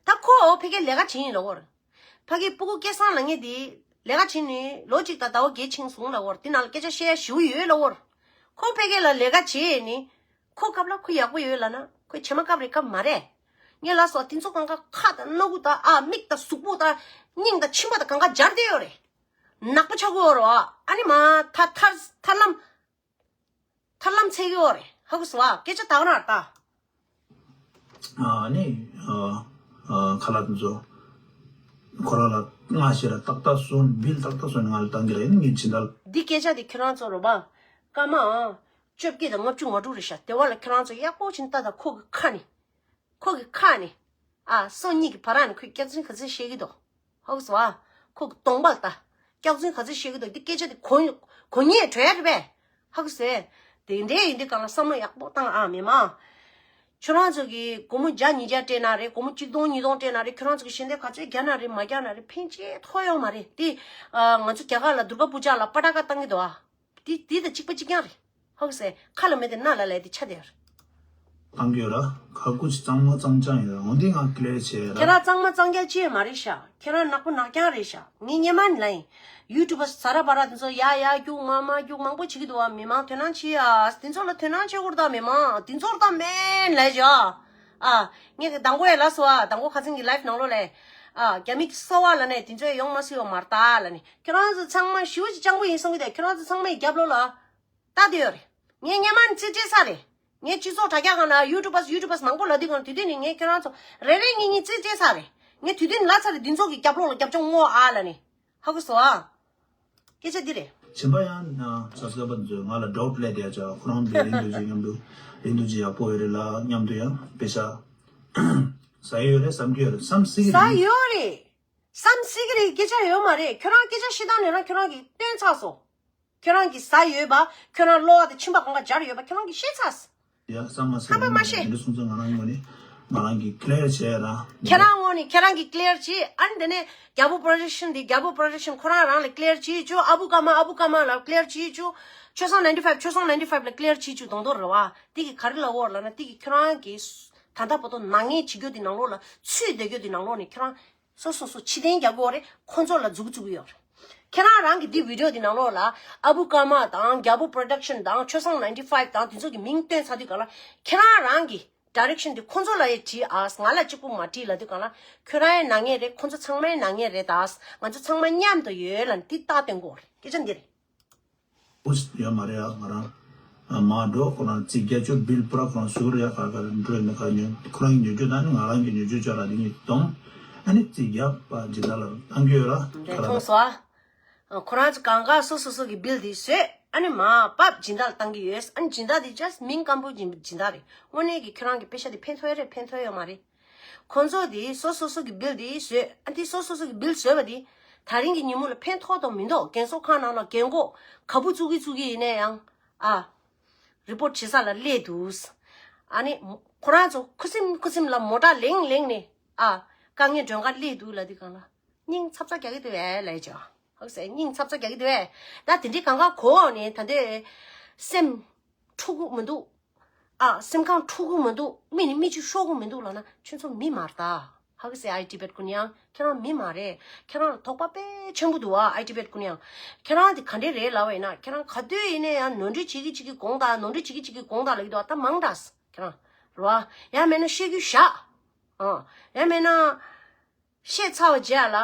ད་ཁོ་ཕ་གིར་ལས་ཀ་བྱེད་ཡིན་ལབ་པ་རེད། ཕ་གིར་སྤུ་གུ་སྐལ་བཟང་ལབ་མཁན་དེ་ལས་ཀ་བྱེད་ནས་ལོ་གཅིག་དང་ཟླ་བ་བརྒྱད་ཕྱིན་སོང་ལབ་པ་རེད། དེ་ནང་ལ་སྐད་ཆ་བཤད་ཡ་ཞེ་པོ་ཡོད་ལབ་པ་རེད། ཁོ་ཕ་གི་ལ་ལས་ཀ་བྱེད་ནས་ཁོ་སྐབས་ལ་ཁོ་ཡག་པོ་ཡོད་ལབ་ན་ཁོ་བྱེ་མ་སྐབས་རེ་སྐབས་མ་རེད། ངས་ལབ་སོང་དེ་ཚོ་གང་ག་ཁ་དང་སྣ་ཁུག་དང་ཨ་མིག་དང་གཟུགས་པོ་དང་སྙིང་དང་མཆིན་པ་དང་གང་ག་འབྱར་བསྡད་ཡོད་རེད། ནག་པོ་ཆགས་ཀྱི་ཡོད་རེད་བ། ཨ་ནི་མ་ཐར་ཐར་ཐར་ལམ་ཐར་ལམ་འཚོལ་གྱི་ཡོད་རེད། ཧ་གོ་སོང་བ། སྐད་ཆ་དག་ན་ད། ཨ་ནི་ཨ་ཨ་ཁ་ལག་དེ་ཚོ་ཁོ་རང་ལ་སྔ་ཕྱི་ལ་ཏག་ཏག་སོང་། བིལ་ཏག་ཏག་སོང་ནས་ང་ལ་བཏང་གི་རེད། ངས་ཇི་ལྟར། འདི་སྐད་ཆ་དེ་ཁྱེད་རང་ཚོ་རོ་བ། སྐར་མ་བཅོ་བརྒྱད་དང་ལྔ་བཅུ་ང་དྲུག་རེད་ཤག་དེ་བ་ལ་ཁྱེད་རང་ཚོ་ཡག་པོ་ཕྱིན་ལྟ་དང་། ཁོ་གི་ཁ་ནས། ཁོ་གི་ཁ་ནས། ཨ་སང་ཉིན་གྱི་བར་ནས་ཁོས་སྐྱག་རྫུན་ག་ཚོད་བཤད་ཀྱི་འདུག་ཧ་གོ་སོང་ཨ། ཁོ་གི་གདོང་པ་ལ་ལྟ། སྐྱག་རྫུན་ག་ཚོད་བཤད་ཀྱི་འདུག་འདི་སྐད་ཆ་དེ་གོ་གོ་ཉེས་བྲོས་རེད་པས། ཧ་གོ་སོང་། དེ་འདྲའི་ཡིན་དུས་གང་ལ་བསམ་བློ་ཡག་པོ་བཏང་ཨ་མི་མང་། ཁྱོད་རང་ཚོ་གིས་སྒོར་མོ་བརྒྱ་ཉིས་བརྒྱ་སྤྲད་ན་རེད། སྒོར་མོ་གཅིག་སྟོང་ཉིས་སྟོང་སྤྲད་ན་རེད། ཁྱོད་རང་ཚོ་གི་ཞལ་འདེབས་ག་ཚོད་རྒྱག་ན་རེད། མ་རྒྱག་ན་རེད། ཕན་ཆད་ཐོགས་ཡོད་མ་རེད། དེ་ཨ་ང་ཚོ་རྒྱ་གར་ལ་དུར་ག་པུ་ཇ་ལ་པ་ཊ་ཀ་བཏང་གི་འདུག་ཨ། དེ་དེ་དང་གཅིག་པ་གཅིག་རྐྱང་རེད། ཧ་གོ་སོང་། ཁ་ལ་མེད་དེ་སྣ་ལ་ལས་དེ་ཆ་དེ་རེད། བཏང་གི་ཡོད་ར། ཁ་ཁུ་ཅིག་གཙང་མ་གཙང་རྐྱང་ཡོད་ར། འོན་ཏེ་ང་ཀི་ལེར་བྱས་ར། ཁྱེད་རང་གཙང་མ་གཙང་རྐྱང་ཅི་ཡང་མ་རེད་ཤག་ཁྱེད་རང་ནག་པོ་ནག་རྐྱང་རེད་ཤག་ངས་སྔོན་མ་ནས་ལབ་ཡིན། ཡུ་ཊུབ་པ་ཟ་ར་བ་ར་དེ་ཚོ་ཡ་ཡ་རྒྱུག་མ་མ་རྒྱུག་མང་པོ་བྱེད་ཀྱི་འདུག་བ། མི་མང་དོ་སྣང་བྱེད་ཨ། དེ་ཚོ་ལ་དོ་སྣང་བྱེད་དགོས་རེད་ད། མི་མང་དེ་ཚོར་ད་མེད་ལབ་བྱ། ཨ། ངས་དང་པོ་ཡ་ལབ་སོང་ཨ། དང་པོ་ཁ་སང་གི་ལའེབ་ནང་ལོགས་ལ། ཨ། རྒྱ་མི་གསོ་བ་ལ་ནས་དེ་ཚོ་ཡོང་མ་སྲིད་པ་མ་རེད་ད་ལབ་ནས། ཁྱེད་རང་ཚོ་ཚང་མ་ཞེ་པོ་ཅིག་སྤྱང་པོ་ཡིན་བསམ་གྱི་འདུག་ཁྱེད་རང་ཚོ་ཚང་མའི་རྒྱབ་ལོགས་ལ་ལྟ་དེ་ཡོད་རེད། ངས་སྔོན་མ་ནས་རྩིས་སྤྲད་ཚར་རེད། ངས་སྤྱི་ཚོགས་དྲ་རྒྱ་སྒང་ལ་ཡུ་ཊུབ་པ་ཡུ་ཊུབ་པ་མང་པོ་ལབ་དུས་སྒང་དུས་དུས་ནས་ངས་ཁྱེད་རང་ཚོ་རེ་རེ་གཉིས་གཉིས་རྩིས་སྤྲད་ཚར་རེད། ངས་དུས་དུས་ནས་ལབ་ཚར་རེད། འདི་ཚོ་གི་རྒྱབ་ལོགས་ལ་རྒྱབ་ལྗོངས་བསྔོག་ཨ་ལབ་ནས། ཧ་གོ་སོང་ཨ། སྐད་ཆ་འདི་རེད། གཞན་པ་ཡང་ན་ས་སྐལ་པ་ཚོས་ང་ལ་ཌའུཊ་སླེབས་བསྡད་ཡ་ཅག་ཁོ་རང་དེ་རིན་རྡོ་རྗེ་མཉམ་དུ་རིན་རྡོ་རྗེ་ཡག་པོ་ཡོད་རེད་ལ། མཉམ་དུ་ཡང་དཔེ་ཆ་ཟ་ཡི་ཡོད་རེད་བསམ་གྱི་ཡོད་རེད། བསམ་སྲིད་ཀྱི་ཟ་རེད། ཡོད་རེད། བསམ་སྲིད་ཀྱི་རེད། སྐད་ཆ་ཡོད་མ་རེད། ཁྱོད་རང་སྐད་ཆ་བཤད་སྟངས་ནས་རང་ཁྱོད་རང་གིས་སྟོན་ཚར་སོང་། ཁྱོད་རང་གིས་ཟ་ཡོད་པ། ཁྱོད་རང་གློ་བ་དང་མཆིན་པ་གང་ག་འབྱར་ཡོད་པ་ཁྱོད་རང་གིས་ཤེས་ཚར་སོང་། ཡ་བསམ་མ་ཟད་ཧམ་པ་མ་བཤད། དེ་འདྲ་སོང་ཙང་ང་རང་ངོས་ནས་ང་རང་གིས་ཀི་ལེར་བྱས་ར། ཁྱེད་རང་ངོས་ནས་ཁྱེད་རང་གིས་ཀི་ལེར་བྱས། ཨ་ནི་དེ་ནས་རྒྱལ་པོ་པོ་རོ་ཌག་ཤན་དེ་རྒྱལ་པོ་པོ་རོ་ཌག་ཤན་ཁོ་རང་རང་ལ་ཀི་ལེར་བྱས་བཅུག་ཨ་བུ་ཀ་མ་ཨ་བུ་ཀ་མ་ལ་ཀི་ལེར་བྱས་བཅུག་ཆོས་བཟང་ནའིན་ཊི་ཕའིབ། ཆོས་བཟང་ནའིན་ཊི་ཕའིབ་ལ་ཀི་ལེར་བྱས་བཅུག་དང་དོ་རེད་བ། དེ་གི་ག་རེ་ལབ་ཡོད་ལབ་ན། དེ་གི་ཁྱོད་རང་གིས་ད་ལྟ་བར་དུ་ནག་ཉེས་བྱེད་རྒྱུ་དེ་ནང་ལོགས་ལ་ཚུད་བསྡད་རྒྱུ་དེ་ནང་ལོགས་ནས་ཁྱོད་རང་སོ་སོ་སོ་ཕྱི་བསྟན་རྒྱག་གི་ཡོད་རེད། ཁོ་ཚོ་ལ་མཛུབ་གུ་བཙུགས་ཀྱི་ཡོད་རེད། ཁྱེད་རང་རང་གི་འདི་བི་ཌིའོ་འདི་ནང་ལོགས་ལ་ཨ་བུ་ཀརྨ་དང་རྒྱལ་པོ་པོ་རོ་ཌག་ཤན་དང་ཆོས་བཟང་ནའིན་ཊི་ཕའིབ་དང་དེ་ཚོ་གི་མིང་བཏོན་ཚར་དུས་ག་ལ་ཁྱེད་རང་རང་གི་ཌའི་རེག་ཤན་འདི་ཁོ་ཚོ་ལ་ཡང་བྲིས་ཨ། ང་ལ་གཅིག་པུ་མ་བྲིས་ལབ་དུས་ག་ལ་ཁྱོད་རང་ཡང་ནག་ཉེས་རེད། ཁོ་ཚོ་ཚང་མ་ཡང་ནག་ཉེས་རེད་ད། ང་ཚོ་ཚང་མ་མཉམ་དུ་ཡོད་ལབ་ནས་འདི་རྟགས་སྟོན་དགོས་རེད། སྐད་ཆ་འདི་རེད། ཨུས་ཡོད་མ་རེད་ཡ། ང་རང་ཨ་མ་འགྲོ་ཁོ་རང་རྩིས་རྒྱག་ཆོག་བིལ་པུ་ར་ཁོ་རང་ཟུར་ཡ་ག་ག་འགྲོ་ཡིན་ན་ག་ཉོ་ཁོ་རང་གི་ཉོ་རྒྱུ་དང་ནི་ང་རང་གི་ཉོ་རྒྱུ་ཅོག་ལ་འདི་གཉིས་གཏོང་། ཨ་ནི་རྩིས་རྒྱག་པ་སྦྱིན་བདག་ལ་བཏང་གི་ཡོད་ར། འདྲ་མཐོང་སོང་ཨ། ཁོ་རང་ཚོ་གང་ག་སོ་སོ་སོ་གི་བིལ་དེ་བཟོས། ཨ་ནི་མ་པབ་སྦྱིན་བདག་ལ་བཏང་གི་ཡོད། ཨ་ནི་སྦྱིན་བདག་དེ་ཇས་མིང་སྐམ་པོ་སྦྱིན་སྦྱིན་བདག་རེད། དངོས་གནས་ཀྱི་ཁྱོད་རང་གི་པེ་ཤ་དེ་ཕན་ཐོགས་ཡ་རེད་ཕན་ཐོགས་ཡོད་མ་རེད། ཁོང་ཚོ་དེ་སོ་སོ་སོ་གི་བིལ་དེ་བཟོས། ཨ་དེ་སོ་སོ་སོ་གི་བིལ་བཟོས་པ་དེ་ད་རིང་གི་ཉིན་མོ་ལ་ཕན་ཐོགས་དང་མི་འདུག་རྒན་གསོ་ཁང་ནང་ལ་རྒན་གོག་ག་བུ་བཙུགས་ཀྱི་བཙུགས་ཀྱི་ཡིན་ན་ཡང་ཨ། རི་པོར་ཊི་བྱེད་ས་ལ་སླེབས་འདུག་ཨ་ནི་ཁོ་རང་ཚོ་ཁུ་སིམ་ཁུ་སིམ་ལ་མོ་ཊ་ལེང་ལེང་ནས་ཨ། དཀའ་ངལ་སྒྲོན་གར་སླེབས་འདུག་ལབ་དུས་གང་ལ་སྙིང་ཚབ་ཚ་རྒྱག་གི་འདུག་ཨེ་ལབ་ཅོ། ཧ་གོ་སོང་། སྙིང་ཚབ་ཚ་རྒྱག་གི་འདུག་ཨེ། ད་དེ་འདྲའི་གང་ག་གོ་ནས་ད་འདོད་སེམས་འཁྲུག་གི་མི་འདུག་ཨ། སེམས་ཁམས་འཁྲུག་གི་མི་འདུག་མི་ནི་མི་གཅིག་ཤོར་གི་མི་འདུག་ལབ་ན་ཁྱོད་ཚོ་མི་མ་རེད་ད། ཧ་གོ་སོང་། ཨའི་ཊི་བེཊ་ཀུན་ཡང་ཁྱེད་རང་མི་མ་རེད། ཁྱེད་རང་ལ་དོགས་པ་དཔེ་ཆེན་པོ་འདུག་ཨ། ཨའི་ཊི་བེཊ་ཀུན་ཡང་ཁྱེད་རང་དེ་ག་འདྲས་རེད་ལབ་པ་ཡིན་ན་ཁྱེད་རང་ག་དུས་ཡིན་ན་ཡང་ནོར་འཁྲུལ་བྱེད་ཀྱི་བྱེད་ཀྱི་དགོངས་དག་ནོར་འཁྲུལ་བྱེད་ཀྱི་བྱེད་ཀྱི་དགོངས་དག་ལབ་ཀྱི་འདུག་ཨ། ད་མང་དྲགས་ཁྱེད་རང་རེད་བ། ཡང་མེད་ན་བཤད་རྒྱུ་བཞག་ཨ། ཡང་མེད་ན། བཤད་ཚར་བ་རྗེས་ལ།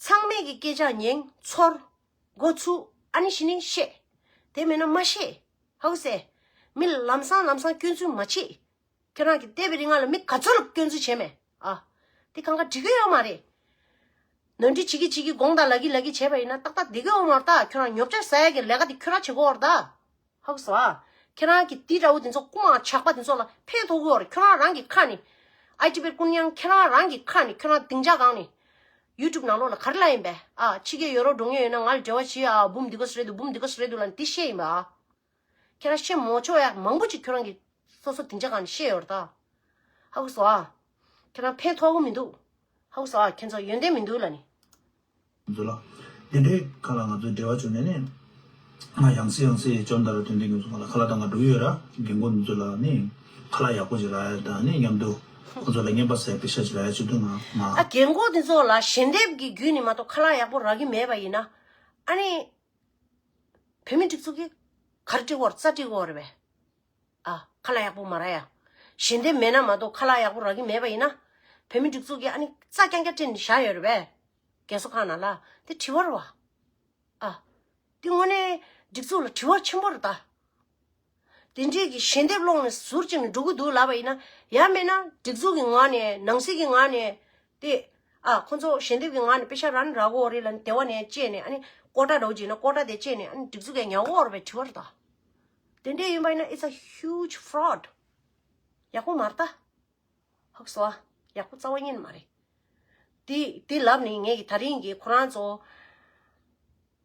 ཚང་མས་ཀྱི་སྐད་ཆ་ཉན་ཚོར། མགོ་ཚུགས། ཨ་ནི་གཞི་ནས་བཤད། དེ་མེད་ན་མ་བཤད། ཧ་གོ་སོང་། མི་ལ་ལམ་སང་ལམ་སང་སྐྱོན་འཛུགས་མ་བྱེད། ཁྱོད་རང་གི་བལྟས་པའི་རིང་ལ་མི་ག་ཚོད་ལ་སྐྱོན་འཛུགས་བྱས་མེད་ཨ། དེ་གང་ག་འགྲིག་གི་ཡོད་མ་རེད། ནོར་འཁྲུལ་བྱེད་ཀྱི་བྱེད་ཀྱི་དགོངས་དག་ལབ་ཀྱི་ལབ་ཀྱི་བྱས་པ་ཡིན་ན་ཏག་ཏག་བསྡད་ཀྱི་ཡོད་མ་རེད་ད། ཁྱོད་རང་ཉོ་ཆ་ཟ་ཡ་གི་ལས་ཀ་དེ་ཁྱོད་རང་བྱེད་དགོས་རེད་ད། ཧ་གོ་སོང་ཨ། ཁྱེད་རང་གི་དེ་འདྲ་བོ་དེ་ཚོ་རྐུ་མ་ཇག་པ་དེ་ཚོ་ལ་ཕན་ཐོགས་ཀྱི་ཡོད་རེད། ཁྱོད་རང་རང་གི་ཁ་ནས། ཨའི་ཊི་བེཊ་ཀུན་ཡང་ཁྱེད་རང་རང་གི་ཁ་ནས་ཁྱོད་རང་སྡིངས་ཆ་སྒང་ནས། ཡུ་ཊུབ་ནང་ལོགས་ལ་ག་རེ་ལབ་ཡིན་པས་ཨ། ཕྱི་རྒྱལ་ཡོད་རོགས་འགྲོ་མཁན་ཡོད་ན་ང་ལ་འབྲེལ་བ་བྱེད་ཨ། འབུམ་འདི་ག་ཙམ་རེད་འདུག་འབུམ་འདི་ག་ཙམ་རེད་འདུག་ལབ་ནས་དེ་བཤད་ཡིན་པ་ཨ། ཁྱེད་རང་བཤད་མ་ཆོག་ཡ་མང་པོ་ཅིག་ཁྱོད་རང་གི་ སོ་སོ་དེ་འདྲ་གང་ནས་བཤད་ཡོད་རེད་ད། ཧ་གོ་སོང་ཨ། ཁྱེད་རང་ཕན་ཐོགས་གི་མི་འདུག་ཧ་གོ་སོང་ཨ། ཁྱེད་ཚོ་ཡོན་ཏན་མི་འདུག་ལབ་ནི། ཚོ་ལ། དེ་འདྲའི་ཁ་ལ་ང་ཚོའི་འབྲེལ་བ་བྱུང་ནས་ནི། ང་ཡང་སེ་ཡང་སེ་བཅོམ་ལྡན་འདས་དོན་ལྡན་གྱི་ཚོ་ལ་ཁ་ལག་དང་ང་འགྲོ་གི་ཡོད་ར། རྒན་གོག་འདི་ཚོ་ལ་ནི་ཁ་ལག་ཡག་པོ་ཞིག་རག་ཡ་དང་ནི་མཉམ་དུ་ཁོ་ཚོ་ལ་རྔན་པ་ཟས་པེ་ཤ་ཞིག་རག་ཡ་བྱེད་དུས་ང་ང་། ཨ། རྒན་གོག་འདི་ཚོ་ལ་ཞལ་འདེབས་ཀྱི་བརྒྱུད་ནས་མ་གཏོགས་ཁ་ལག་ཡག་པོ་རག་གི་མེད་པ་ཡིན་ན། ཨ་ནི། བོད་མི་སྒྲིག་འཛུགས་ཀྱིས་ག་རེ་སྤྲད་དགོས་རེད། རྩྭ་སྤྲད་དགོས་རེད་པས། ཨ། ཁ་ལག་ཡག་པོ་མ་རག་ཡ། ཞལ་འདེབས་མེད་ན་མ་གཏོགས་ཁ་ལག་ཡག་པོ་རག་གི་མེད་པ་ཡིན་ན། བོད་མི་སྒྲིག་འཛུགས་ཀྱིས་ཨ་ནི་རྩྭ་རྐྱང་རྐྱང་སྤྲད་ནས་བཞག་ཡོད་རེད་པས། རྒན་གསོ་ཁང་ནང་ལ་དེ་དྲི་བ་རེད་བ། ཨ། དེ་དངོས་གནས་སྒྲིག་འཛུགས་ལ་དྲི་བ་ཆེན་པོ་རེད་ད། དེ་འདྲས་ཀྱི་ཞལ་འདེབས་སློང་ནས་ཟུར་བཅད་ནས་འགྲོ་གི་འདུག་ལབ་པ་ཡིན་ན། ཡང་མིན་ན་སྒྲིག་འཛུགས་ཀྱི་ངོས་ནས་ནང་སྲིད་ཀྱི་ངོས་ནས། དེ། ཨ། ཁོ་ཚོ་ཞལ་འདེབས་ཀྱི་ངོས་ནས་པེ་ཤ་རག་ན་རག་གོ་རེད་ལབ་ནས་དེ་བ་ནས་བཅད་ནས་ཨ་ནི་ཀོ་ཊ་འདྲ་བོ་བྱས་ན་ཀོ་ཊ་དེ་བཅད་ནས་ཨ་ནི་སྒྲིག་འཛུགས་ཀྱིས་ཉར་གོ་རེད་པས་དྲི་བ་རེད་ད། དེ་འདྲས་ཡིན་པ་ཡིན་ན་it's a huge fraud. ཡག་པོ་མ་རེད་ད། ཧ་གོ་སོང་ཨ། ཡག་པོ་རྩ་བ་ཉིད་ནས་མ་རེད། དེ་དེ་ལབ་ནས་ངས་ཀྱི་དེ་རིང་གི་ཁོ་རང་ཚོ་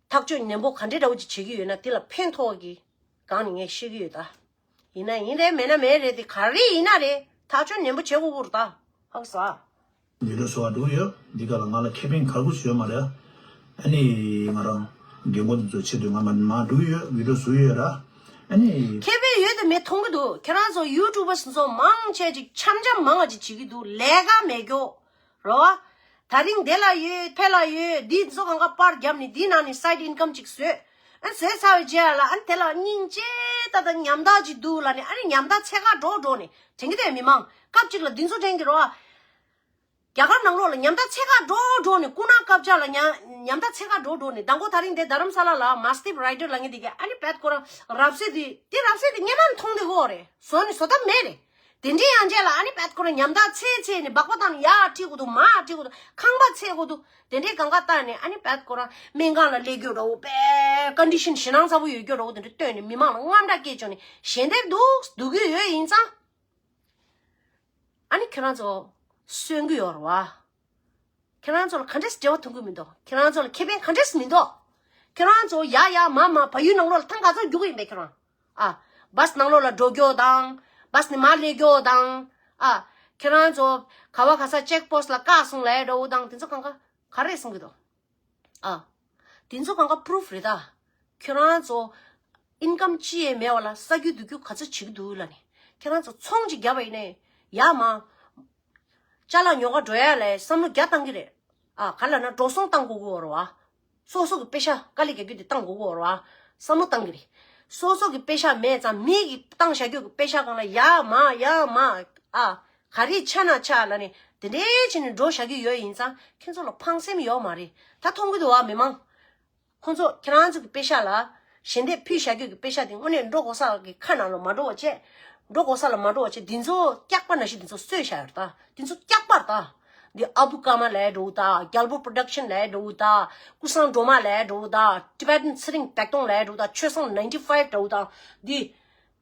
ཐག་གཅོད་ནན་པོ་ག་འདྲ་འདྲ་བོ་ཅིག་བྱེད་ཀྱི་ཡོད་ན་དེ་ལ་ཕན་ཐོགས་ཀྱི་སྒང་ནས་ངས་བཤད་ཀྱི་ཡོད་ད། ཡིན་ན་ཡིན་རེད། མེད་ན་མེད་རེད། དེ་ག་རེ་ཡིན་ན་རེད། ཐག་གཅོད་ནན་པོ་བྱེད་དགོས་ཀྱི་རེད་ད། ཧ་གོ་སོང་ཨ། ཉེ་དུ་སོ་བ་འགྲོ་གི་ཡོད། འདི་ག་ལ་ང་ལ་ཁེ་ཕན་ག་རེ་ཞིག་ཡོད་མ་རེད། ཨ་ནི་ང་རང་རྒན་གོག་འདི་ཚོའི་ཆེད་དུ་ང་མ་མ་འགྲོ་གི་ཡོད། ཉེ་དུ་བཟོ་གི་ཡོད་ར། ཨ་ནི། ཁེ་ཕན་ཡོད་དེ་མེད་མཐོང་གི་འདུག་ཁྱེད་རང་ཚོ་ཡུ་ཊུབ་པ་ཚོ་མང་ཆེ་ཅིག་འཆམ་འཆམ་མང་བ་ཅིག་བྱེད་ཀྱི་འདུག་ལས་ཀ་མེད་རྒྱུ། རེད་བ། དེ་རིང་དེ་ལ་ཡོད་ཕ་ལ་ཡོད། འདི་ཚོ་གང་ག་པར་བརྒྱབ་ནས་འདི་ནང་ནས་སའིཌ་ཨིན་ཀམ་ཅིག་བཟོས། ཨ་བཟོས་ཚར་བའི་རྗེས་ལ་ཨ་ནི་དེ་ལ་སྙིང་རྗེ་ད་ད་ཉམ་ཐག་ཅིག་འདུག་ལབ་ནས་ཨ་ནི་ཉམ་ཐག་ཚད་ག་འགྲོ་འགྲོ་ནས་དྲན་གྱི་འདུག་མི་མང་སྐབས་གཅིག་ལ་འདི་ཚོ་དྲན་གྱི་རེད་བ། རྒྱ་གར་ནང་ལོགས་ལ་ཉམ་ཐག་ཚད་ག་འགྲོ་འགྲོ་ནས་སྐུ་ན་སྐབས་ཆ་ལ་ཉ་ཉམ་ཐག་ཚད་ག་འགྲོ་འགྲོ་ནས་མདང་དགོང་དེ་རིང་དེ་རྡ་རམ་ས་ལ་ལ་མ་སི་ཊིབ་རའི་ཌར་ལ་ངས་དེ་ག་ཨ་ནི་བད་ཁོ་རང་རབ་གསལ་དེ་དེ་རབ་གསལ་དེ་སྔན་མ་མཐོང་དེ་གོ་རེད། བཟོ་ནི་བཟོ་ཐབས་མེད་རེད། དེ་འདྲའི་ཡང་རྗེས་ལ་ཨ་ནི་བད་ཁོ་རང་ཉམ་ཐག་ཚད་ཚད་ནས་སྦག་པ་བཏང་ནས་ཡར་ཁྲིད་དགོས་འདུག་མར་ཁྲིད་དགོས་འདུག་ཁང་པ་ཚད་དགོས་འདུག་དེ་འདྲའི་གང་ག་བཏང་ནས་ཨ་ནི་བད་ཁོ་རང་སྨན་ཁང་ལ་སླེབས་རྒྱུ་འདྲ་བོ་དཔེ་ཀོན་ཌི་ཤན་ཞེད་སྣང་ཚ་པོ་ཡོད་རྒྱུ་འདྲ་བོ་དེ་འདྲ་བཏོན་ནས་མི་མང་ལ་དངངས་སྐྲག་སྐྱེས་བྱུང་ནས་ཞལ་འདེབས་འདུག་འདུག་གི་ཡོད་ཡིན་ཙང་། ཨ་ནི་ཁྱེད་རང་ཚོ་གསོན་གི་ཡོད་རེད་བ། ཁྱེད་རང་ཚོ་ལ་ག་འདྲས་འབྲེལ་བ་ཐོན་གི་མི་འདུག་ཁྱེད་རང་ཚོ་ལ་ཁེ་ཕན་ག་འདྲས་མི་འདུག་ཁྱེད་རང་ཚོ་ཡ་ཡ་མ་མ་བལ་ཡུལ་ནང་ལོགས་ལ་ཐང་ག་ཚོད་རྒྱུག་གི་ཡིན་པས་ཁྱེད་རང་། ཨ། བྷ་སི་ནང་ལོགས་ལ་འགྲོ་རྒྱུ་དང་། བྷ་སི་ནས་མར་སླེབས་རྒྱུ་དང་། ཨ། ཁྱེད་རང་ཚོ་ག་བ་ག་ས་ཅེག་པོ་སི་ཊི་ལ་བཀག་སོང་ལབ་འདྲ་བོ་དང་དེ་ཚོ་གང་ག་ག་རེ་གསུང་གི་འདུག་ཨ། དེ་ཚོ་གང་ག་པུ་རུབ་རེད་ད། ཁྱེད་རང་ཚོ་ཨིན་ཀམ་ཅི་ཡང་མེད་པ་ལ་ས་རྒྱུ་འདུག་རྒྱུ་ག་ཚོད་བྱེད་ཀྱི་འདུག་ལབ་ནས་ཁྱེད་རང་ཚོ་ཚོང་ཅིག་བརྒྱབ་པ་ཡིན་ནའི་ཡ་མ། ཅ་ལག་ཉོ་ག་འགྲོ་ཡ་ལ་བསམ་བློ་རྒྱ་བཏང་གི་རེད། ཨ། ག་ལབ་ན་འགྲོ་སོང་བཏང་དགོས་ཀྱི་ཡོད་རེད་བ། སོ་སོ་གི་པེ་ཤ་དཀའ་ལས་རྒྱག་རྒྱུ་དེ་བཏང་དགོས་ཀྱི་ཡོད་རེད་བ། བསམ་བློ་བཏང་གི་རེད། སོ་སོ་གི་པེ་ཤ་མེད་ཙང་མི་གིས་བཏང་བཞག་རྒྱུ་གི་པེ་ཤ་སྒང་ལ་ཡ་མ་ཡ་མ། ཨ། ག་རེ་ཆགས་ན་ཆགས་ལབ་ནས་དེ་འདྲའི་བྱས་ནས་འགྲོ་བཞག་གི་ཡོད་ཡིན་ཙང་ཁྱེད་ཚོ་ལ་ཕངས་སེམས་ཡོད་མ་རེད། ད་མཐོང་གི་འདུག་བ་མི་མང་། ཁོང་ཚོ་ཁྱེད་རང་ཚོ་གི་པེ་ཤ་ལ་ཞལ་འདེབས་ཕུལ་བཞག་རྒྱུ་གི་པེ་ཤ་དེ་དངོས་གནས་འགྲོ་གོ་ས་གི་ཁ་ནང་ལ་མ་འགྲོ་བ་བྱས། འགྲོ་གོ་ས་ལ་མ་འགྲོ་བ་བྱས། འདི་ཚོ་སྐྱག་པ་ནང་བཞིན་འདི་ཚོ་གསོས་བཞག་ཡོད་རེད་ད། འདི་ཚོ་སྐྱག་པ་རེད་ད། འདི་ཨ་བུ་ཀརྨ་ལབ་འདྲ་བོ་ད། རྒྱལ་པོ་པྲོ་ཌག་ཤན་ལབ་འདྲ་བོ་ད། ཀུན་བཟང་སྒྲོལ་མ་ལབ་འདྲ་བོ་ད། ཊི་བེ་ཊན་ཚེ་རིང་བདག་སྐྱོང་ལབ་འདྲ་བོ་ད། ཆོས་བཟང་ནའིན་ཊི་ཕའིབ་འདྲ་བོ་ད། འདི་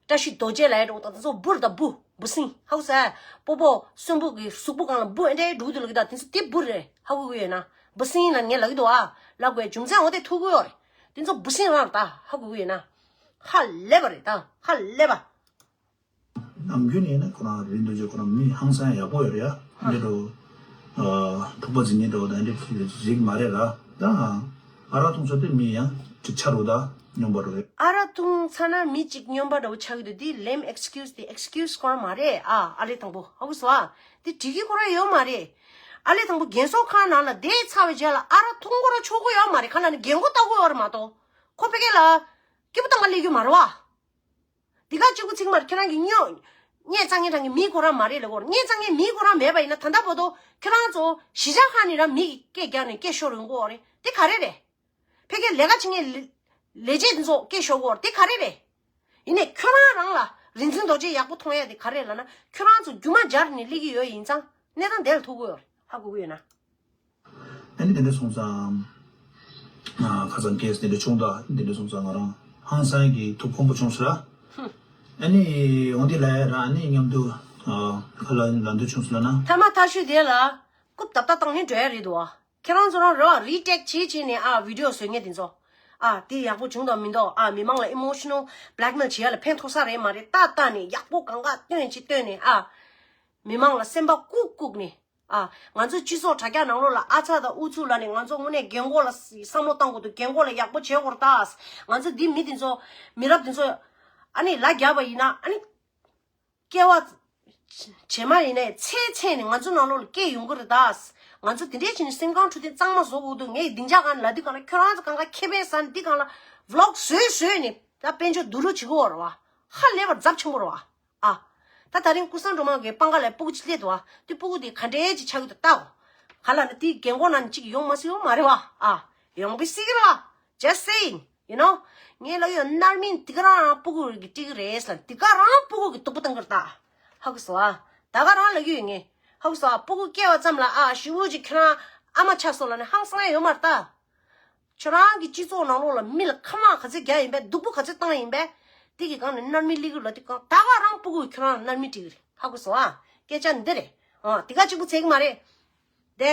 བཀྲ་ཤིས་རྡོ་རྗེ་ལབ་འདྲ་བོ་ད། འདི་ཚོ་འབུ་རེད་ད། འབུ། འབུ་སྲིན། ཧ་གོ་སོང་ངས། སྤོ་བོ་གསོན་པོ་གི་གཟུགས་པོ་སྒང་ལ་འབུ་ཨེ་འདྲ་འདྲ་བོ་འདུག་ལབ་ཀྱི་ད། འདི་ཚོ་འདི་འབུ་རེད། ཧ་གོ་གི་ཡོད་ན། འབུ་སྲིན་ལབ་ངས་ལབ་ཀྱི་འདུག་ཨ། ལབ་དགོས་རྒྱུ་མཚན་འོ་དེ་ཐུག་གི་ཡོད་རེད། འདི་ཚོ་འབུ་སྲིན་རང་རེད་ད། ཧ་གོ་གི་ཡོད་ན། ཧ་ལས་པ་རེད་ད། ཧ་ལས་པ། ནམ་རྒྱུན་ནས་ནི་ཁོ་རང་རིན་རྡོ་རྗེ་ཁོ་རང་མི་ཧང་སང་ཡག་པོ་ཡོད་རེད་ཡ། འདི་འདྲ་བོ། ཨ། འཁྲུག་པ་འཛིང་མཁན་འདྲ་བོ་དང་འདི་འདྲ་ཞིག་མ་རེད་ར། ད་ཨ་རག་འཐུང་ཚར་དུས་མི་ཡང་ཅིག་ཆགས་འགྲོ་ད་སྨྱོན་པ་འདྲ་བོ་རེད། ཨ་རག་འཐུང་ཚར་ན་མི་ཅིག་སྨྱོན་པ་འདྲ་བོ་ཆགས་ཀྱི་འདུག་འདི་ལེམ་ཨེགས་ཀིའུ་སི་དེ་ཨེགས་ཀིའུ་སི་ཁོ་རང་མ་རེད་ཨ། ཨ་ལེ་དང་པོ་ཧ་གོ་སོང་ཨ། འདི་འགྲིག་གི་ཁོ་རང་ཡོད་མ་རེད། ཨ་ལེ་དང་པོ་རྒན་གསོ་ཁང་ནང་ལ་བསྡད་ཚར་བའི་རྗེས་ལ་ཨ་རག་འཐུང་ཁོ་རང་ཆོག་གི་ཡོད་མ་རེད། གང་ལབ་ན་རྒན་གོག་ལྟ་གི་ཡོད་རེད་མ་གཏོགས། ཁོ་ཕ་གི་ལ་སྐྱིད་པོ་བཏང་ག་སླེབས་རྒྱུ་མ་རེད་བ། འདི་ག་གཅིག་པུ་ཚིག་མར་ཁྱེད་རང་གི་སྨྱོ། བརྙས་བཅག་མཁན་རང་གི་མི་ཁོ་རང་མ་རེད་ལབ་གོ། བརྙས་བཅག་མཁན་མི་ཁོ་རང་མེད་པ་ཡིན་ན་ད་ལྟ་བར་དུ་ཁྱེད་རང་ཚོ་གཞིས་ཆགས་ཁག་ནས་རང་མི་གི་སྐད་རྒྱག་ནས་སྐད་ཤོར་ཡོང་གི་ཡོད་རེད། དེ་ག་རེ་རེད། ཕ་གིར་ལས་ཀ་བྱེད་མཁན་ལས་ལས་བྱེད་འདི་ཚོ་སྐད་ཤོར་གི་ཡོད་རེད། དེ་ག་རེ་རེད། ཡིན་ནའི་ཁྱོད་རང་རང་ལ་རིག་འཛིན་རྡོ་རྗེ་ཡག་པོ་མཐོང་ཡ་དེ་ག་རེ་ལབ་ན། ཁྱོད་རང་ཚོ་རྒྱུ་མ་སྦྱར་ནས་སླེབས་ཀྱི་ཡོད་ཡིན་ཙང་གནས་སྟངས་དེ་ལ་ཐུག་གི་ཡོད་རེད། ཧ་གོ་གི་ཡོད་ན། ཨ་ནི་དེ་འདྲ་སོང་ཙང་། ཨ། ཁ་སང་ཁེ་སི་དེ་འདྲ་བྱུང་ད། དེ་འདྲ་སོང་ཙང་ང་རང་ཧང་སང་གི་ཐུགས་ཕོངས་པོ་བྱུང་སོང་ར། ཨ་ནི་འོ་འདི་ལ་ར་ཨ་ནི་མཉམ་དུ། ཨ། ཁ་ལ་ལ་འདུ་བྱུང་སོང་ལ་ན། ཐ་མ་ཐག་ཆོད་དེ་ལ་རྐུབ་ཏག་ཏག་བཏང་ནས་འགྲོ་ཡ་རེད་འདུག་ཨ། ཁྱེད་རང་ཚོ་རང་རེ་བ་རི་ཊེག་བྱེད་བྱེད་ནས་ཨ་བི་ཌིའོ་བཟོ་མཁན་དེ་ཚོ། ཨ་དེ་ཡག་པོ་བྱུང་དང་མི་འདུག་ཨ་མི་མང་ལ་emotional blackmail བྱེད་ཡ་ལ་ཕན་ཐོགས་ས་རེད་མ་རེད། ཏག་ཏག་ནས་ཡག་པོ་གང་ག་སྟོན་ཅིག་སྟོན་ནས་ཨ། མི་མང་ལ་སེམས་པ་བཀུག་བཀུག་ནས། ཨ་ང་ཚོའི་སྤྱི་ཚོགས་དྲ་རྒྱ་ནང་ལོགས་ལ་ཨ་ཚ་དང་ཨུ་ཚུགས་ལ་ནི་ང་ཚོ་དངོས་གནས་རྒན་གོག་ལ་བསམ་བློ་བཏང་དགོས་འདུག་རྒན་གོག་ལ་ཡག་པོ་བྱེད་དགོས་རེད་ད། ང་ཚོ་འདི་མི་འདི་ཚོ་མི་རབས་འདི་ཚོ་ཨ་ནི་ལ་རྒྱབ་པ་ཡིན་ན་ཨ་ནི་སྐྱེ་བ་རྗེས་མ་ཡིན་ནའི་ཚེ་ཚེ་ནས་ང་ཚོ་ནང་ལོགས་ལ་སྐྱེ་ཡོང་གི་རེད་ད། ང་ཚོ་འདི་འདྲས་བྱས་ནས་སེམས་ཁམས་འཕྲོད་བསྟེན་གཙང་མ་བཟོ་དགོས་འདུག་ངས་སྡིངས་ཆ་སྒང་ལ་འདི་སྒང་ལ་ཁྱོད་རང་ཚོ་གང་ག་ཁེ་ཕན་ཟ་ནས་འདི་སྒང་ལ་vlog བཟོས་བཟོས་ནས་ད་དཔལ་འབྱོར་བསྡུ་རུབ་བྱེད་ཀྱི་ཡོད་རེད་བ། ཧ་ལས་པར་ཚབས་ཆེན་པོ་རེད་བ། ཨ། ད་ད་རིང་ཀུན་བཟང་སྒྲོལ་མ་གིས་པང་ཁ་ལ་སྤུ་གུ་ཅིག་སླེབས་འདུག་ཨ། དེ་སྤུ་གུ་དེ་ག་འདྲའི་ཅིག་ཆགས་ཀྱི་འདུག་ལྟ་འོ། ག་ལ་ནི་དེའི་རྒན་གོག་ནང་ནས་ཅིག་ཡོང་མ་སྲིད་ཡོད་མ་རེད་བ། ཨ། ཡོང་པའི་སྲིད་ཀྱི་རེད་བ། Just saying, you know. ངས་ལབ་ཡོད། རྣར་མའི་དེ་ག་རང་སྤུ་གུ་གིས་སྤྲད་ཀྱི་རེད་ལབ། དེ་ག་རང་སྤུ་གུ་གིས་སྡུག་པོ་བཏང་གི་རེད་ད། ཧ་གོ་སོང་ཨ། ད་ག་རང་ལབ་ཀྱི་ཡོད་ངས། ཧ་གོ་སོང་ཨ། སྤུ་གུ་སྐྱེ་བ་ཙམ་ལ་ཨ་ཞེ་པོ་ཅིག་ཁྱེད་རང་ཨ་མ་ཆགས་སོང་ལབ་ནས་ཧང་སང་ཡ་ཡོད་མ་རེད་ད། ཁྱོད་རང་གི་སྤྱི་ཚོགས་ནང་ལོགས་ལ་མི་ལ་ཁ་མ་ག་ཚོད་རྒྱག་ཡིན་པས། སྡུག་པོ་ག་ཚོད་བཏང་ཡིན་པས། དེ་གི་སྒང་ནས་རྣར་མའི་ལི་གུ་ལ་དེ་གང་ད་ག་རང་སྤུ་གུ་ཁྱོད་རང་རྣར་མའི་སྤྲད་གི་རེད། ཧ་གོ་སོང་ཨ། སྐད་ཆ་འདི་རེད། ཨ་དེ་ག་གཅིག་པུ་ཚད་གི་མ་རེད། དེ་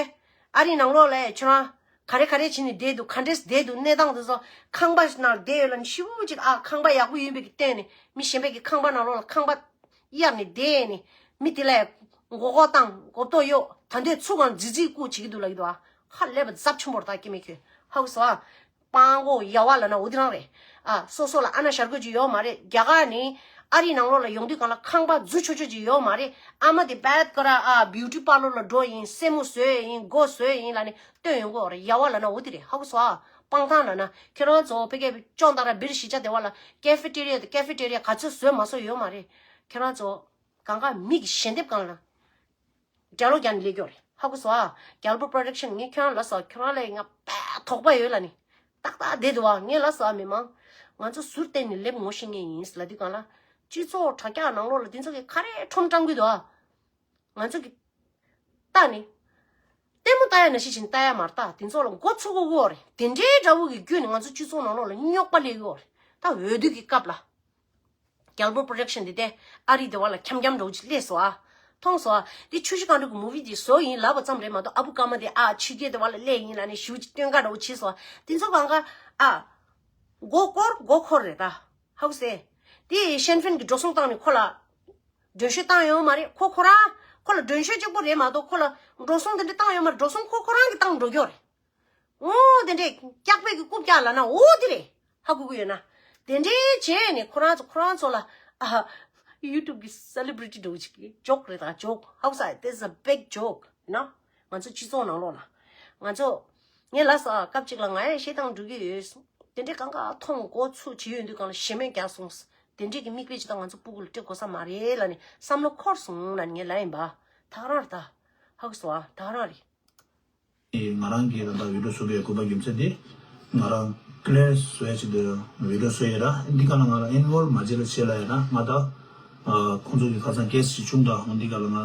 ཨ་རི་ནང་ལོགས་ལ་ཁྱོད་རང་ག་རེ་ག་རེ་བྱས་ནས་བསྡད་འདུག་ག་འདྲས་བསྡད་འདུག་གནས་སྟངས་དེ་ཚོ་ཁང་པ་ནང་བསྡད་ཡོད་ལ་ནི་ཞེ་པོ་ཅིག་ཨ་ཁང་པ་ཡག་པོ་ཡིན་པའི་གི་སྟེང་ནས་མི་གཞན་པའི་གི་ཁང་པ་ནང་ལོགས་ལ་ཁང་པ་གཡར་ནས་བསྡད་ནས་མི་དེ་ལ་མགོ་སྐོར་བཏང་མགོ་ཐོག་གཡོག་ད་འདོད་ཚུགས་གང་རྫིག་རྫིག་བཀུག་བྱེད་ཀྱི་འདུག་ལབ་ཀྱི་འདུག་ཨ། ཧ་ལས་པ་ཚབས་ཆེན་པོ་རེད་ད་སྐྱེ་མེད་ཁྱོད། ཧ་གོ་སོང་ཨ། སྤྲང་པོ་ཡ་བ་ལབ་ན་འོ་དེ་རང་རེད། ཨ་སོ་སོ་ལ་ཨ་ན་ཞར་གོས་ཅིག་ཡོད་མ་རེད། རྒྱ་གར་ནི་ཨ་རི་ནང་ལོགས་ལ་ཡོང་དུས་སྒང་ལ་ཁང་པ་རྫུ་ཆོ་ཆོ་ཅིག་ཡོད་མ་རེད། ཨ་མ་དེ་བད་ཀ་ར་ཨ་beauty parlour ལ་འགྲོ་ཡིན། སེན་མོ་བཟོས་ཡིན། མགོ་བཟོས་ཡིན་ལབ་ནས་སྟོན་ཡོང་གི་ཡོད་རེད། ཡ་བ་ལབ་ན་འོ་དེ་རེད། ཧ་གོ་སོང་ཨ། སྤང་ཐང་ལབ་ན་ཁྱེད་རང་ཚོ་ཕ་གིའི་ཅོང་ཏ་ར་སྦིར་གཞིས་ཆགས་དེ་བ་ལ་cafeteria དང་cafeteria ག་ཚོད་བཟོས་མ་བཟོས་ཡོད་མ་རེད། ཁྱེད་རང་ཚོ་གང་ག་མི་གི་ཞལ་འདེབས་སྒང་ལ་འགྲེལ་ལོ་རྒྱག་ནས་སླེབས་ཀྱི་ཡོད་རེད། ཧ་གོ་སོང་ཨ། རྒྱལ་པོ་Production ངས་ཁྱོད་རང་ལ་སོགས་ཁྱོད་རང་ལ་ང་དཔེ་དོགས་པ་ཡོད་ལབ་ནི། ཏག་ཏག་བསྡད་འདུག་ཨ། ངས་ལབ་སོང་ཨ། མི་མང་ང་ཚོ་ཟུར་བལྟས་ནས་ལེབ་ངོ་ཤེས་མཁན་ཡིན་ལབ་དུས་སྒང་ལ། སྤྱི་ཚོགས་དྲ་རྒྱ་ནང་ལོགས་ལ་འདི་ཚོ་གི་ག་རེ་ཁྲོམ་བཀྲམ་གི་འདུག་ཨ། ང་ཚོ་གི་ལྟ་ནི། ལྟད་མོ་ལྟ་ཡ་ནང་བཞིན་བྱས་ནས་ལྟ་ཡ་མ་རེད་ད། དེ་ཚོ་ལ་མགོ་ཚོད་དགོས་ཀྱི་ཡོད་རེད། དེ་འདྲའི་འདྲ་བོ་གི་བརྒྱུད་ནས་ང་ཚོ་སྤྱི་ཚོགས་ནང་ལོགས་ལ་རྙོག་པ་སླེབས་ཀྱི་ཡོད་རེད། ད་འོས་བསྡུ་གི་སྐབས་ལ། རྒྱལ་པོ་Production འདི་དེ་ཨ་རི་དེ་བ་ལ་འཁྱམ་འཁྱམ་འདྲ་བོ་ཅིག་སླེབས་སོང་ཨ། མཐོང་སོང་ཨ། འདི་ཆུ་བཞི་སྒང་དྲུག་གི་movie འདི་བཟོ་ཡིན་ལབ་པ་ཙམ་རེད་མ་གཏོགས། ཨ་བུ་ཀརྨ་དེ་ཨ་ཆོས་རྒྱལ་དེ་བ་ལ་སླེབས་ཡིན་ལབ་ནས་ཞེ་པོ་ཅིག་སྟོན་ཁ་འདྲ་བོ་བྱས་སོང་ཨ། དེ་ཚོ་གང་ག་ཨ། མགོ་སྐོར་མགོ་འཁོར་རེད་ད། ཧ་གོ་སོང་ཨ། དེ་ཤན་ཧྥིན་གྱི་འགྲོ་སོང་བཏང་ནས་ཁོ་ལ་མགྲོན་ཤོས་བཏང་ཡོད་མ་རེད། ཁོ་ཁོ་རང་ཁོ་ལ་མགྲོན་ཤོས་གཅིག་པོ་རེད་མ་གཏོགས་ཁོ་ལ་འགྲོ་སོང་དེ་འདྲ་བཏང་ཡོད་མ་རེད། འགྲོ་སོང་ཁོ་ཁོ་རང་གིས་བཏང་འགྲོ་གི་ཡོད་རེད། འོ་དེ་འདྲས་སྐྱག་པས་ཀྱི་རྐུབ་བཀྱག་ལབ་ན་འོ་དེ་རེད། ཧ་གོ་གི་ཡོད་ན། དེ་འདྲས་བྱས་ནས་ཁོ་རང་ཚོ་ཁོ་རང་ཚོ་ལ་ཨ། YouTube གི་celebrity འདྲ་བོ་ཅིག་གི་joke རེད་ད། joke ཧ་གོ་སོང་ཨ། This is a big joke, you know. ང་ཚོ་སྤྱི་ཚོགས་ནང་ལོགས་ལ་ང་ཚོ་ངས་ལབ་སོང་ཨ། སྐབས་གཅིག་ལ་ང་ཡང་བཤད་སྟངས་འགྲོ་གི་ཡོད། དེ་འདྲས་གང་ག་མཐོང་མགོ་ཚོས་བྱེད་ཡོང་དུས་སྒང་ལ་ཞེ་མེར་རྒྱག་སོང་། དེ་འདྲས་ཀྱི་མིག་དཔེ་ཅིག་ད་ང་ཚོ་སྤུ་གུ་ལ་སྤྲད་དགོས་ས་མ་རེད་ལབ་ནས་བསམ་བློ་འཁོར་སོང་ལབ་ནས་ངས་ལབ་ཡིན་པ། ད་ག་རང་རེད་ད། ཧ་གོ་སོང་ཨ། ད་ག་རང་རེད། ང་རང་གིས་ད་ལྟ་video བཟོ་བའི་དགོས་པ་རྒྱུ་མཚན་དེ། ང་རང་clear བཟོ་ཡ་ཆེད་དུ་video བཟོ་ཡ་ར། འདི་ག་ལ་ང་རང་involve མ་བྱེད་ལ་བྱེད་ལ་ཡ་ར། ང་ད་ཁོང་ཚོ་གི་ཁ་སང་case ཞིག་བྱུང་ད། འདི་ག་ལ་ང་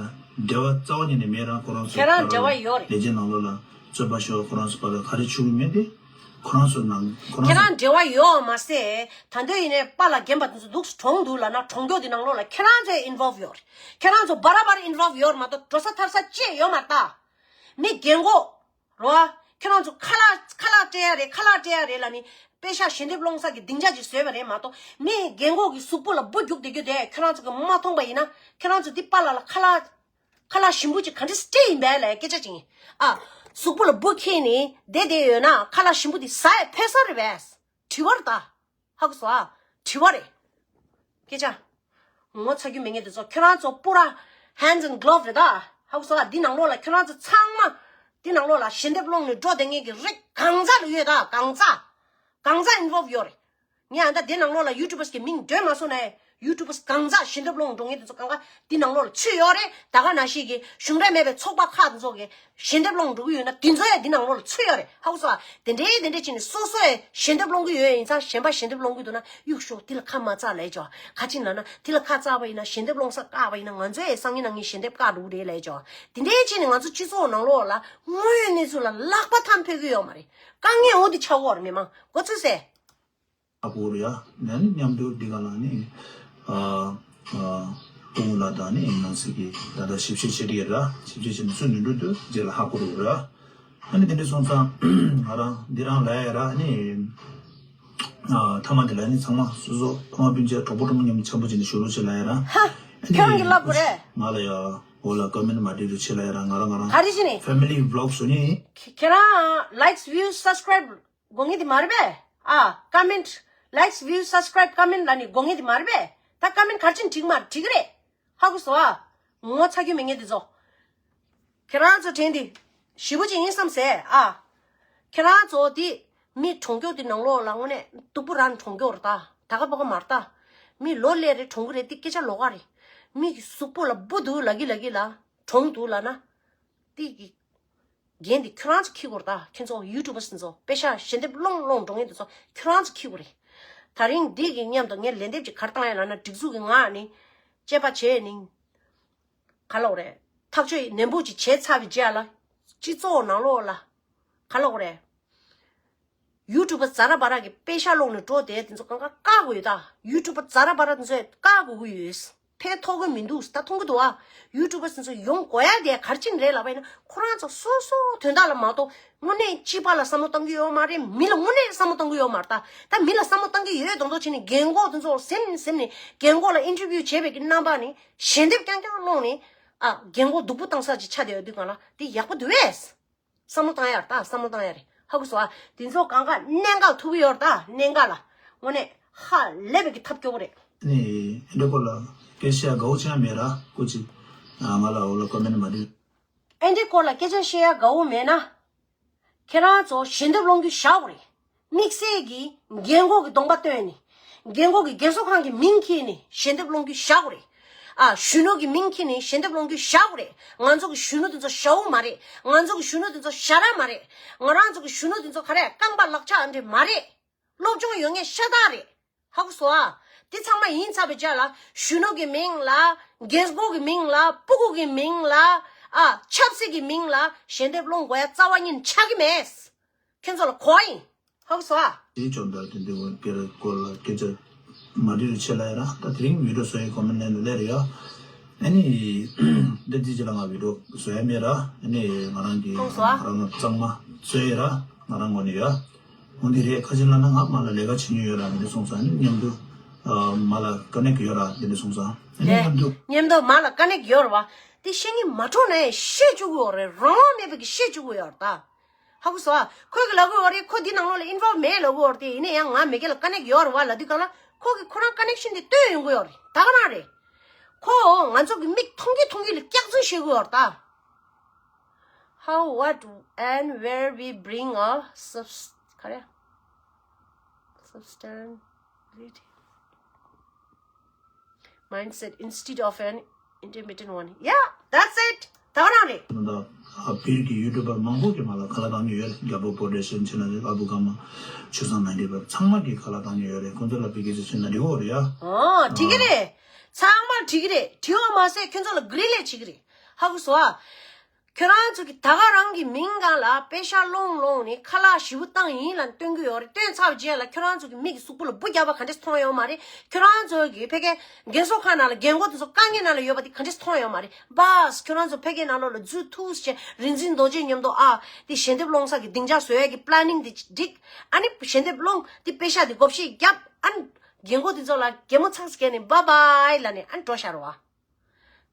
འབྲེལ་བ་རྩ་བ་ཉིད་ནས་མེད་ར། ཁོ་རང་ཚོ་ཁྱེད་རང་འབྲེལ་བ་ཡོད་རེད། ལས་བྱེད་ནང་ལོགས་ལ་རྩོད་པ་ཤོར། ཁོ་རང་ཚོ་བར་ལ་ག་རེ་བྱུང་མེད་དེ། ཁོ་རང་ཚོ་ནང་ཁོ་རང་ཁྱེད་ཚོ་རང་འབྲེལ་བ་ཡོད་མ་ཟད། ད་འདོད་ཡིན་ནའི་པཱ་ལགས་རྒན་པ་དེ་ཚོ་འདུག་གྲོངས་འདུག་ལབ་ན་གྲོངས་མགྱོགས་དེ་ནང་ལོགས་ལ་ཁྱེད་རང་ཚོའི་involve ཡོད་རེད། ཁྱེད་རང་ཚོ་བར་བར་involve ཡོད་རེད་མ་གཏོགས་འགྲོ་ས་ཐར་ས་ཅི་ཡང་ཡོད་མ་རེད་ད། མི་རྒན་གོག་རོ། ཁྱེད་རང་ཚོ་ཁ་ལག་ཁ་ལག་སྤྲད་ཡ་རེད། ཁ་ལག་སྤྲད་ཡ་རེད་ལབ་ནི་པེ་ཤག་ཞལ་འདེབས་སློང་ས་གི་སྡིངས་ཆ་ཅིག་བཟོས་པ་རེད་མ་གཏོགས། མི་རྒན་གོག་གི་གཟུགས་པོ་ལ་འབུ་རྒྱུག་བསྡད་རྒྱུ་དེ་ཁྱེད་རང་ཚོ་གིས་མ་མཐོང་པ་ཡིན་ན། ཁྱེད་རང་ཚོ་འདི་པཱ་ལགས་ལ་ཁ་ལག་ཁ་ལག་ཞིམ་པོ་ཅིག་ག་འདྲ་སྤྲད་ཡིན་པས་ལབ་སྐད་ཆ་ཅིག་ཡིན། ཨ། གཟུགས་པོ་ལ་འབུ་འཁྱེར་ནས་བསྡད་བསྡད་ཡོད་ན་ཁ་ལག་ཞིམ་པོ་དེ་ཟ་ཡ་ཕོད་ས་རེད་པས། དྲི་བ་རེད་ད། ཧ་གོ་སོང་ཨ། དྲི་བ་རེད། སྐད་ཆ། ངོ་ཚ་རྒྱུ་མེད་མཁན་དེ་ཚོ་ཁྱོད་རང་ཚོ་པུ་ར་hands and glove རེད་ད། ཧ་གོ་སོང་ཨ། འདི་ནང་ལོགས་ལ་ཁྱོད་རང་ཚོ་ཚང་མ། འདི་ནང་ལོགས་ལ་ཞལ་འདེབས་སློང་ནས་འགྲོ་བསྡད་མཁན་གྱི་རིགས་གང་ཟག་ལ་ཡོད་ད། གང་ཟག་གང་ཟག་involve ཡོད་རེད། ངས་ཨ་ད་འདི་ནང་ལོགས་ལ་YouTubers གི་མིང་འདོན་མ་སོང་ནའི། YouTubers གང་ཟག་ཞལ་འདེབས་སློང་འགྲོ་མཁན་དེ་ཚོ་གང་ག་འདི་ནང་ལོགས་ལ་ཚུད་ཡོད་རེད། ད་ག་ནང་བཞིན་གྱི་གཞུང་འབྲེལ་མེད་པའི་ཚོགས་པ་ཁག་དེ་ཚོ་གི་ཞལ་འདེབས་སློང་འགྲོ་གི་ཡོད་ན་དེ་ཚོ་ཡང་འདི་ནང་ལོགས་ལ་ཚུད་ཡོད་རེད། ཧ་གོ་སོང་ཨ། དེ་འདྲའི་དེ་འདྲ་བྱས་ནས་སོ་སོ་ཡང་ཞལ་འདེབས་སློང་གི་ཡོད་ཡིན་ཙང་གཞན་པ་ཞལ་འདེབས་སློང་གི་འདུག་ན་གཡུག་ཞོག་དེ་ལ་ཁ་མ་བཙག་ལབ་ཡ་ཅོ། ག་ཅི་ལབ་ན་དེ་ལ་ཁ་བཙག་པ་ཡིན་ན་ཞལ་འདེབས་སློང་ས་བཀག་པ་ཡིན་ན་ང་ཚོ་ཡང་སང་ཉིན་གནངས་ཉིན་ཞལ་འདེབས་བཀག་འགྲོ་གི་རེད་ལབ་ཡ་ཅོ། དེ་འདྲའི་བྱས་ནས་ང་ཚོ་སྤྱི་ཚོགས་ནང་ལོགས་ལ་དངོས་ཡོད་གནས་ཚུལ་ལ་ལག་པ་འཐམ་ཕོད་ཀྱི་ཡོད་མ་རེད། དཀའ་ངལ་འོ་དེ་ཆགས་ཀྱི་ཡོད་རེད། མི་མང་མགོ་ཚོས་སེ། ཨ་ཁུ་རུ་ཡ། ནས་ནི་མཉམ་དུ་འདི་ག་ལ་ནི། ཨ་ཨ་ཏུང་ལ་དང་ནི་ནང་སྲིད་ཀྱི་ད་ལྟ་ཞིབ་བཤེར་བྱེད་ཀྱི་ར། ཞིབ་བཤེར་བྱེད་ནི་སུ་ནི་འགྲོ་དུས་རྗེས་ལ་ཧ་ཁུ་རུ་ར། ཨ་ནི་དེ་འདྲ་སོང་ཙང་ང་རང་འདི་རང་ལ་ཡ་ར་ནི། ཨ་ཐ་མ་དེ་ལ་ནི་ཚང་མ་སོ་སོ་ཕ་མ་སྤུན་མཆེད་གྲོགས་པོ་གྲོགས་མོ་མཉམ་དུ་འཆམ་པོ་བྱས་ནས་བཞུགས་རོགས་བྱེད་ལ་ཡ་ར། ཧ། ཨ་ནི་ཁྱོད་རང་གིས་ལབ་དགོས་རེད། ང་ལ་ཡ་འོ་ལ་ཀོ་མེན་མ་འབྲི་རོགས་བྱེད་ལ་ཡ་ར། ང་རང་ང་རང་ག་རེ་བྱས་ནས། Family vlog བཟོ་ནི། ཁྱེད་རང་likes views subscribe དགོས་ངེས་དེ་མ་རེད་པས། ཨ་comment, likes views subscribe comment ལ་ནི་དགོས་ངེས་དེ་མ་རེད་པས། ད་comment ག་རེ་བྱས་ནས་འགྲིག་མ་འགྲིག་གི་རེད། ཧ་གོ་སོང་ཨ། ངོ་ཚ་རྒྱུ་མེད་ངེས་དེ་ཚོ། ཁྱེད་རང་ཚོ་དྲན་དེ་ཞེ་པོ་ཅིག་ཡིན་བསམ་ཟེར་ཨ། ཁྱེད་རང་ཚོ་དེ་མི་གྲོང་ཁྱེར་དེ་ནང་ལོགས་ལ་དངོས་གནས་སྡུག་པོ་རང་གྲོང་ཁྱེར་རེད་ད། ད་ག་པ་ག་མ་རེད་ད། མི་ལོ་ལས་རེ་གྲོང་གི་རེད། དེ་སྐད་ཆ་ལོགས་ཀ་རེད། མི་གི་གཟུགས་པོ་ལ་སྦུ་འདུག་ལབ་ཀྱི་ལབ་ཀྱི་ལ་གྲོངས་འདུག་ལབ་ན། དེ་གི་འགན་དེ་ཁྱོད་རང་ཚོ་འཁྱེར་དགོས་རེད་ད། ཁྱེད་ཚོ་YouTubers དེ་ཚོ་པེ་ཤག་ཞལ་འདེབས་སློང་སློང་འགྲོ་མཁན་དེ་ཚོ་ཁྱོད་རང་ཚོ་འཁྱེར་དགོས་རེད། ད་རིང་འདི་གི་མཉམ་དུ་ངས་ལན་འདེབས་ཅིག་ག་རེ་བཏང་ཡ་ལབ་ན། སྒྲིག་འཛུགས་ཀྱི་ངག་ནི་དཔྱད་པ་བྱས་ནི། ག་ལབ་དགོས་རེད། ཐག་གཅོད་ནན་པོ་ཅིག་བྱས་ཚར་བའི་རྗེས་ལ་སྤྱི་ཚོགས་ནང་ལོགས་ལ་ག་ལབ་དགོས་རེད། YouTuber ཛ་ར་བ་ར་གི་པེ་ཤག་སློང་ནས་འགྲོ་དེ་དེ་ཚོ་གང་ག་བཀག་དགོས་ཡོད་ད། YouTuber ཛ་ར་བ་ར་དེ་ཚོས་བཀག་དགོས་ཀྱི་ཡོད། ཕན་ཐོགས་ཀྱི་མི་འདུག་ད། མཐོང་གི་འདུག་ཨ། YouTuber དེ་ཚོ་ཡོང་དགོས་ཡ་དེ་ག་རེ་བྱས་ནས་རེད་ལབ་པ་ཡིན་ན། ཁོ་རང་ཚོ་སོ་སོ་དོན་དག་ལ་མ་གཏོགས་དངོས་གནས་སྤྱི་པ་ལ་བསམ་བློ་བཏང་གི་ཡོད་མ་རེད། མི་ལ་དངོས་གནས་བསམ་བློ་བཏང་གི་ཡོད་མ་རེད་ད། ད་མི་ལ་བསམ་བློ་བཏང་གི་ཡོད་མདོག་མདོག་བྱས་ནས་རྒན་གོག་དེ་ཚོ་ཟིན་ཟིན་ནས་རྒན་གོག་ལ་interview བྱས་པའི་གི་རྣམ་པ་ནི་ཞལ་འདེབས་རྐྱང་རྐྱང་སློང་ནས། ཨ་རྒན་གོག་སྡུག་པོ་བཏང་ས་ཅིག་ཆགས་བསྡད་ཡོད་དུས་གང་ལ་དེ་ཡག་པོ་འདུག་བས། བསམ་བློ་བཏང་ཡ་རེད་ད། བསམ་བློ་བཏང་ཡ་རེད། ཧ་གོ་སོང་ཨ། དེ་ཚོ་གང་ག་གནད་འགག་ཐུག་གི་ཡོད་རེད་ད། གནད་འགག་ལ་དངོས་གནས་ཧ་ལས་པའི་གི་ཐབས་སྐྱོ་པོ་རེད། ནི་ཨེ་འདྲ་སྐོར་ལ་སྐད་ཆ་དགའ་བོ་ཅང་མེད་ར། སྐུ་མཁྱེན། ང་ལ་འོ་ལ་ཀོ་མེན་མ་འབྲི། ཨེ་འདྲའི་སྐོར་ལ་སྐད་ཆ་བཤད་ཡ་དགའ་བོ་མེད་ན། ཁྱེད་རང་ཚོ་ཞལ་འདེབས་སློང་རྒྱུ་བཞག་དགོས་རེད། དམིགས་བསལ་གྱི་རྒན་གོག་གི་གདོང་པ་སྟོན་ནས། རྒན་གོག་གི་རྒན་གསོ་ཁང་གི་མིང་འཁྱེར་ནས་ཞལ་འདེབས་སློང་རྒྱུ་བཞག་དགོས་རེད། ཨ་གཞོན་ནུ་གི་མིང་འཁྱེར་ནས་ཞལ་འདེབས་སློང་རྒྱུ་བཞག་དགོས་རེད། ང་ཚོ་གི་གཞོན་ནུ་དེ་ཚོ་ཞ་བོ་མ་རེད། ང་ཚོ་གི་གཞོན་ནུ་དེ་ཚོ་ཞ་ར་མ་རེད། ང་རང་ཚོ་གི་གཞོན་ནུ་དེ་ཚོ་ག་རེ་རྐང་པ་ལག་ཆ་འདྲ་མ་རེད། སློབ་སྦྱོང་ཡོད་མཁན་ཤ་སྟག་རེད། ཧ་གོ་སོང་ཨ། འདི་ཚང་མ་ཡིན་ཚར་བའི་རྗེས་ལ་གཞོན་ནུ་གི་མིང་ལ། རྒན་གོག་གི་མིང་ལ། སྤུ་གུ་གི་མིང་ལ། ཨ་ཆབ་སྲིད་ཀྱི་མིང་ལ་ཞལ་འདེབས་སློང་དགོས་ཡ་རྩ་བ་ཉིད་ཆགས་ཀྱི་མེད། ཁྱོད་ཚོ་ལ་གོ་བ་ཡིན། ཧ་གོ་སོང་ཨ། དེའི་བཅོམ་ལྡན་འདས་དེ་འདྲའི་སྐོར་ལ་སྐད་ཆ་མ་འདྲི་རུ་ཆེ་ལ་ཡ་ར། ད་དེ་རིང་video བཟོ་ཡི་ཀོ་མེན་ལེན་ལེ་རེ་ཡ། ཨ་ནི་འདི་དེ་ཅི་ལ་ང་video བཟོ་ཡ་མེད་ར། ཨ་ནི་ང་རང་གི་ང་རང་གཙང་མ་བཟོ་ཡི་ར། ང་རང་ངོ་ནས་ཡ། འོ་འདི་རེད། ཁ་ཅིག་ལ་ན་ང་མ་ལ་ལས་ཀ་བྱེད་མྱོང་ཡོད་ར་འདི་འདྲ་སོང་ཙང་ནི་མཉམ་དུ་མ་ལ་ཀ་ནེག་ཡོད་ར་འདི་འདྲ་སོང་ཙང་ནི་མཉམ་དུ། མཉམ་དུ་མ་ལ་ཀ་ནེག་ཡོད་ར་བ། དེ་བཤད་ཀྱི་མ་འཕྲོ་ནས་བཤད་བཅུག་གི་ཡོད་རེད། རང་དབང་མེད་པའི་གི་བཤད་བཅུག་གི་ཡོད་རེད་ད། ཧ་གོ་སོང་ཨ། ཁོས་གི་ལབ་གི་ཡོད་རེད། ཁོ་འདི་ནང་ལོགས་ལ་involve མེད་ལབ་གི་ཡོད་རེད། དེ་ཡིན་ན་ཡང་ང་མི་སྒེར་ལ་ཀ་ནེག་ཡོད་རེད་བ་ལབ་དུས་གང་ལ་ཁོ་གི་ཁོ་རང་ཀ་ནེག་ཤན་དེ་བཏོན་ཡོང་གི་ཡོད་རེད། ད་ག་རང་རེད། ཁོ་ང་ཚོ་གི་མིག་མཐོང་གི་མཐོང་གི་ལ་སྐྱག་རྫུན་བཤད་གི་ཡོད་རེད་ད། How, what, and where we bring a subs- ག་རེ། Substantiality mindset instead of an intermittent one. Yeah, that's it. ད་ག་རང་རེད། ད་ལྟ་བོད་ཀྱི་ཡུ་ཊུབ་པར་མང་པོ་གི་མ་ལ་ཁ་ལག་བཏང་མྱོང་ཡོད་རེད། རྒྱལ་པོ་པོ་ཊེ་ཤན་ཆེ་ན་རེད། ཨ་བུ་ཀརྨ་ཆོས་བཟང་ནཱ་ཌི་པ་ཚང་མ་གི་ཁ་ལག་བཏང་མྱོང་ཡོད་རེད། ཁོང་ཚོ་ལ་བོད་སྐད་ཆ་བཤད་ན་འགྲིག་གི་རེད་ཡ། ཨོ་འགྲིག་གི་རེད། ཚང་མ་འགྲིག་གི་རེད། འགྲིག་པ་མ་ཟད་ཁྱོད་ཚོ་ལ་ག་རེ་ལས་བྱེད་གི་རེད། ཧ་གོ་སོང་ཨ། ཁྱོད་རང་ཚོ་གི་ད་ག་རང་གི་མིང་སྒང་ལ་པེ་ཤག་སློང་སློང་ནས་ཁ་ལག་ཞེ་པོ་བཏང་ཡིན་ལབ་སྟོན་གི་ཡོད་རེད། སྟོན་ཚར་རྗེས་ལ་ཁྱོད་རང་ཚོ་གི་མིག་གི་གཟུགས་པོ་ལ་འབུ་རྒྱག་པ་ག་འདྲས་མཐོང་ཡོད་མ་རེད། ཁྱོད་རང་ཚོ་གི་ཕ་གིའི་རྒན་གསོ་ཁང་ནང་ལ་རྒན་གོག་དེ་ཚོ་དཀའ་ངལ་ནང་ལ་ཡོད་པ་དེ་ག་འདྲས་མཐོང་ཡོད་མ་རེད། བཱས་ཁྱོད་རང་ཚོ་ཕ་གིའི་ནང་ལོགས་ལ་འཛུལ་ཐུགས་བྱས་རིག་འཛིན་རྡོ་རྗེ་མཉམ་དུ་ཨ་དེ་ཞལ་འདེབས་སློང་ས་གི་སྡིངས་ཆ་བཟོ་ཡས་ཀྱི་པི་ལེ་ནིང་དེ་སྒྲིག་ཨ་ནི་ཞལ་འདེབས་སློང་དེ་པེ་ཤག་དེ་བགོ་བཤའ་བརྒྱབ་ཨ་ནི་རྒན་གོག་དེ་ཚོ་ལ་གད་མོ་ཚགས་ཚགས་བགད་ནས་བཱའི་བཱའི་ལབ་ནས་ཨ་ནི་འགྲོ་ཤག་རེད་བ།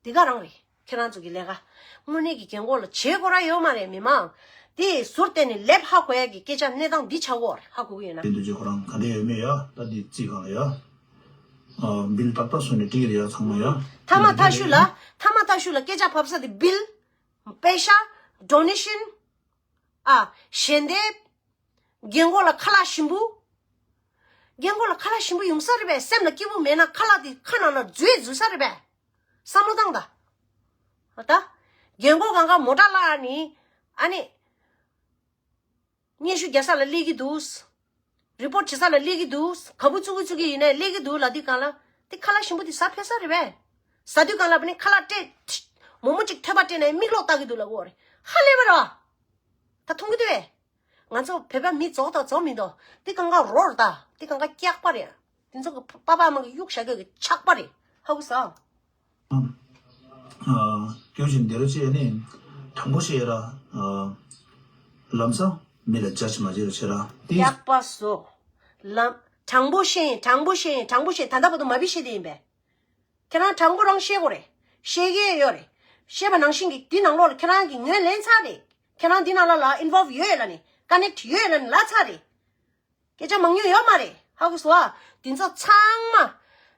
འདི་ག་རང་རེད། ཁྱེད་རང་ཚོ་གི་ལས་ཀ། དངོས་གནས་ཀྱི་རྒན་གོག་ལ་བྱེད་དགོས་ར་ཡོད་མ་རེད། མི་མང་དེ་ཟུར་བལྟས་ནས་ལེབ་ཧ་གོ་ཡ་གི་སྐད་ཆ་གནས་སྟངས་འདི་ཆགས་ཀྱི་ཡོད་རེད། ཧ་གོ་གི་ཡོད་ན། དེ་འདུ་བྱེད་ཁོ་རང་ག་འདྲ་ཡོད་མེད་ཡ། ད་འདི་རྩིས་གང་ལ་ཡ། ཨ་བིལ་ཏག་ཏག་བཟོས་ནས་སྤྲད་ཀྱི་རེད་ཡ་ཚང་མ་ཡ། མཐའ་མ་མཐའ་གཞུག་ལ་མཐའ་མ་མཐའ་གཞུག་ལ་སྐད་ཆ་ཕབ་ས་དེ་བིལ། པེ་ཤ། ཌོ་ནེ་ཤན། ཨ་ཞལ་འདེབས། རྒན་གོག་ལ་ཁ་ལག་ཞིམ་པོ། རྒན་གོག་ལ་ཁ་ལག་ཞིམ་པོ་ཡོང་ས་རེད་པས། སེམས་ལ་སྐྱིད་པོ་མེད་ན་ཁ་ལག་དེ་ཁ་ནང་ལ་འཛུལ་འཛུལ་ས་རེད་པས། བསམ་བློ་བཏང་ད། ད། རྒན་གོག་གང་ག་མོ་ཊ་བརླགས་ནི། ཨ་ནི། སྙན་ཞུ་རྒྱག་ས་ལ་སླེབས་ཀྱི་འདུག་རི་པོ་ཊི་བྱེད་ས་ལ་སླེབས་ཀྱི་འདུག་ག་བུ་བཙུགས་ཀྱི་བཙུགས་ཀྱི་ཡིན་ནའི་སླེབས་ཀྱི་འདུག་ལབ་དུས་གང་ལ། དེ་ཁ་ལག་ཞིམ་པོ་དེ་ཟ་ཕོད་ས་རེད་པས། ཟ་དུས་གང་ལ་བ་ནི་ཁ་ལག་སྤྲད། མོག་མོག་ཅིག་ཐོད་པ་སྤྲད་ནའི་མིག་ལོག་ལྟ་གི་འདུག་ལབ་གོ་རེད། ཧ་ལས་པ་རེད་བ། ད་མཐོང་གི་འདུག་བས། ང་ཚོ་བོད་པ་མི་རྫོགས་དང་རྫོགས་མི་འདུག་འདི་གང་ག་རོ་རེད་ད། འདི་གང་ག་སྐྱག་པ་རེད། འདི་ཚོ་གི་པ་ཕ་མ་གི་གཡུག་བཞག་རྒྱུ་གི་ཆག་པ་རེད། ཧ་གོ་སོང་། ཨ། སྐྱོ་བཞིན་འདི་རུ་བྱས་ནས་དྲང་པོ་བཤད་ར། ཨ། ལམ་སང་མི་ལ་ཇ་ཇི་མ་བྱེད་རུ་བྱེད་ར་འདི། སྐྱག་པ་བཟོ། ལམ། དྲང་པོ་བཤད་ཡིན། དྲང་པོ་བཤད་ཡིན། དྲང་པོ་བཤད། ད་ལྟ་བར་དུ་མ་བི་བཤད་དེ་ཡིན་པས། ཁྱེད་རང་དྲང་པོ་རང་བཤད་དགོས་རེད། བཤད་ཀྱི་ཡོད་རེད། བཤད་པ་ནང་བཞིན་གྱི་འདི་ནང་ལོགས་ལ་ཁྱེད་རང་གིས་ངོས་ལེན་ཚར་རེད། ཁྱེད་རང་འདི་ནང་ལ་ལ་involve་ཡོད་ལ་ནི་connect་ཡོད་ལ་ནི་ལབ་ཚར་རེད། སྐད་ཆ་མང་ཉུང་ཡོད་མ་རེད། ཧ་གོ་སོང་ཨ། འདི་ཚོ་ཚང་མ།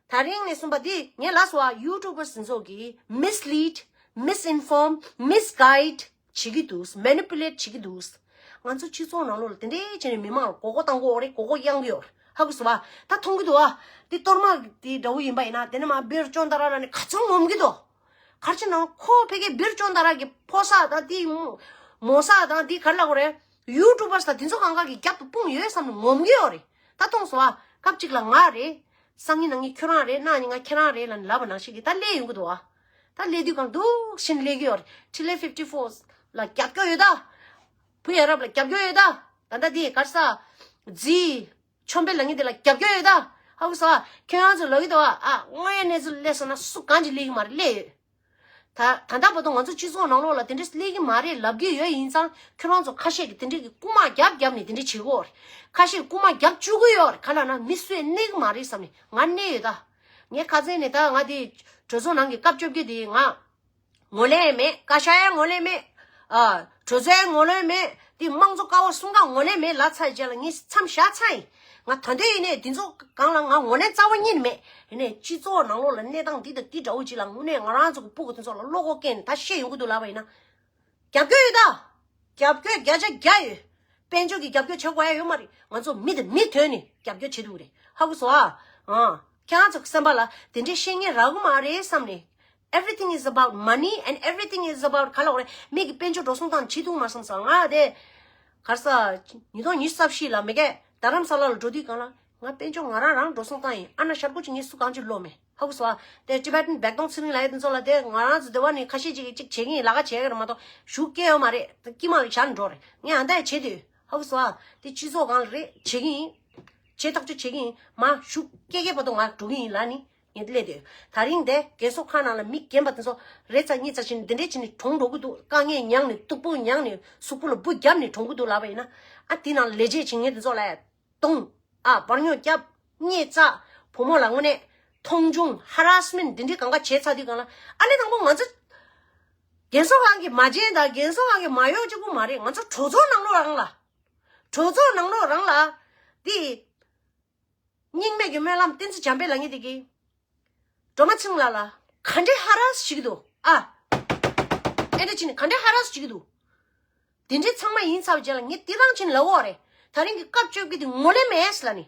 ད་རིང་ནས་གསུངས་པ་འདི་ངས་ལབ་སོང་ཨ། YouTubers་འདི་ཚོ་གིས་mislead, misinform, misguide་བྱེད་ཀྱི་འདུག manipulate་བྱེད་ཀྱི་འདུག་ང་ཚོ་སྤྱི་ཚོགས་ནང་ལོགས་ལ་དེ་འདྲའི་བྱས་ནས་མི་མང་ལ་མགོ་སྐོར་བཏང་གི་ཡོད་རེད། མགོ་སྐོར་གཡང་གི་ཡོད་རེད། ཧ་གོ་སོང་ཨ། ད་མཐོང་གི་འདུག་ཨ། འདི་གཏོར་མ་འདི་འདྲ་བོ་ཡིན་པ་ཡིན་ན་དེ་ནས་མར་བེར་ཅོན་ཏ་ར་ལ་ནི་ག་ཚོད་ངོམ་གི་འདུག་ག་རེ་བྱས་ན་ཁོ་ཕ་གིའི་བེར་ཅོན་ཏ་ར་གི་ཕོ་གསར་དང་དེའི་མོ་གསར་དང་དེའི་ག་རེ་ལབ་དགོས་རེད། YouTubers་དང་དེ་ཚོ་གང་ག་གི་རྒྱབ་ཏུ་སྤུངས་ཡོད་བསམ་ནས་ངོམ་གི་ཡོད་རེད། ད་མཐོང་སོང་ཨ། སྐབས་གཅིག་ལ་ང་རེད། སང་ཉིན་གནངས་ཉིན་ཁྱོད་རང་རེད། གནངས་ཉིན་ང་ཁྱེད་རང་རེད་ལབ་ནས་ལབ་པ་ནང་བཞིན་གྱི་ད་སླེབས་ཡོང་གི་འདུག་ཨ། ད་སླེབས་དུས་གང་འདུག་བཞིན་སླེབས་ཀྱི་ཡོད་རེད། ཊི་ལེ་ཕིབ་ཊི་ཕོར་ལ་རྒྱབ་སྐྱོར་ཡོད་ད། བུ་ཡ་རབས་ལ་རྒྱབ་སྐྱོར་ཡོད་ད། ད་ལྟ་དེ་ག་རེ་ཟ། རྫི། ཆོམ་པའི་ལ་ངན་དེ་ལ་རྒྱབ་སྐྱོར་ཡོད་ད། ཧ་གོ་སོང་ཨ། ཁྱོད་རང་ཚོ་ལབ་ཀྱི་འདུག་ཨ། ཨ། དངོས་ཡོད་གནས་ཚུལ་སླེབས་སོང་ན་སུ་གང་ཅིག་སླེབས་ཀྱི་མ་རེད། སླེབས་ཡོད། ད་ད་ལྟ་བར་དུ་ང་ཚོ་སྤྱི་ཚོགས་ནང་ལོགས་ལ་དེ་འདྲ་སླེབས་ཀྱི་མ་རེད་ལབ་ཀྱི་ཡོད་ཡིན་ཙང་། ཁྱོད་རང་ཚོ་ཁ་ཤས་ཀྱིས་དེ་འདྲ་གི་རྐུ་མ་རྒྱབ་རྒྱབ་ནས་དེ་འདྲ་བྱེད་ཀྱི་ཡོད་རེད། ཁ་ཤས་རྐུ་མ་རྒྱབ་བཅུག་གི་ཡོད་རེད། ག་ལབ་ན་མི་སུས་གནོད་ཀྱི་མ་རེད་བསམ་ནས་ང་གནོད་ཡོད་ད། ངས་ཁ་སང་ནས་ད་ང་དེ་གྲོས་ཚོགས་ནང་གི་སྐབས་བཅོ་བརྒྱད་དེ་ང་ངོས་ལེན་མེད། བཀའ་ཤག་ཡང་ངོས་ལེན་མེད། ཨ། གྲོས་ཚོགས་ཡང་ངོས་ལེན་མེད། དེ་དམངས་གཙོ་ཀ་བ་གསུམ་ཀ་ངོས་ལེན་མེད་ལབ་ཚར་རྗེས་ལ་ངས་མཚམས་བཞག་ཚར་ཡིན། ང་ད་ལྟ་ཡིན་ནའི་དེ་ཚོ་སྒང་ལ་ང་ངོས་ལེན་རྩ་བ་ཉིད་ནས་མེད། ཡིན་ནའི་སྤྱི་ཚོགས་ནང་ལོགས་ལ་གནས་སྟངས་འདི་དང་འདི་འདྲ་བོ་ཅིག་ལ་དངོས་གནས་ང་རང་ཚོ་གི་སྤུ་གུ་དེ་ཚོ་ལ་བློ་ཁོག་བསྐྱེད་ནས་ད་བཤད་ཡོང་གི་འདུག་ལབ་པ་ཡིན་ན། རྒྱབ་སྐྱོར་ཡོད་ད། རྒྱབ་སྐྱོར་བརྒྱ་ཆ་བརྒྱ་ཡོད། དཔལ་འབྱོར་གྱི་རྒྱབ་སྐྱོར་བྱེད་དགོས་ཡ་ཡོད་མ་རེད། ང་ཚོ་མི་དང་མི་བསྡུར་ནས་རྒྱབ་སྐྱོར་བྱེད་ཐུབ་ཀྱི་རེད། ཧ་གོ་སོང་ཨ། ཨ། ཁྱེད་རང་ཚོ་གི་སེམས་པ་ལ་དེ་འདྲའི་བཤད་མཁན་རག་གི་མ་རེད་བསམ་ནས། Everything is about money and everything is about ག་ལབ་དགོས་རེད། མི་གི་དཔལ་འབྱོར་འགྲོ་སོང་བཏང་བྱེད་ཐུབ་མ་སོང་ཟེར། ང་དེ་ག་རེ་ཟ། ཉིས་སྟོང་ཉི་ཤུ་རྩ་བཞི་ལ་མི་གས་རྡ་རམ་ས་ལ་ལ་འགྲོ་དུས་སྒང་ལ་ང་དཔལ་འབྱོར་ང་རང་རང་འགྲོ་སོང་བཏང་ཡིན། ཨ་ན་ཤར་སྒོ་ཅིག་ངས་སུ་གང་ཅིག་ལོ་མེད། ཧ་གོ་སོང་ཨ། དེ་ཊི་བེ་ཊན་བེག་དོང་ཚེ་རིང་ལབ་ཡ་དེ་ཚོ་ལ་དེ་ང་རང་ཚོ་སྡེ་བ་ནས་ཁ་ཤས་ཅིག་གིས་ཅིག་བྱེད་ཀྱི་ཡིན། ལས་ཀ་བྱེད་ཀྱི་རེད་མ་གཏོགས་ཞུགས་སྐྱེ་ཡོད་མ་རེད། དཀྱིལ་མ་ལ་བཞག་ནས་འགྲོ་རེད། ངས་ཨ་འདྲ་བྱེད་དུས་ཧ་གོ་སོང་ཨ། དེ་སྤྱི་ཚོགས་སྒང་ལ་རེད། བྱེད་ཀྱི་ཡིན། བྱེད་ཐག་གཅོད་བྱེད་ཀྱི་ཡིན། མ་ཞུགས་སྐྱེ་སྐྱེ་བར་དུ་ང་འགྲོ་གི་ཡིན་ལབ་ནི་ངས་དེ་སླེབས་དུས། ད་རིང་དེ་རྒས་གསོ་ཁང་ནང་ལ་མི་རྒན་པ་དེ་ཚོ་རེ་ཙམ་གཉིས་ཙམ་ཞིག་འདི་འདྲས་བྱས་ནས་གྲོངས་འགྲོ་གི་འདུག་དཀའ་ངལ་མྱངས་ནས་སྟུག་པོ་མྱངས་ནས་གཟུགས་པོ་ལ་འབུ་བརྒྱབ་ནས་གྲོངས་གི་འདུག་ལབ་པ་ཡིན་ན། ཨ་དེ་ནང་ལ་ལས་བྱེད་བྱེད་མཁན་དེ་ཚོ་ལ་རྡུང་། ཨ་བར་སྨྱོ་བརྒྱབ། བརྙས་བཅག་བུ་མོ་ལ་དངོས་གནས་མཐོང་ཆུང་ཧ་ར་སི་མེན་ཊི་འདི་འདྲའི་གང་ག་བྱས་ཚར་དུས་སྒང་ལ། ཨ་ནི་དང་པོ་ང་ཚོ་རྒན་གསོ་ཁང་གི་མ་བྱན་དང་རྒན་གསོ་ཁང་གི་མ་གཡོག་གཅིག་པུ་མ་རེད། ང་ཚོ་གྲོས་ཚོགས་ནང་ལོགས་རང་ལ། གྲོས་ཚོགས་ནང་ལོགས་རང་ལ་འདི། རྙིང་མའི་གི་སྨོན་ལམ་བསྟན་འཛིན་འཇམ་དཔལ་ལགས་ངེད་འདི་གི་སྒྲོལ་མ་ཚེ་རིང་ལགས་ལ་ག་འདྲའི་ཧ་ར་སི་བྱེད་ཀྱི་འདུག་ཨ། ཨེ་འདྲ་བྱས་ནས་ག་འདྲའི་ཧ་ར་སི་བྱེད་ཀྱི་འདུག་དེ་འདྲའི་ཚང་མ་ཡིན་ཚར་བའི་རྗེས་ལ་ངས་དེ་རང་བྱས་ནས་ལབ་ཡོད་རེད། ད་རིང་གི་སྐབས་བཅོ་བརྒྱད་དེ་ངོས་ལེན་མེད་ལབ་ནས།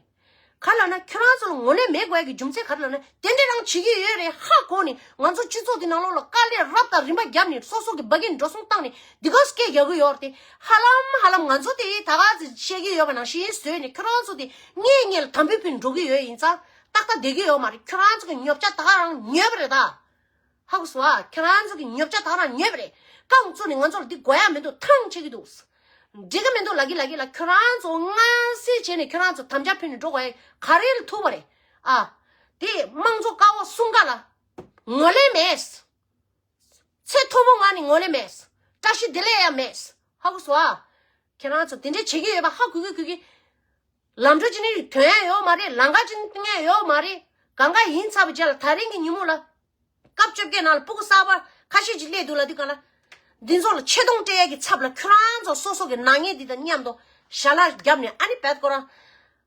ག་ལབ་ན་ཁྱོད་རང་ཚོ་ལ་ངོས་ལེན་མེད་དགོས་ཡ་གི་རྒྱུ་མཚན་ག་རེ་ལབ་ན་དེ་འདྲ་རང་བྱེད་ཀྱི་ཡོད་རེད། ཧ་གོ་ནས་ང་ཚོ་སྤྱི་ཚོགས་དེ་ནང་ལོགས་ལ་དཀའ་ལས་རབ་དང་རིམ་པ་བརྒྱབ་ནས་སོ་སོ་གི་འབའ་གི་འགྲོ་སོང་བཏང་ནས་འདི་ག་སྐད་རྒྱག་གི་ཡོད་རེད་དེ། ཧ་ལམ་ཧ་ལམ་ང་ཚོ་དེ་ད་ག་ཚོད་བཤད་ཀྱི་ཡོད་པ་ནང་བཞིན་བཟོས་ནས་ཁྱོད་རང་ཚོ་དེ་ངེས་ངེས་ལ་དམ་འབུལ་ཕུལ་འགྲོ་གི་ཡོད་ཡིན་ཙང་ཏག་ཏག་བསྡད་ཀྱི་ཡོད་མ་རེད། ཁྱོད་རང་ཚོ་གི་ཉོབ་ཆ་ད་ག་རང་ཉོས་པ་རེད་ད། ཧ་གོ་སོང་ཨ། ཁྱོད་རང་ཚོ་གི་ཉོབ་ཆ་ད་ག་རང་ཉོས་པ་རེད། རྐང་བཙུགས་ནས་ང་ཚོ་ལ་འདི་དགོས་ཡ་མི་འདུག་ཐང་ཆད་ཀྱི་འདུག་འགྲིག་གི་མི་འདུག་ལབ་ཀྱི་ལབ་ཀྱི་ལ་ཁྱོད་རང་ཚོ་སྔ་སེ་བྱས་ནས་ཁྱོད་རང་ཚོ་དམ་བཅའ་ཕུལ་ནས་འགྲོ་དགོས་ཡ་ག་རེ་ལ་ཐུག་པ་རེད། ཨ། དེ་དམངས་གཙོ་ཀ་བ་གསུམ་ཀ་ལ་ངོས་ལེན་མེད། ཚེ་ཐུང་མོ་ང་ནི་ངོས་ལེན་མེད། བཀྲ་ཤིས་བདེ་ལེགས་ཡང་མེད། ཧ་གོ་སོང་ཨ། ཁྱེད་རང་ཚོ་དེ་འདྲས་བྱེད་ཀྱི་ཡོད་པ་ཧ་གོ་གི་གོ་གི། ལམ་འགྲོ་ཅི་ནི་ཐོན་ཡ་ཡོད་མ་རེད། ལམ་ཁ་ཅི་ནི་བཏིང་ཡ་ཡོད་མ་རེད། གང་ག་ཡིན་ཚར་བའི་རྗེས་ལ་ད་རིང་གི་ཉིན་མོ་ལ། སྐབས་བཅོ་བརྒྱད་ནང་ལ་སྤུ་གུ་གསར་པ་ཁ་ཤས་ཅིག་སླེབས་འདུག་ལ་འདི་ག་ལ། འདི་ཚོ་ལ་ཆེ་མཐོང་སྤྲད་ཡ་གི་ཚབ་ལ་ཁྱོད་རང་ཚོ་སོ་སོ་གི་ནག་ཉེས་འདི་དང་མཉམ་དུ་ཞལ་ལག་བརྒྱབ་ནས་ཨ་ནི་བེད་ཁོ་རང་།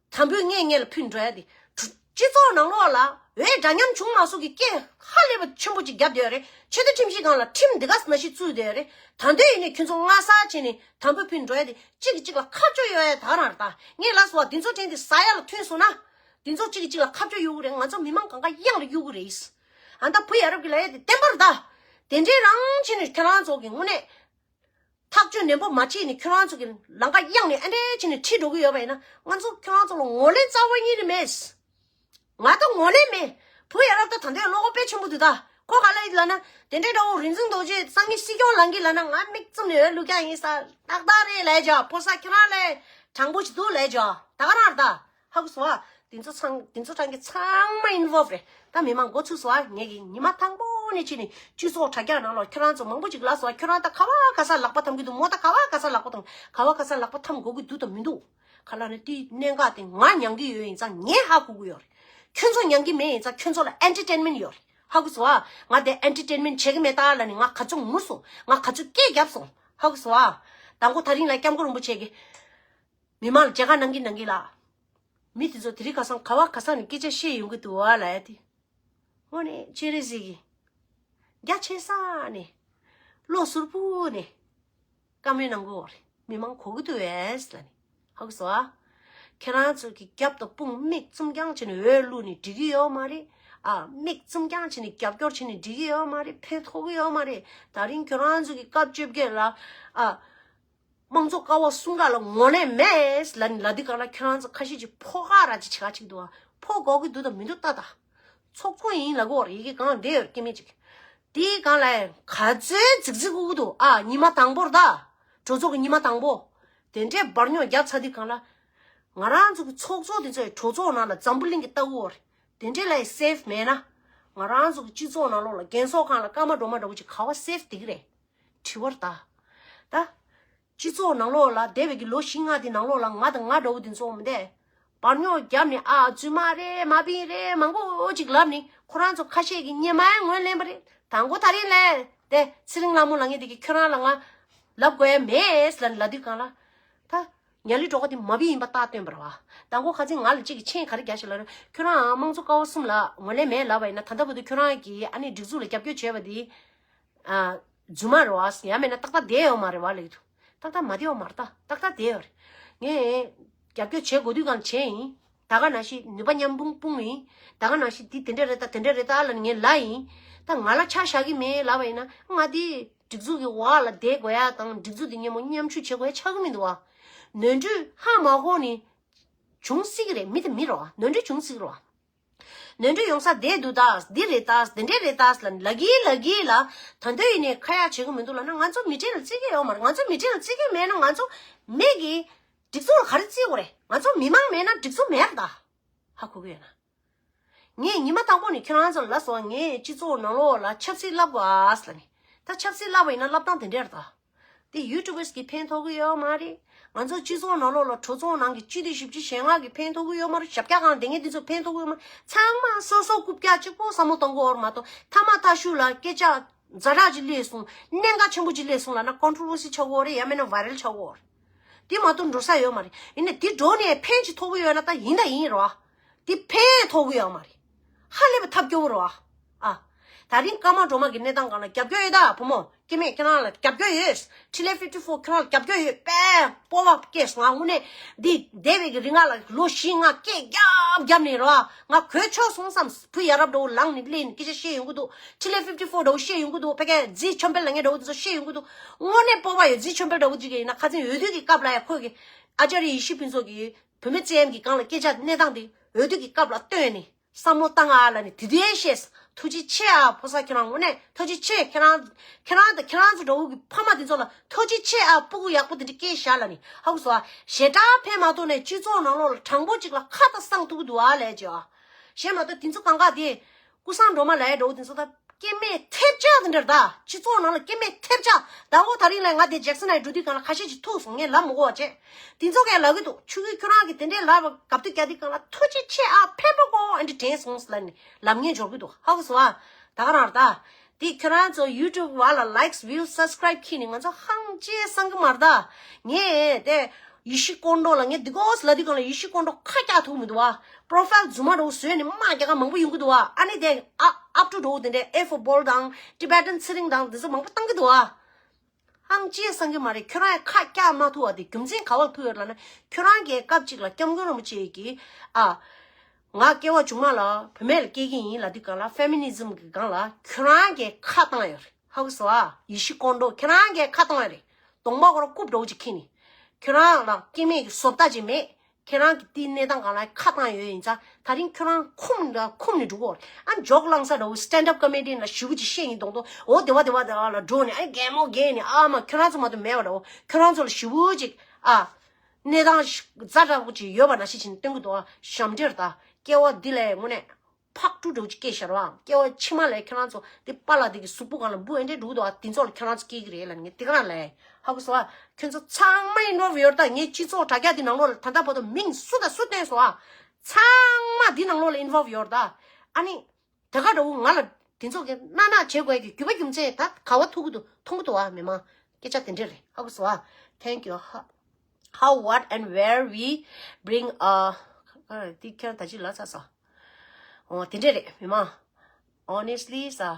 དམ་འབུལ་ངེས་ངེས་ལ་ཕུལ་འགྲོ་ཡ་དེ། སྤྱི་ཚོགས་ནང་ལོགས་ལ་འོས་འདྲ་མཉམ་བྱུང་མ་སོང་གི་སྐད་ཧ་ལས་པ་ཆེན་པོ་ཅིག་བརྒྱབ་བསྡད་ཡོད་རེད། ཆེས་མཐོའི་ཁྲིམས་ཞིབ་ཁང་ལ་ཁྲིམས་འདི་ག་ནང་བཞིན་བཙུགས་བསྡད་ཡོད་རེད། ད་འདོད་ཡིན་ནས་ཁྱོད་ཚོ་སྔ་ས་བྱས་ནས་དམ་འབུལ་ཕུལ་འགྲོ་ཡ་དེ་གཅིག་གིས་གཅིག་ལ་ཁ་གཅོད་ཡོད་ཡ་ད་རང་རེད་ད། ངས་ལབ་སོང་བ་འདི་ཚོ་དྲན་དེ་ཟ་ཡ་ལ་ཐོན་སོང་ན། འདི་ཚོ་གཅིག་གིས་གཅིག་ལ་ཁ་གཅོད་ཡོད་གི་རེད། ང་ཚོ་མི་མང་གང་ག་གཡང་ལ་གཡུག་གི་རེད། ཨ་ད་བུ་ཡ་རབས་ཀྱི་ལབ་ཡ་དེ་བརྟན་པོ་རེད་ད། དེ་འདྲའི་རང་བྱས་ནས་ཁྱོད་རང་ཚོ་གི་དངོས་གནས། ཐག་གཅོད་ནན་པོ་མ་བྱས་ནས་ཁྱོད་རང་ཚོ་གི་ལམ་ཁ་གཡང་ནས་ཨ་འདྲས་བྱས་ནས་ཁྲིད་འགྲོ་གི་ཡོད་པ་ཡིན་ན་ང་ཚོ་ཁྱོད་རང་ཚོ་ལ་ངོས་ལེན་རྩ་བ་ཉིད་ནས་མེད། ང་ད་ངོས་ལེན་མེད། བུ་ཡ་རབས་ད་ད་འདོད་བློ་ཁོག་དཔེ་ཆེན་པོ་འདུག་ད། ཁོ་ག་ལ་ཡིན་ལབ་ན་དེ་འདྲའི་འདྲ་བོ་རིག་འཛིན་རྡོ་རྗེ་སང་ཉིན་སྲིད་སྐྱོང་ལངས་གི་ལབ་ན་ང་མིག་བཙུམ་ནས་འོས་བླུག་རྒྱུ་ཡིན་ས་ཏག་ཏག་རེད་ལབ་བྱ། ཕོ་གསར་ཁྱོད་རང་ལས་དྲང་པོ་ཞིག་འདུག་ལབ་བྱ། ད་ག་རང་རེད་ད། ཧ་གོ་སོང་ཨ། དེ་ཚོ་ཚང་དེ་ཚོ་ཚང་གི་ཚང་མ་involve་རེད། ད་མི་མང་འགོ་ཚུགས་སོང་ཨ། ངེད་ཀྱི་ཉི་མ་དང་པོ་ནས་ཕྱིན་ནས་སྤྱི་ཚོགས་དྲ་རྒྱ་ནང་ལ་ཁྱོད་རང་ཚོ་མང་པོ་ཅིག་ལབ་སོང་ཨ། ཁྱོད་རང་ད་ག་བ་ག་ས་ལག་པ་འཐམ་གི་འདུག་མོ་ད་ག་བ་ག་ས་ལག་པ་འཐམ་ག་བ་ག་ས་ལག་པ་འཐམ་དགོས་ཀྱི་འདུག་དང་མི་འདུག་ག་ལ་ནི་དེའི་གནད་འགག་དེ་ང་མྱང་གི་ཡོད་ཡིན་ཙང་ངས་ཧ་གོ་གི་ཡོད་རེད། ཁྱོད་ཚོ་མྱང་གི་མེད་ཡིན་ཙང་ཁྱོད་ཚོ་ལ་ཨེན་ཊར་ཊེན་མེན་ཊི་ཡོད་རེད། ཧ་གོ་སོང་ཨ། ང་དེ་ཨེན་ཊར་ཊེན་མེན་ཊི་བྱེད་གི་མེད་ད་ལ་ནི་ང་ག་ཚོད་ངུ་སོང་། ང་ག་ཚོད་སྐད་བརྒྱབ་སོང་། ཧ་གོ་སོང་ཨ། དང་པོ་ད་རིང་ལ་སྐྱབས་མགོན་རིན་པོ་ཆེ་གིས་མི་མང་ལ་མཇལ་ཁ་གནང་གི་གནང་གི་ལ། མི་དེ་ཚོ་དེ་རིང་ཁ་སང་ག་བ་ག་ས་ནས་སྐད་ཆ་བཤད་ཡོང་གི་འདུག་ཨ་ལ་ཡ་དེ། དངོས་གནས་སྤྱན་རས་གཟིགས་ཀྱིས་རྒྱ་ཆེ་ས་ནས་བློ་གཟུར་པོ་ནས་བཀའ་མོལ་གནང་གི་ཡོད་རེད། མི་མང་གོ་གི་འདུག་ཨེ་ལ་ནི། ཧ་གོ་སོང་ཨ། ཁྱེད་རང་ཚོ་གི་རྒྱབ་དང་དཔུང་མིག་བཙུམ་རྐྱང་བྱས་ནས་འོས་བླུགས་ནས་འགྲིག་གི་ཡོད་མ་རེད། ཨ། མིག་བཙུམ་རྐྱང་བྱས་ནས་རྒྱབ་སྐྱོར་བྱས་ནས་འགྲིག་གི་ཡོད་མ་རེད། ཕན་ཐོགས་གི་ཡོད་མ་རེད། ད་རིང་ཁྱེད་རང་ཚོ་གི་སྐབས་བཅོ་བརྒྱད་ལ། ཨ། དམངས་གཙོ་ཀ་བ་གསུམ་ཀ་ལ་ངོས་ལེན་མེད་ལ་ནི་ལ་དུས་གང་ལ་ཁྱེད་རང་ཚོ་ཁ་ཤས་ཀྱིས་ཕོ་ཁ་ར་ཅིག་བྱེད་ཁ་ཅིག་འདུག་ཨ། ཕོ་གོ་གི་འདུག་དང་མི་འདུག་ལྟ་ད། ཚོགས་གཙོ་ཡིན་ལ་གོ་རེ་ཡི་གེ་གང་བསྡད་ཡོད་སྐྱེ་དམན་ཅིག་དེའི་གང་ལ་ག་ཚོད་རྫིག་རྫིག་འུ་འདུག་ཨ། ཉི་མ་དང་པོར་ད། གྲོས་ཚོགས་ཀྱི་ཉི་མ་དང་པོ། དེ་འདྲའི་འབར་རྙོག་བརྒྱབ་ཚར་དུས་གང་ལ། ང་རང་ཚོ་གི་ཚོགས་གཙོ་དེ་ཚོའི་གྲོས་ཚོགས་ནང་ལ་འཛམ་བུ་གླིང་གི་ལྟ་བུ་རེད། དེ་འདྲའི་ལ་ཡི་སེབ་མེད་ན། ང་རང་ཚོ་གི་སྤྱི་ཚོགས་ནང་ལོགས་ལ་རྒན་གསོ་ཁང་ལ་སྐར་མ་འགྲོ་མ་འགྲོ་བོ་ཅིག་ག་བ་སེབ་དེ་གི་རེད། དྲི་བར་ད། ད། སྤྱི་ཚོགས་ནང་ལོགས་ལ་འདས་པའི་གི་ལོ་བཞི་ལྔ་དེ་ནང་ལོགས་ལ་ང་དང་ང་འདྲ་བོ་དེ་ཚོ་མི་འདས། བར་རྙོག་བརྒྱབ་ནས་ཨ་རྫུན་མ་རེད་མ་པིན་རེད་མང་པོ་ཅིག་ལབ་ནས་ཁོ་རང་ཚོ་ཁ་ཤས་ཀྱིས་སྙན་མ་ངོས་ལེན་པ་རེད། དང་པོ་ད་རིང་ལས་དེ་ཚེ་རིང་ལྷ་མོ་ལ་ངས་དེ་གི་ཁྱོད་རང་ལ་ང་ལབ་དགོས་ཡ་མེད་ལ་ལབ་དུས་གང་ལ། ད་ཉ་ལི་གྲོགས་དེ་མ་པིན་ཡིན་པ་རྟགས་སྟོན་པ་རེད་བ། དང་པོ་ཁ་ཚིག་ང་ལ་གཅིག་གི་མཆན་ག་རེ་རྒྱག་ཤག་ལབ་རེད། ཁྱོད་རང་དམངས་གཙོ་ཀ་བ་གསུམ་ལ་ངོས་ལེན་མེད་ལབ་པ་ཡིན་ན་ད་ལྟ་བར་དུ་ཁྱོད་རང་གིས་ཨ་ནི་སྒྲིག་འཛུགས་ལ་རྒྱབ་སྐྱོར་བྱས་པ་དེ། ཨ། རྫུན་མ་རེད་བ། ཡང་མིན་ན་ཏག་ཏག་བསྡད་ཡོད་མ་རེད་བ་ལབ་ཀྱི་འདུག་ཏག་ཏག་མ་བསྡད་ཡོད་མ་རེད། ད་ཏག་ཏག་བསྡད་ཡོད་རེད། ངས་རྒྱབ་སྐྱོར་བྱེད་དགོས་དུས་གང་བྱས་ཡིན། ད་ག་ནང་བཞིན་ནུས་པ་མཉམ་སྤུངས་སྤུངས་ཡིན། ད་ག་ནང་བཞིན་འདི་དེ་འདྲ་རེད་ད་དེ་འདྲ་རེད་ད་ལབ་ནས་ངས་ལབ་ཡིན། ད་ང་ལ་ཆ་བཞག་གི་མེད་ལབ་པ་ཡིན་ན་ང་འདི་སྒྲིག་འཛུགས་ཀྱི་འོག་ལ་བསྡད་དགོས་ཡ་དང་སྒྲིག་འཛུགས་འདི་མཉམ་པོ་མཉམ་ཞུགས་བྱེད་དགོས་ཡ་ཆགས་ཀྱི་མི་འདུག་བ། ནོར་འཁྲུལ་ཧ་མ་གོ་ནས་བྱུང་སྲིད་ཀྱི་རེད། མི་དེ་མི་རེད་བ། ནོར་འཁྲུལ་བྱུང་སྲིད་ཀྱི་རེད་བ། ནོར་འཁྲུལ་ཡོང་ས་བསྡད་འདུག་ད། འདི་རེད་ད། འདི་འདྲས་རེད་ད་ལབ་ལབ་གི་ལབ་གི་ལ། ད་དུང་ཡིན་ནའི་ཁ་ཡག་བྱེད་གི་མི་འདུག་ལབ་ན་ང་ཚོ་མི་གྲལ་ལ་བརྩི་གི་ཡོད་མ་རེད། ང་ཚོ་མི་གྲལ་ལ་བརྩི་གི་མེད་ན་ང་ཚོ་མི་གི་སྒྲིག་འཛུགས་ལ་ག་རེ་བརྩི་དགོས་རེད། ང་ཚོ་མི་མང་མེད་ན་སྒྲིག་འཛུགས་མེད་རེད་ད། ཧ་གོ་གི་ཡོད་ན། ངས་ཉི་མ་དང་པོ་ནས་ཁྱེད་རང་ཚོ་ལ་ལབ་སོང་། ངས་སྤྱི་ཚོགས་ནང་ལོགས་ལ་ཆབ་སྲིད་ལབ་དགོས་ཨ་ལབ་ནས། ད་ཆབ་སྲིད་ལབ་པ་ཡིན་ན་ལབ་སྟངས་དེ་འདྲས་རེད་ད། དེ་ཡུ་ཊུ་བར་གྱིས་ཕན་ཐོགས་ཀྱི་ཡོད་མ་རེད། ང་ཚོ་སྤྱི་ཚོགས་ནང་ལོགས་ལ་གྲོས་ཚོགས་ནང་གི་སྤྱི་འཐུས་བཞི་བཅུ་ཞེ་ལྔ་གིས་ཕན་ཐོགས་ཀྱི་ཡོད་མ་རེད། ཞབས་བཀྱག་སྒང་བསྡད་མཁན་དེ་ཚོ་ཕན་ཐོགས་ཀྱི་ཡོད་མ་རེད། ཚང་མ་སོ་སོ་རྐུབ་བཀྱག་གཅིག་པོ་བསམ་བློ་གཏོང་གི་ཡོད་རེད་མ་གཏོགས་ཐ་མ་ཐ་ཤུ་ལ་སྐད་ཆ་ཛ་དྲག་ཅིག་སླེབས་སོང་། གནད་འགག་ཆེན་པོ་ཅིག་སླེབས་སོང་ལབ་ན་ཀོན་ཊོ་ཝར་སི་ཆགས་ཀྱི་ཡོད་རེད། ཡང་མིན་ན་བྷའི་རལ་ཆགས་ཀྱི་ཡོད་རེད། དེ་མ་གཏོགས་འགྲོ་ས་ཡོད་མ་རེད། ཡིན་ནའི་དེ་འགྲོ་ནས་ཕན་ཅིག་ཐོགས་ཀྱི་ཡོད་ན་ད་ཡིན་ད་ཡིན་རེད་བ། དེ་ཕན་ཐོགས་ཀྱི་ཡོད་མ་རེད། ཧ་ལས་པའི་ཐབས་སྐྱོ་བོ་རེད་བ། ཨ། ད་རིང་ཀརྨ་སྒྲོལ་མ་གི་གནས་སྟངས་སྒང་ལ་རྒྱབ་སྐྱོར་ཡོད་ད་བུ་མོ། སྐྱེ་དམན་ཁྱེད་རང་ལ་རྒྱབ་སྐྱོར་ཡོད། ཊི་ལེ་ཕིབ་ཊི་ཕོར་ཁྱེད་རང་ལ་རྒྱབ་སྐྱོར་ཡོད། དཔེ་སྤོབས་པ་སྐྱེས་སོང་། ང་དངོས་གནས་འདི་འདས་པའི་གི་རིང་ང་ལ་ལོ་བཞི་ལྔ་སྐད་རྒྱབ་རྒྱབ་ནས་རེད་བ། ང་གོ་ཆོད་སོང་བསམ། བུ་ཡ་རབས་འདྲ་བོ་ལངས་ནས་སླེབས་ནས་སྐད་ཆ་བཤད་ཡོང་གི་འདུག་ཊི་ལེ་ཕིབ་ཊི་ཕོར་འདྲ་བོ་བཤད་ཡོང་གི་འདུག་ཕ་གིའི་རྫི་ཆོམ་དཔལ་ལ་ངས་འདྲ་བོ་དེ་ཚོ་བཤད་ཡོང་གི་འདུག་དངོས་གནས་སྤོབས་པ་ཡོད། རྫི་ཆོམ་དཔལ་འདྲ་བོ་ཅིག་ཡིན་ན་ཁ་སང་འོས་བསྡུ་གི་སྐབས་ལ་ཡ་ཁོ་གི་ཨ་ཅཱརྱ་ཡེ་ཤེས་ཕུན་ཚོགས་ཀྱིས་བུད་མེད་བཙན་གཡེམ་གྱི་སྒང་ལ་སྐད་ཆ་གནས་སྟངས་དེ་འོས་བསྡུ་གི་སྐབས་ལ་བཏོན་ནས། བསམ་བློ་བཏང་ཨ་ལ་ནི་དེ་དུས་ཤེས། ཐུགས་རྗེ་ཆེ་ཨ་ཕོ་གསར་ཁྱེད་རང་། དངོས་གནས་ཐུགས་རྗེ་ཆེ། ཁྱེད་རང་ཁྱེད་རང་དང་ཁྱེད་རང་ཚོ་འདྲ་བོ་གི་ཕ་མ་དེ་ཚོ་ལ་ཐུགས་རྗེ་ཆེ་ཨ། སྤུ་གུ་ཡག་པོ་དེ་འདྲ་སྐྱེས་ཤག་ལ་ནི་ཧ་གོ་སོང་ཨ། ཞེ་དྲག་ཕན་མ་ཐོགས་ནས་སྤྱི་ཚོགས་ནང་ལོགས་ལ་དྲང་པོ་ཅིག་ལ་ཁ་ད་གསང་ཐུབ་ཀྱི་འདུག་ཨ་ལས་ཅི་ཨ། གཞན་མ་གཏོགས་དེ་ཚོ་གང་ག་དེ་ཀུན་བཟང་སྒྲོལ་མ་ལ་ཡ་འདྲ་བོ་དེ་ཚོ་ད། སྐྱེ་དམན་ཐེབས་ཆག་དེ་འདྲ་རེད་ད། སྤྱི་ཚོགས་ནང་ལ་སྐྱེ་དམན་ཐེབས་ཆག་དང་པོ་ད་རིང་ལ་ང་དེ་ཇེག་སན་ནས་འགྲོ་དུས་སྒང་ལ་ཁ་ཤས་ཅིག་ཐུག་སོང་། ངས་ལབ་མི་དགོས་པ་བྱས། དེ་ཚོ་གས་ལབ་གི་འདུག་ཆུ་ཁོལ་ཁྱོད་རང་གིས་དེ་འདྲས་ལབ་པ་གབ་ཏུ་རྒྱག་དུས་སྒང་ལ་ཐུགས་རྗེ་ཆེ་ཨ། ཕན་པ་གོ་ཨེ་འདྲ་དྲན་སོང་ལབ་ནས་ལབ་མཁན་འབྱོར་གི་འདུག་ཧ་གོ་སོང་ཨ། ད་ག་རང་རེད་ད། དེ་ཁྱོད་རང་ཚོ་ཡུ་ཊུབ་བ་ལ་ལའིཀ་སི་བིའུ་སི་སབ་སི་ཀ་རའིབ་ཁྱེར་ནས་ང་ཚོ་ཧང་ཅེ་སང་གི་མ་རེད་ད། ངས་དེ། ཡེ་ཤེས་ཀོང་ཀྲོ་ལ་ངས་འདི་གོ་ལ་འདི་གོ་ལ་ཡེ་ཤེས་ཀོང་ཀྲོ་ཁ་རྒྱག་ཐུབ་མི་འདུག་བ། པོ་རོ་ཕའིལ་རྫུན་མ་འདྲ་བོ་བཟོས་ནས་དམག་རྒྱག་མཁན་མང་པོ་ཡོང་གི་འདུག་བ། ཨ་ནི་དེ་ཨ་ཨབ་ཊུ་འདྲ་བོ་དེ་འདྲའི་ཨེ་ཕོར་བྷོལ་དང་ཊི་བེ་ཊན་ཚེ་རིང་དང་འདི་ཚོ་མང་པོ་བཏང་གི་འདུག་བ། ཧང་ཅི་སང་གི་མ་རེད། ཁྱོད་རང་ཡང་ཁ་རྒྱག་མ་ཐུབ་བ་དེ་རྒྱུ་མཚན་ག་བ་ཐུག་ཡོད་ལབ་ན། ཁྱོད་རང་གིས་སྐབས་གཅིག་ལ་སྐྱབས་མགོན་རིན་པོ་ཆེ་གིས་ཨ། ང་སྐྱེ་བ་བྱུང་མ་ལ་བུད་མེད་ལ་སྐྱེ་གི་ཡིན་ལབ་དུས་སྒང་ལ་ཕེ་མི་ནི་ཛམ་གི་སྒང་ལ་ཁྱོད་རང་གིས་ཁ་བཏང་ཡོད་རེད། ཧ་གོ་སོང་ཨ། ཡེ་ཤེས་ཀོང་ཀྲོ་ཁྱོད་རང་གིས་ཁ་བཏང་ཡོད་རེད། གདོང་པ་ཁོ་རང་རྐུབ་འདྲ་བོ་ཅིག་ཁྱེར་ནས། ཁྱོད་རང་ལ་སྐྱེ་དམན་གྱི་བཟོ་ལྟ་ཅིག་མེད། ཁྱེད་རང་གིས་དེའི་གནས་སྟངས་སྒང་ལ་ཁ་བཏང་ཡོད་ཡིན་ཙང་ད་རིང་ཁྱོད་རང་འཁུམ་འདྲ་འཁུམ་ནས་འགྲོ་གི་ཡོད་རེད། ཨ་ཇོག་བསླངས་ས་འདྲ་བོ་སི་ཊེན་ཌ་ཨབ་ཀོ་མེ་ཌི་ཡན་ལ་ཞེ་པོ་ཅིག་བཤད་ཡིན་མདོག་མདོག་འོ་དེ་བ་དེ་བ་དེ་བ་ལ་འགྲོ་ནས་ཨ་གད་མོ་བགད་ནས་ཨ་མ་ཁྱོད་རང་ཚོ་མ་གཏོགས་མེད་པ་འདྲ་བོ་ཁྱོད་རང་ཚོ་ལ་ཞེ་པོ་ཅིག་ཨ། གནས་སྟངས་ཛ་དྲག་པོ་ཅིག་ཡོད་པ་ནང་བཞིན་བྱས་ནས་སྟོན་གི་འདུག་ཨ། ཞབས་འདྲེན་རེད་ད། སྐྱེ་བ་འདི་ལ་དངོས་གནས་ཕག་ཕྲུག་འདྲ་བོ་ཅིག་སྐྱེས་ཤག་ར། སྐྱེ་བ་ཕྱི་མ་ལ་ཁྱེད་རང་ཚོ་འདི་པཱ་ལགས་འདི་གི་གཟུགས་པོ་སྒང་ལ་འབུ་ཨེ་འདྲས་འགྲོ་གི་འདུག་ཨ། འདི་ཚོ་ལ་ཁྱེད་རང་ཚོ་སྐྱེ་གི་རེད་ལབ་ནས་ངས་འདི་ག་རང་ལབ། ཧ་གོ་སོང་ཨ། ཁྱོད་ཚོ་ཚང་མ་involve་ཡོད་རེད་ད། ངའི་སྤྱི་ཚོགས་དྲ་རྒྱ་འདི་ནང་ལོགས་ལ་ད་ལྟ་བར་དུ་མིང་སུ་དང་སུ་བསྟན་སོང་ཨ། ཚང་མ་འདི་ནང་ལོགས་ལ་involve་ཡོད་རེད་ད། ཨ་ནི། དེ་ག་འདྲ་བོ་ང་ལ་དེ་ཚོ་གི་གནག་གནག་བྱེད་དགོས་ཀྱི་རྒྱུ་བ་རྒྱུ་མཚན་ད་ག་བ་ཐུག་གི་འདུག་མཐོང་གི་འདུག་ཨ། མི་མང་སྐད་ཆ་དེ་འདྲས་རེད། ཧ་གོ་སོང་ཨ། Thank you. How, how, what and where we bring a འདི་ཁྱོད་ད་ཅི་ལ་ཚ་ས། ཨོ་དེ་འདྲས་རེད་མི་མང་། Honestly, sir,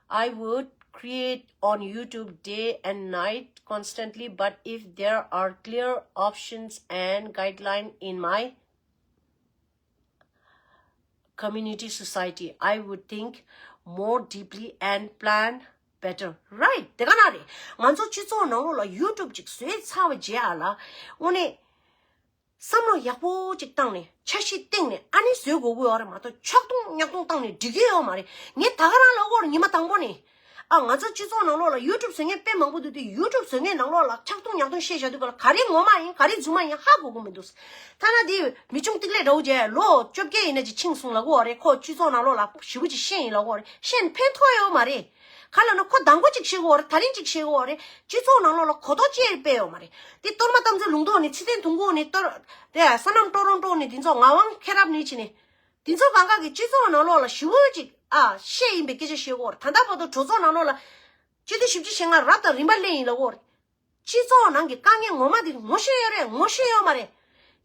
I would create on YouTube day and night constantly, but if there are clear options and guideline in my community society, I would think more deeply and plan better. Right? དེ་ག་ན་རེད། ང་ཚོ་སྤྱི་ཚོགས་ནང་ལོགས་ལ་YouTube་ཅིག་བཟོས་ཚར་བ་རྗེས་ཨ་ལ། དངོས་གནས། བསམ་བློ་ཡག་པོ་ཅིག་བཏང་ནས་འཆར་གཞི་བཏིང་ནས་ཨ་ནི་བཟོས་དགོས་ཀྱི་ཡོད་རེད་མ་གཏོགས་ཆག་རྡུང་ཉག་རྡུང་བཏང་ནས་འགྲིག་གི་ཡོད་མ་རེད། ངས་ད་ག་རང་ལབ་ཀྱི་ཡོད་རེད་ཉི་མ་དང་པོ་ནས། ཨ་ང་ཚོ་སྤྱི་ཚོགས་ནང་ལོགས་ལ་YouTube་བཟོ་མཁན་དཔེ་མང་པོ་འདུག་དུས་YouTube་བཟོ་མཁན་ནང་ལོགས་ལ་ཆག་རྡུང་ཉག་རྡུང་བཤད་བཞག་དུས་ག་ལ་ག་རེ་ངོ་མ་ཡིན་ག་རེ་རྫུན་མ་ཡིན་ཧ་གོ་གི་མི་འདུག་ཐ་ན་དེ་མི་ཆུང་ཏིག་ལེ་འདྲ་བོ་བྱས་ལོ་བཅོ་བརྒྱད་ཡིན་ན་ཅིག་ཕྱིན་སོང་ལབ་ཀྱི་ཡོད་རེད། ཁོ་སྤྱི་ཚོགས་ནང་ལོགས་ལ་ཞེ་པོ་ཅིག་ཤེས་ཡིན་ལབ་ཀྱི་ཡོད་རེད། ཤེས་ནས་ཕན་ཐོགས་ཡོད་མ་རེད། ག་ལ་ན་ཁོ་དང་པོ་གཅིག་བཤད་ཀྱི་ཡོད་རེད། ད་རིང་གཅིག་བཤད་ཀྱི་ཡོད་རེད། སྤྱི་ཚོགས་ནང་ལོགས་ལ་གོ་རྟོགས་ཅི་ཡང་སྤེལ་ཡོད་མ་རེད། དེ་གཏོར་མ་གཏམ་ཚོའི་ལུང་རྟོགས་ནས་ཚེ་བརྟན་དུང་དགོང་ནས་གཏོར་དེ་སོ་ནམ་ཀྲོ་རོང་ཀྲོ་ནས་དེ་ཚོ་ངག་དབང་མཁྱེན་རབ་ནས་བྱས་ནས་དེ་ཚོ་གང་ག་གི་སྤྱི་ཚོགས་ནང་ལོགས་ལ་ཞེ་པོ་ཅིག་ཨ་བཤད་ཡིན་པའི་སྐད་ཆ་བཤད་ཀྱི་ཡོད་རེད། ད་ལྟ་བར་དུ་གྲོས་ཚོགས་ནང་ལོགས་ལ་སྤྱི་འཐུས་བཞི་བཅུ་ཞེ་ལྔ་རབ་དང་རིམ་པ་སླེབས་ཡིན་ལབ་ཀྱི་ཡོད་རེད། སྤྱི་ཚོགས་ནང་གི་དཀའ་ངལ་ངོ་མ་དེ་ངོ་ཤེས་ཡོད་རེད། ངོ་ཤེས་ཡོད་མ་རེད།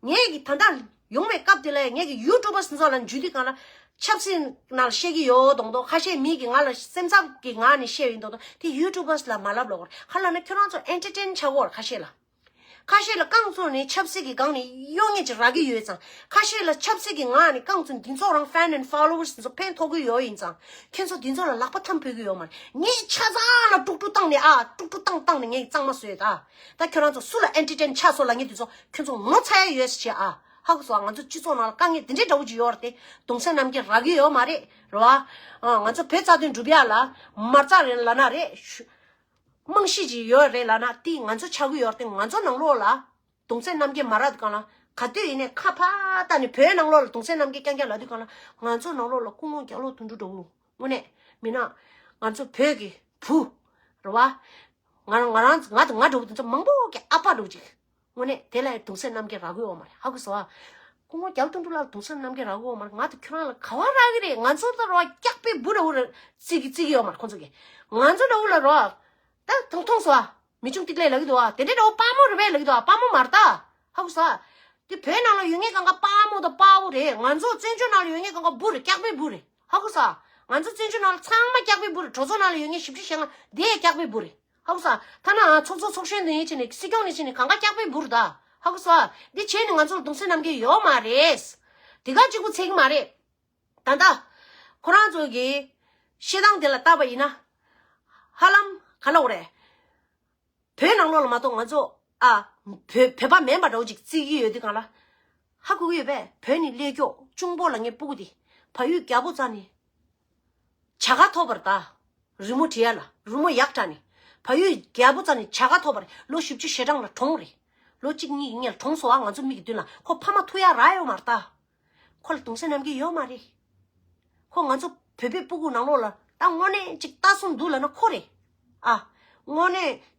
ངས་ཀྱི་ད་ལྟ་ཡོང་བའི་སྐབས་དེ་ལ་ངས་ཀྱི་ཡུ་ཊུབ་པ་སོགས་ལ་འཇུས་དུས་གང་ལ་ཆབ་སྲིད་ནང་བཤད་ཀྱི་ཡོད་མདོག་མདོག་ཁ་ཤས་མི་གི་ང་ལ་སེམས་འཚབ་ཀྱི་ངང་ནས་བཤད་ཡོད་མདོག་མདོག་དེ་ཡུ་ཊུབ་པ་ལ་མ་ལབ་ལོག་ག་ལ་ན་ཁྱོད་རང་ཚོ་ཨེན་ཊར་ཊེན་ཆགས་ཀྱི་ཡོད་རེད། ཁ་ཤས་ལ་ཁ་ཤས་ལ་རྐང་བཙུགས་ནས་ཆབ་སྲིད་ཀྱི་སྒང་ནས་གཡོ་ངེས་ཅིག་རག་གི་ཡོད་ཙང་། ཁ་ཤས་ལ་ཆབ་སྲིད་ཀྱི་ངང་ནས་རྐང་བཙུགས་འདི་ཚོ་རང་ཕེན་ཨེན་ཕོ་ལོ་ཝར་སི་འདི་ཚོ་ཕན་ཐོགས་ཀྱི་ཡོད་ཡིན་ཙང་། ཁྱེད་ཚོ་འདི་ཚོ་ལ་ལག་པ་འཐམ་ཕོད་ཀྱི་ཡོད་མ་རེད། ངས་ཆ་ཚང་ལ་དཀྲུག་དཀྲུག་བཏང་ནས་ཨ་དཀྲུག་དཀྲུག་བཏང་བཏང་ནས་ངས་གཙང་མ་བཟོས་ད། ད་ཁྱོད་རང་ཚོ་སུ་ལ་ཨེན་ཊར་ཊེན་ཆགས་སོང་ལབ་མཁན་འདི་ཚོ་ཁྱོད་ཚོ་ངོ་ཚ་ཡ་ཡོད་ཟེར་བྱས་ཨ། ཧ་གོ་སོང་ཨ། ང་ཚོ་སྤྱི་ཚོགས་ནང་ལ་དཀའ་ངལ་འདི་འདྲའི་འདྲ་བོ་ཅིག་ཡོད་རེད་དེ། གདུང་སེམས་རྣམ་རྒྱལ་རག་གི་ཡོད་མ་རེད་རེད་བ། ཨ་ང་ཚོ་བོད་རྩ་དོན་སྒྲུབ་ཡ་ལ་མ་རྩ་རེད་ལབ་ན་རེད། རྨང་གཞི་ཅིག་ཡོད་རེད་ལབ་ན་དེ་ང་ཚོ་ཆགས་ཀྱི་ཡོད་རེད་དེ། ང་ཚོ་ནང་ལོགས་ལ་གདུང་སེམས་རྣམ་རྒྱལ་མ་རག་དུས་གང་ལ་ག་དུས་ཡིན་ནའི་ཁ་ཕར་བལྟས་ནས་བོད་ནང་ལོགས་ལ་གདུང་སེམས་རྣམ་རྒྱལ་རྐྱང་རྐྱང་ལབ་དུས་གང་ལ་ང་ཚོ་ནང་ལོགས་ལ་སྐུ་ངོ་རྒྱ་ལོ་དོན་གྲུབ་འདྲ་བོ་དངོས་གནས་མིན་ན་ང་ཚོ་བོད་ཀྱི་བུ་རེད་བ། ང་རང་ང་རང་ང་དང་ང་འདྲ་བོ་དེ་ཚོ་མང་པོ་གི་ཨ་ཕ་འདྲ་བོ་ཅིག་དངོས་གནས་དེ་ལ་གདུང་སེམས་རྣམ་རྒྱལ་རག་གི་ཡོད་མ་རེད། ཧ་གོ་སོང་ཨ། སྐུ་ངོ་རྒྱ་ལོ་དོན་གྲུབ་ལགས་ལ་གདུང་སེམས་རྣམ་རྒྱལ་རག་གི་ཡོད་མ་རེད། ང་དང་ཁྱོད་རང་ལ་ག་བ་རག་གི་རེད། ང་ཚོ་ད་རོ་སྐྱག་པའི་བུ་འདྲ་བོ་རེད། བརྩི་གི་བརྩི་གི་ཡོད་མ་རེད་ཁོང་ཚོ་གིས། ང་ཚོ་འདྲ་བོ་ལ་རོ། ད་ཐུང་ཐུང་སོང་ཨ། མི་ཆུང་ཏིག་ལེ་ལབ་ཀྱི་འདུག་ཨ། དེ་འདྲའི་འདྲ་བོ་དཔའ་མོ་རེད་པས་ལབ་ཀྱི་འདུག་ཨ། དཔའ་མོ་མ་རེད་ད། ཧ་གོ་སོང་ཨ། དེ་བོད་ནང་ལ་ཡོད་མཁན་གང་ག་དཔའ་མོ་དང་དཔའ་བོ་རེད། ང་ཚོ་བཙན་བྱོལ་ནང་ལ་ཡོད་མཁན་གང་ག་བུ་རེད། སྐྱག་པའི་བུ་རེད། ཧ་གོ་སོང་ཨ། ང་ཚོ་བཙན་བྱོལ་ནང་ལ་ཚང་མ་སྐྱག་པའི་བུ་རེད། གྲོས་ཚོགས་ནང་ལ་ཡོད་མཁན་བཞི་བཅུ་ཞེ་ལྔ་དེ་ཡང་སྐྱག་པའི་བུ་རེད། ཧ་གོ་སོང་ཨ། ཐ་ན་ཚོགས་གཙོ་ཚོགས་གཞོན་འདི་ཡིན་ཕྱིན་ནས་སྲིད་སྐྱོང་ནས་ཕྱིན་ནས་གང་ག་སྐྱག་པའི་བུ་རེད་ད། ཧ་གོ་སོང་ཨ། འདི་བྱས་ནས་ང་ཚོ་ལ་གདུང་སེམས་རྣམ་རྒྱལ་ཡོད་མ་རེད། དེ་ག་གཅིག་པུ་ཚད་ཀྱི་མ་རེད། ད་ལྟ་ཁོ་རང་ཚོ་གི་བཤད་སྟངས་དེ་ལ་བལྟས་པ་ཡིན་ན་ཧ་ལམ་ག་ལབ་དགོས་རེད། བོད་ནང་ལོགས་ལ་མ་གཏོགས་ང་ཚོ་ཨ་བོད་བོད་པ་མིན་པ་འདྲ་བོ་ཅིག་བརྩི་གི་ཡོད་དུས་གང་ལ་ཧ་གོ་གི་ཡོད་པས། བོད་ནས་སླེབས་མགྱོགས་གཅུང་པོ་ལབ་མཁན་སྤུ་གུ་དེ་བལ་ཡུལ་རྒྱལ་པོ་རྩ་ནས་བྱ་དགའ་ཐོབ་པ་རེད་ད། རི་མོ་བྲིས་ཡ་ལ་རི་མོ་ཡག་དྲགས་ནས་བལ་ཡུལ་རྒྱལ་པོ་རྩ་ནས་བྱ་དགའ་ཐོབ་པ་རེད། ལོ་བཞི་བཅུ་ཞེ་གྲངས་ལ་གྲོངས་རེད། ལོ་གཅིག་གཉིས་ཀྱི་སྔོན་ལ་གྲོངས་སོང་ཨ། ང་ཚོ་མིག་གི་མདུན་ལ་ཁོ་ཕ་མ་ཐུག་ཡ་རག་ཡོད་མ་རེད་ད། ཁོ་ལ་གདུང་སེམས་རྣམ་རྒྱལ་ཡོད་མ་རེད། ཁོ་ང་ཚོ་བོད་པའི་སྤུ་གུ་ནང་ལོགས་ལ་ད་དངོས་གནས་ཅིག་ལྟ་སྲུང་འདུག་ལབ་ན་ཁོ་རེད། ཨ། དངོས་གནས་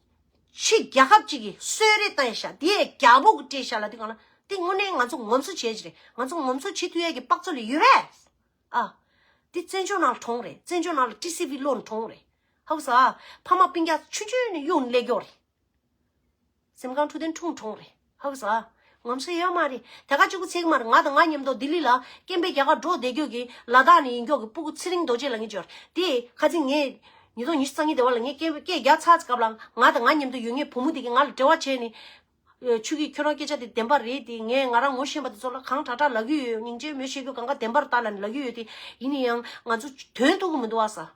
ཕྱི་རྒྱལ་ཁབ་ཅིག་གིས་གསོལ་རས་བཏང་ཡ་ཤག་དེ་ཡས་རྒྱལ་པོ་གི་སྤྲད་ཤག་ལབ་དུས་གང་ལ་དེ་དངོས་གནས་ང་ཚོ་ངོམ་སོ་བྱེད་ཀྱི་རེད། ང་ཚོ་ངོམ་སོ་བྱེད་ཐུབ་ཡས་ཀྱི་དཔག་ཚོད་ལ་ཡོད་རེད། ཨ། དེ་བཙན་བྱོལ་ནང་ལ་གྲོངས་རེད། བཙན་བྱོལ་ནང་ལ་ཊི་སི་ཝི་བློ་ནས་གྲོངས་རེད། ཧ་གོ་སོང་ཨ། ཕ་མ་སྤུན་ཀྱག་ཆུང་ཆུང་ནས་གཡུག་ནས་སླེབས་མགྱོགས་རེད། སེམས་ཁམས་འཕྲོད་བསྟེན་འཁྲུངས་གྲོངས་རེད། ཧ་གོ་སོང་ཨ། ངོམ་སོ་ཡོད་མ་རེད། དེ་ག་གཅིག་པུ་ཚད་ཀྱི་མ་རེད། ང་དང་ང་མཉམ་དུ་ལྡི་ལི་ལ་སྐད་འབོད་རྒྱག་གར་འགྲོ་བསྡད་རྒྱུ་གི་ལ་དྭགས་ནས་ཡིན་རྒྱུ་གི་སྤུ་གུ་ཚེ་རིང་རྡོ་རྗེ་ལབ་མཁན་ཅིག་ཡོད་རེད། དེ་ཁ་སང་ངས་ཉིས་སྟོང་ཉི་ཤུ་རྩ་གཉིས་སྡེ་བ་ལ་ངས་སྐད་སྐད་རྒྱག་ཚར་སྐབས་ལ་ང་དང་ང་མཉམ་དུ་ཡོད་མཁན་བུ་མོ་དེ་གིས་ང་ལ་འབྲེལ་བ་བྱས་ནས། ཆུ་གིས་ཁྱོད་རང་སྐད་ཆ་དེ་བདེན་པ་རེད་དེ། ངས་ང་རང་ངོ་ཤེས་པ་དེ་ཚོ་ལ་གང་དྲག་དྲག་ལབ་ཀྱི་ཡོད། སྙིང་རྗེ་མོས་བཤད་རྒྱུ་གང་ག་བདེན་པ་རེད་ད་ལབ་ནས་ལབ་ཀྱི་ཡོད་དེ། ཡིན་ན་ཡང་ང་ཚོ་དོན་ཐུག་གི་མི་འདུག་ཨ་ས།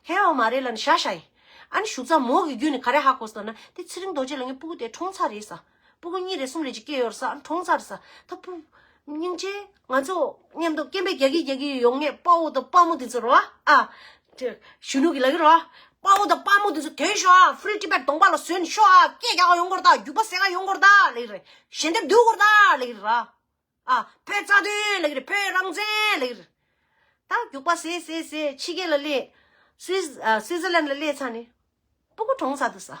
ཧེ་ཨོ་མ་རེད་ལབ་ནས་ཤ་ཤ་ཡིན། ཨ་ནི་ཞུ་ཚ་མོ་གི་བརྒྱུད་ནས་ག་རེ་ཧ་གོ་སོང་ན་དེ་ཚེ་རིང་རྡོ་རྗེ་ལབ་མཁན་སྤུ་གུ་དེ་གྲོངས་ཚར་རེད་ས། སྤུ་གུ་གཉིས་རེ་གསུམ་རེ་ཅིག་སྐྱེས་ཡོད་རེད་ས། ཨ་ནི་གྲོངས་ཚར་རེད་ས། ད་སྤུ། སྙིང་རྗེ། ང་ཚོ་མཉམ་དུ་སྐད་འབོད་རྒྱག་གི་རྒྱག་གི་ཡོང་ངེས་དཔའ་བོ་དང་དཔའ་མོ་དེ་ཚོ་རེད་བ། ཨ། དེ་གཞོན་ནུ་གི་ལབ་ཀྱི་རེད་བ། དཔའ་བོ་དང་དཔའ་མོ་དེ་ཚོ་ཐོན་ཤོག་ཨ། Free Tibet་གདོང་པ་ལ་བཟོས་ནས་ཤོག་ཨ། སྐད་རྒྱག་ག་ཡོང་དགོས་རེད་ད། རྒྱུག་པ་ཟེར་ག་ཡོང་དགོས་རེད་ད་ལབ་ཀྱི་རེད། ཞལ་འདེབས་བསྡུ་དགོས་རེད་ད་ལབ་ཀྱི་རེད་ར། ཨ། བོད་རྩ་དོན་ལབ་ཀྱི་རེད། བོད་རང་བཙན་ལབ་ཀྱི་རེད། ད་རྒྱུག་པ་ཟེར་ཟེར་ཟེར་ཕྱི་རྒྱལ་ལ་སླེབས། སུད། ཨ། སུད་སི་ལན་ལ་སླེབས་ཚར་ནས་སྤུ་གུ་གྲོངས་ཚར་འདུག་ས།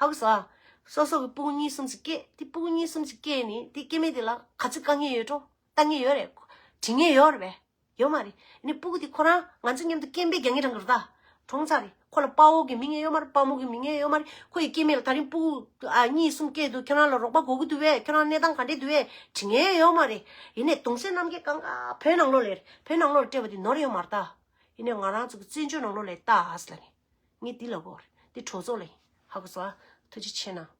ཧ་གོ་སོང་ཨ། སོ་སོ་གི་སྤུ་གུ་གཉིས་གསུམ་ཅིག་སྐྱེས། དེ་སྤུ་གུ་གཉིས་གསུམ་ཅིག་སྐྱེས་ནི་དེ་སྐྱེ་དམན་དེ་ལ་ག་ཚོད་དཀའ་ངལ་ཡོད་འགྲོ། ལྟ་ངེས་ཡོད་རེད། དྲི་ངེས་ཡོད་རེད་པས། ཡོད་མ་རེད། ཨ་ནི་སྤུ་གུ་དེ་ཁོ་རང་ང་ཚོ་མཉམ་དུ་སྐྱེ་དམན་རྒྱག་ངེས་རང་གི་རེད་ད། གྲོངས་ཚར་རེད། ཁོ་ལ་དཔའ་བོ་གི་མིང་ཡང་ཡོད་མ་རེད། དཔའ་མོ་གི་མིང་ཡང་ཡོད་མ་རེད། ཁོ་ཡི་སྐྱེ་དམན་ལ་ད་རིང་སྤུ་གུ་ཨ་གཉིས་གསུམ་སྐྱེས་འདུག་ཁྱོད་རང་ལ་རོགས་པ་དགོས་ཀྱི་འདུག་པས། ཁྱོད་རང་གནས་སྟངས་ག་འདྲས་འདུག་པས། དྲི་ངེས་ཡོད་མ་རེད། ཡིན་ནའི་གདུང་སེམས་རྣམ་རྒྱལ་གང་ག་བོད་ནང་ལོགས་ལ་རེད། བོད་ནང་ལོགས་ལ་སྤྲད་པ་དེ་ནོར་ཡོད་མ་རེད་ད། ཡིན་ནའི་ང་རང་ཚོ་གི་བཙན་བྱོལ་ནང་ལོགས་ལ་ལྟ་ཨ་ཟེར་ལ་ནི། ངས་འདི་ལབ་དགོས་རེད། འདི་གྲོགས་ཚོགས་ལ་ཡིན། ཧ་གོ་སོང་ཨ། ཐུགས་རྗེ་ཆེ་གནང་།